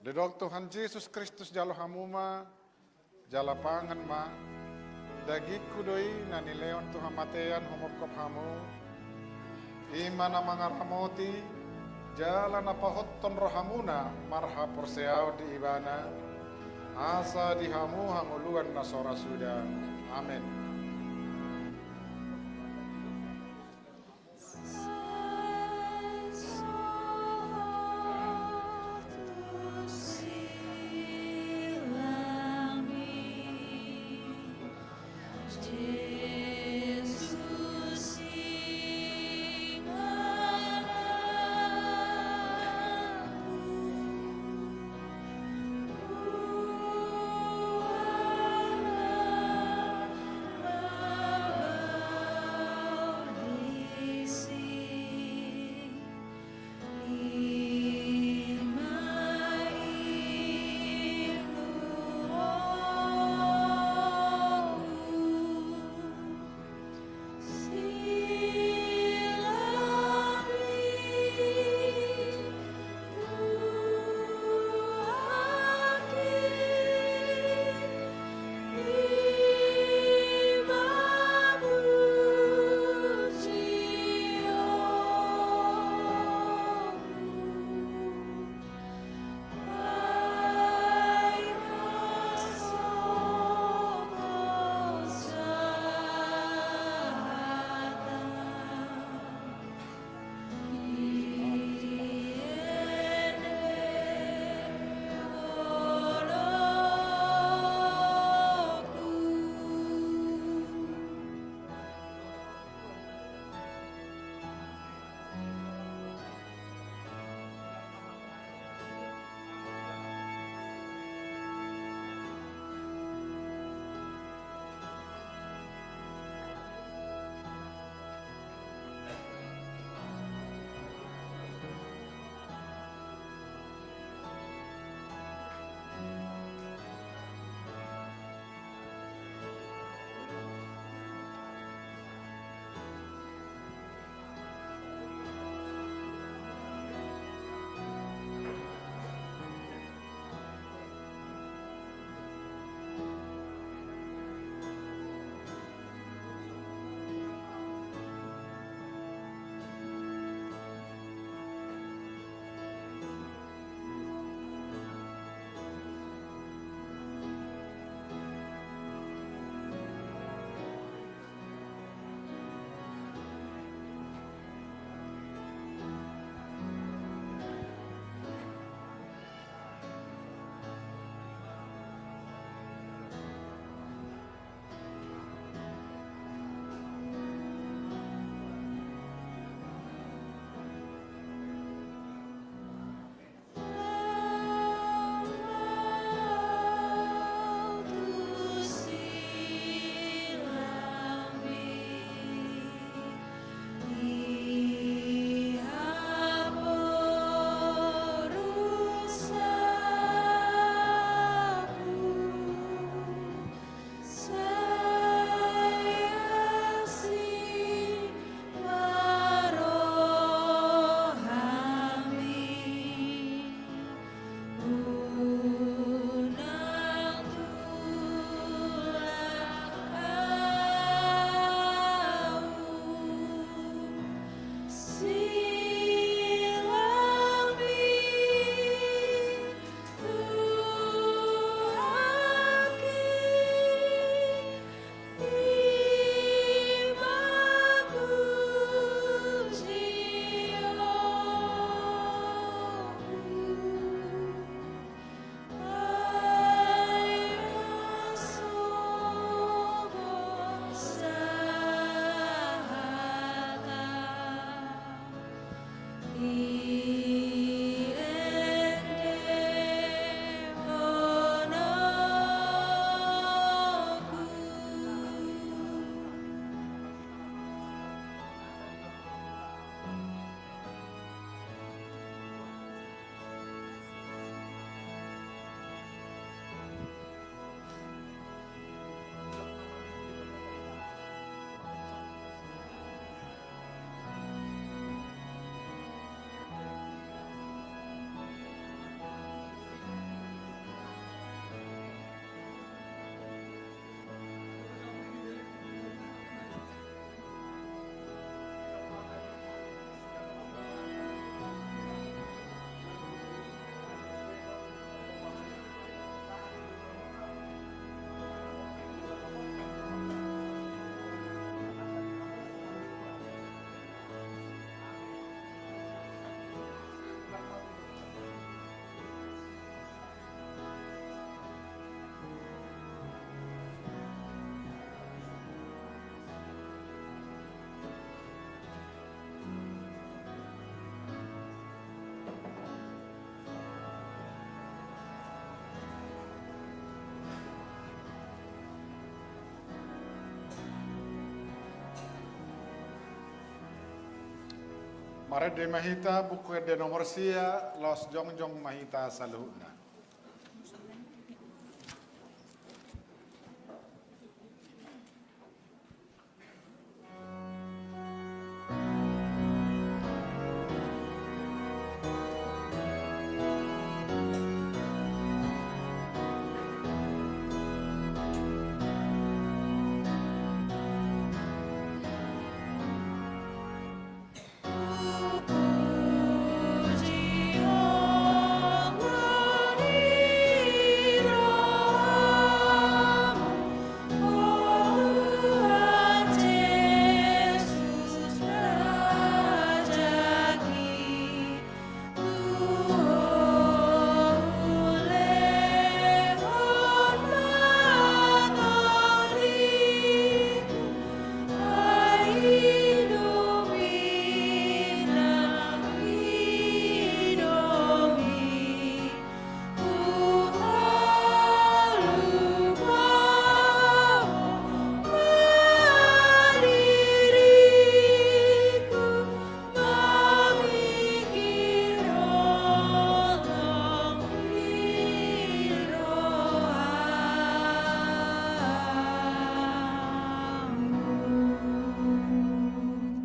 Didok Tuhan Jesus Kristus, jalo hamu ma, jala pangan ma. Dagingku do i na nilehon tu hamatean humongkop hamu. I ma na mangaramoti jala na pahothon rohamuna marhaporseaon di Ibana, asa di hamu hangoluan na so ra suda. Amen. Marende ma hita, Buku Ende nomor sia, laos jongjong ma hita saluhutna.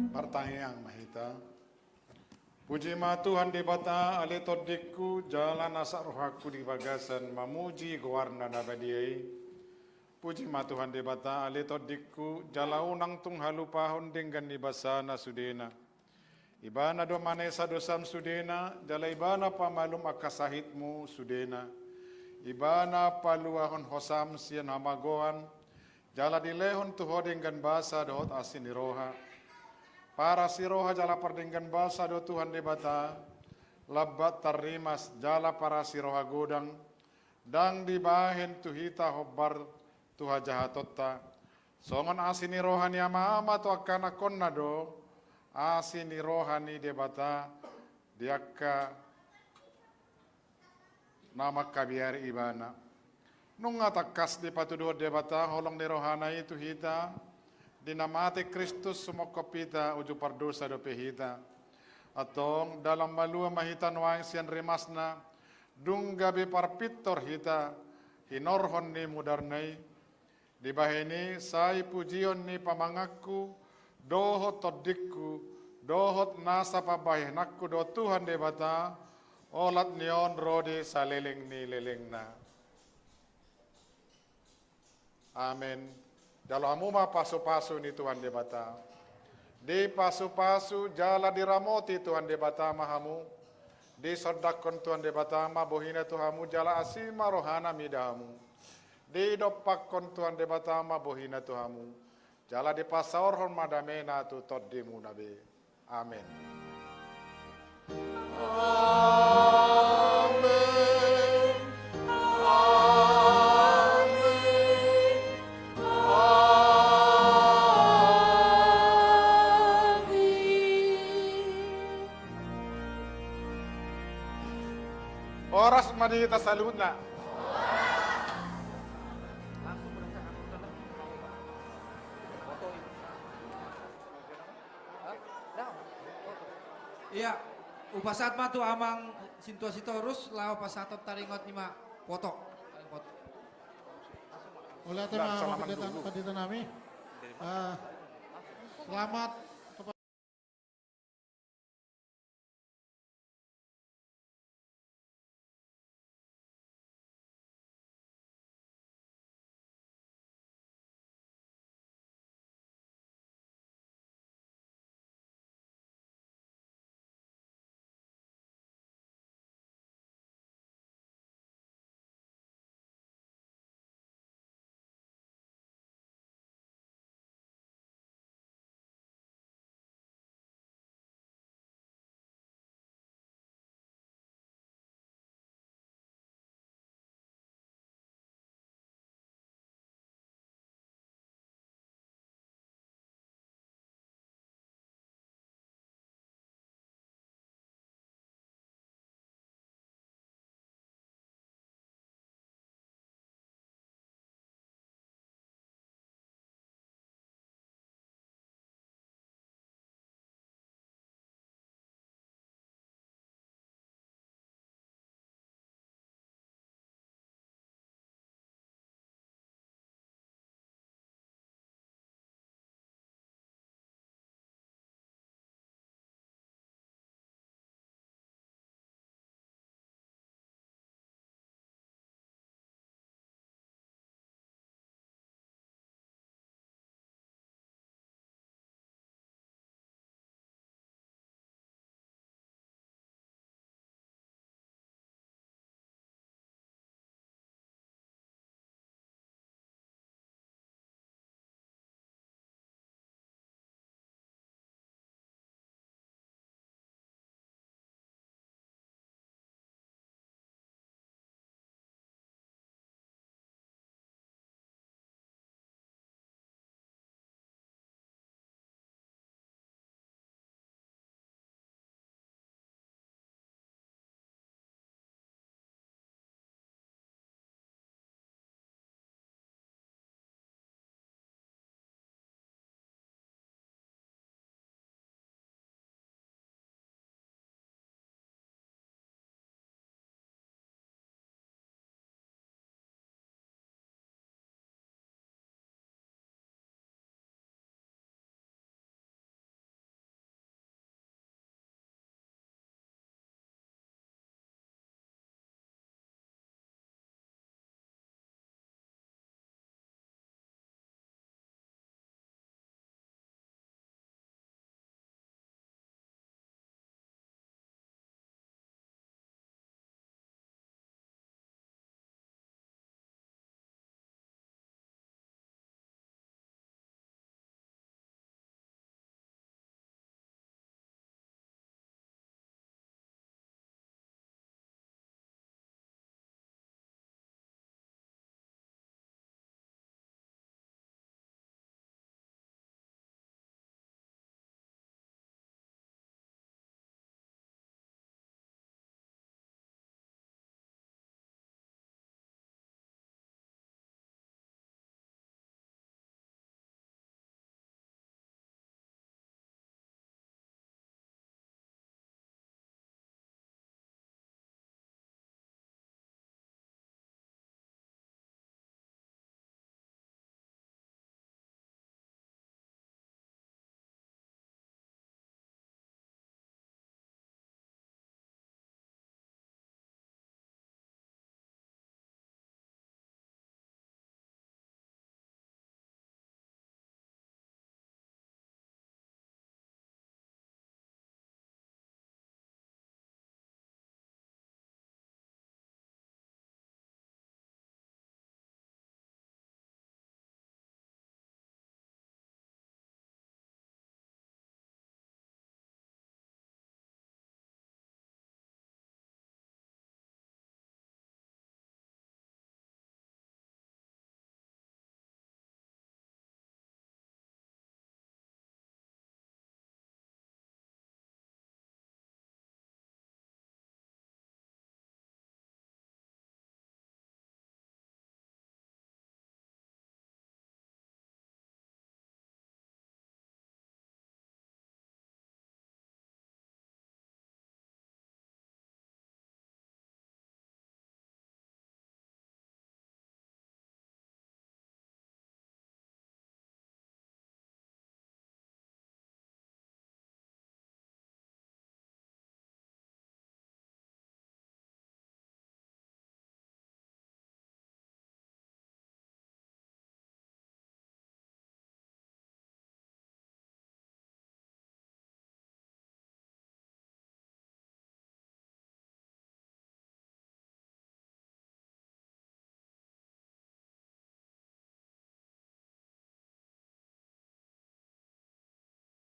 Martangiang ma hita. Puji ma Tuhan Debata, ale tondingku, jala nasak rohangku di bagasan mamuji goarna na badia i. Puji ma Tuhan Debata, ale tondingku, jala unang tung halupahon denggan ni basana sudena. Ibana do manesa dosam sudena, jala Ibana pamalum angka sahitmu sudena. Ibana paluahon hosam sian hamagoan, jala dilehon tu ho denggan basa dohot asi ni roha. Parasi roha jala pardenggan basa do Tuhan Debata, lambat tarrimas jala parasi roha godang, ndang dibahen tu hita hombar tu hajahatonta. Songon asi ni roha ni ama-ama tu angka anakkonna do asi ni roha ni Debata di angka na mangkabiari Ibana. Nunga tangkas dipatuduhon Debata holong ni rohana i tu hita, di na mate Kristus sumongkop hita uju pardosa dope hita. Antong dalan malua ma hita nuaeng sian rimasna, dung gabe parpintor hita hinorhon ni mudarna i. Dibahen i sai pujion ni pamanganku dohot tondingku dohot nasa pambahenanku do Tuhan Debata, olat ni on ro di saleleng ni lelengna. Amen. Jalo hamu ma pasu-pasu ni Tuhan Debata. Dipasupasu jala diramoti Tuhan Debata ma hamu. Disondangkon Tuhan Debata ma bohina tu hamu jala asi ma rohana mida hamu. Didompakkon Tuhan Debata ma bohina tu hamu. Jala dipasaorhon ma damena tu tondimuna be. Amen. Amen. Amen. Amen. Horas ma di hita saluhutna. Ia, hupasahat ma tu amang sintua Sitorus laho pasahathon taringot i ma poto. Olo, ate ma, selamat dulu, pandita nami. Ah, selamat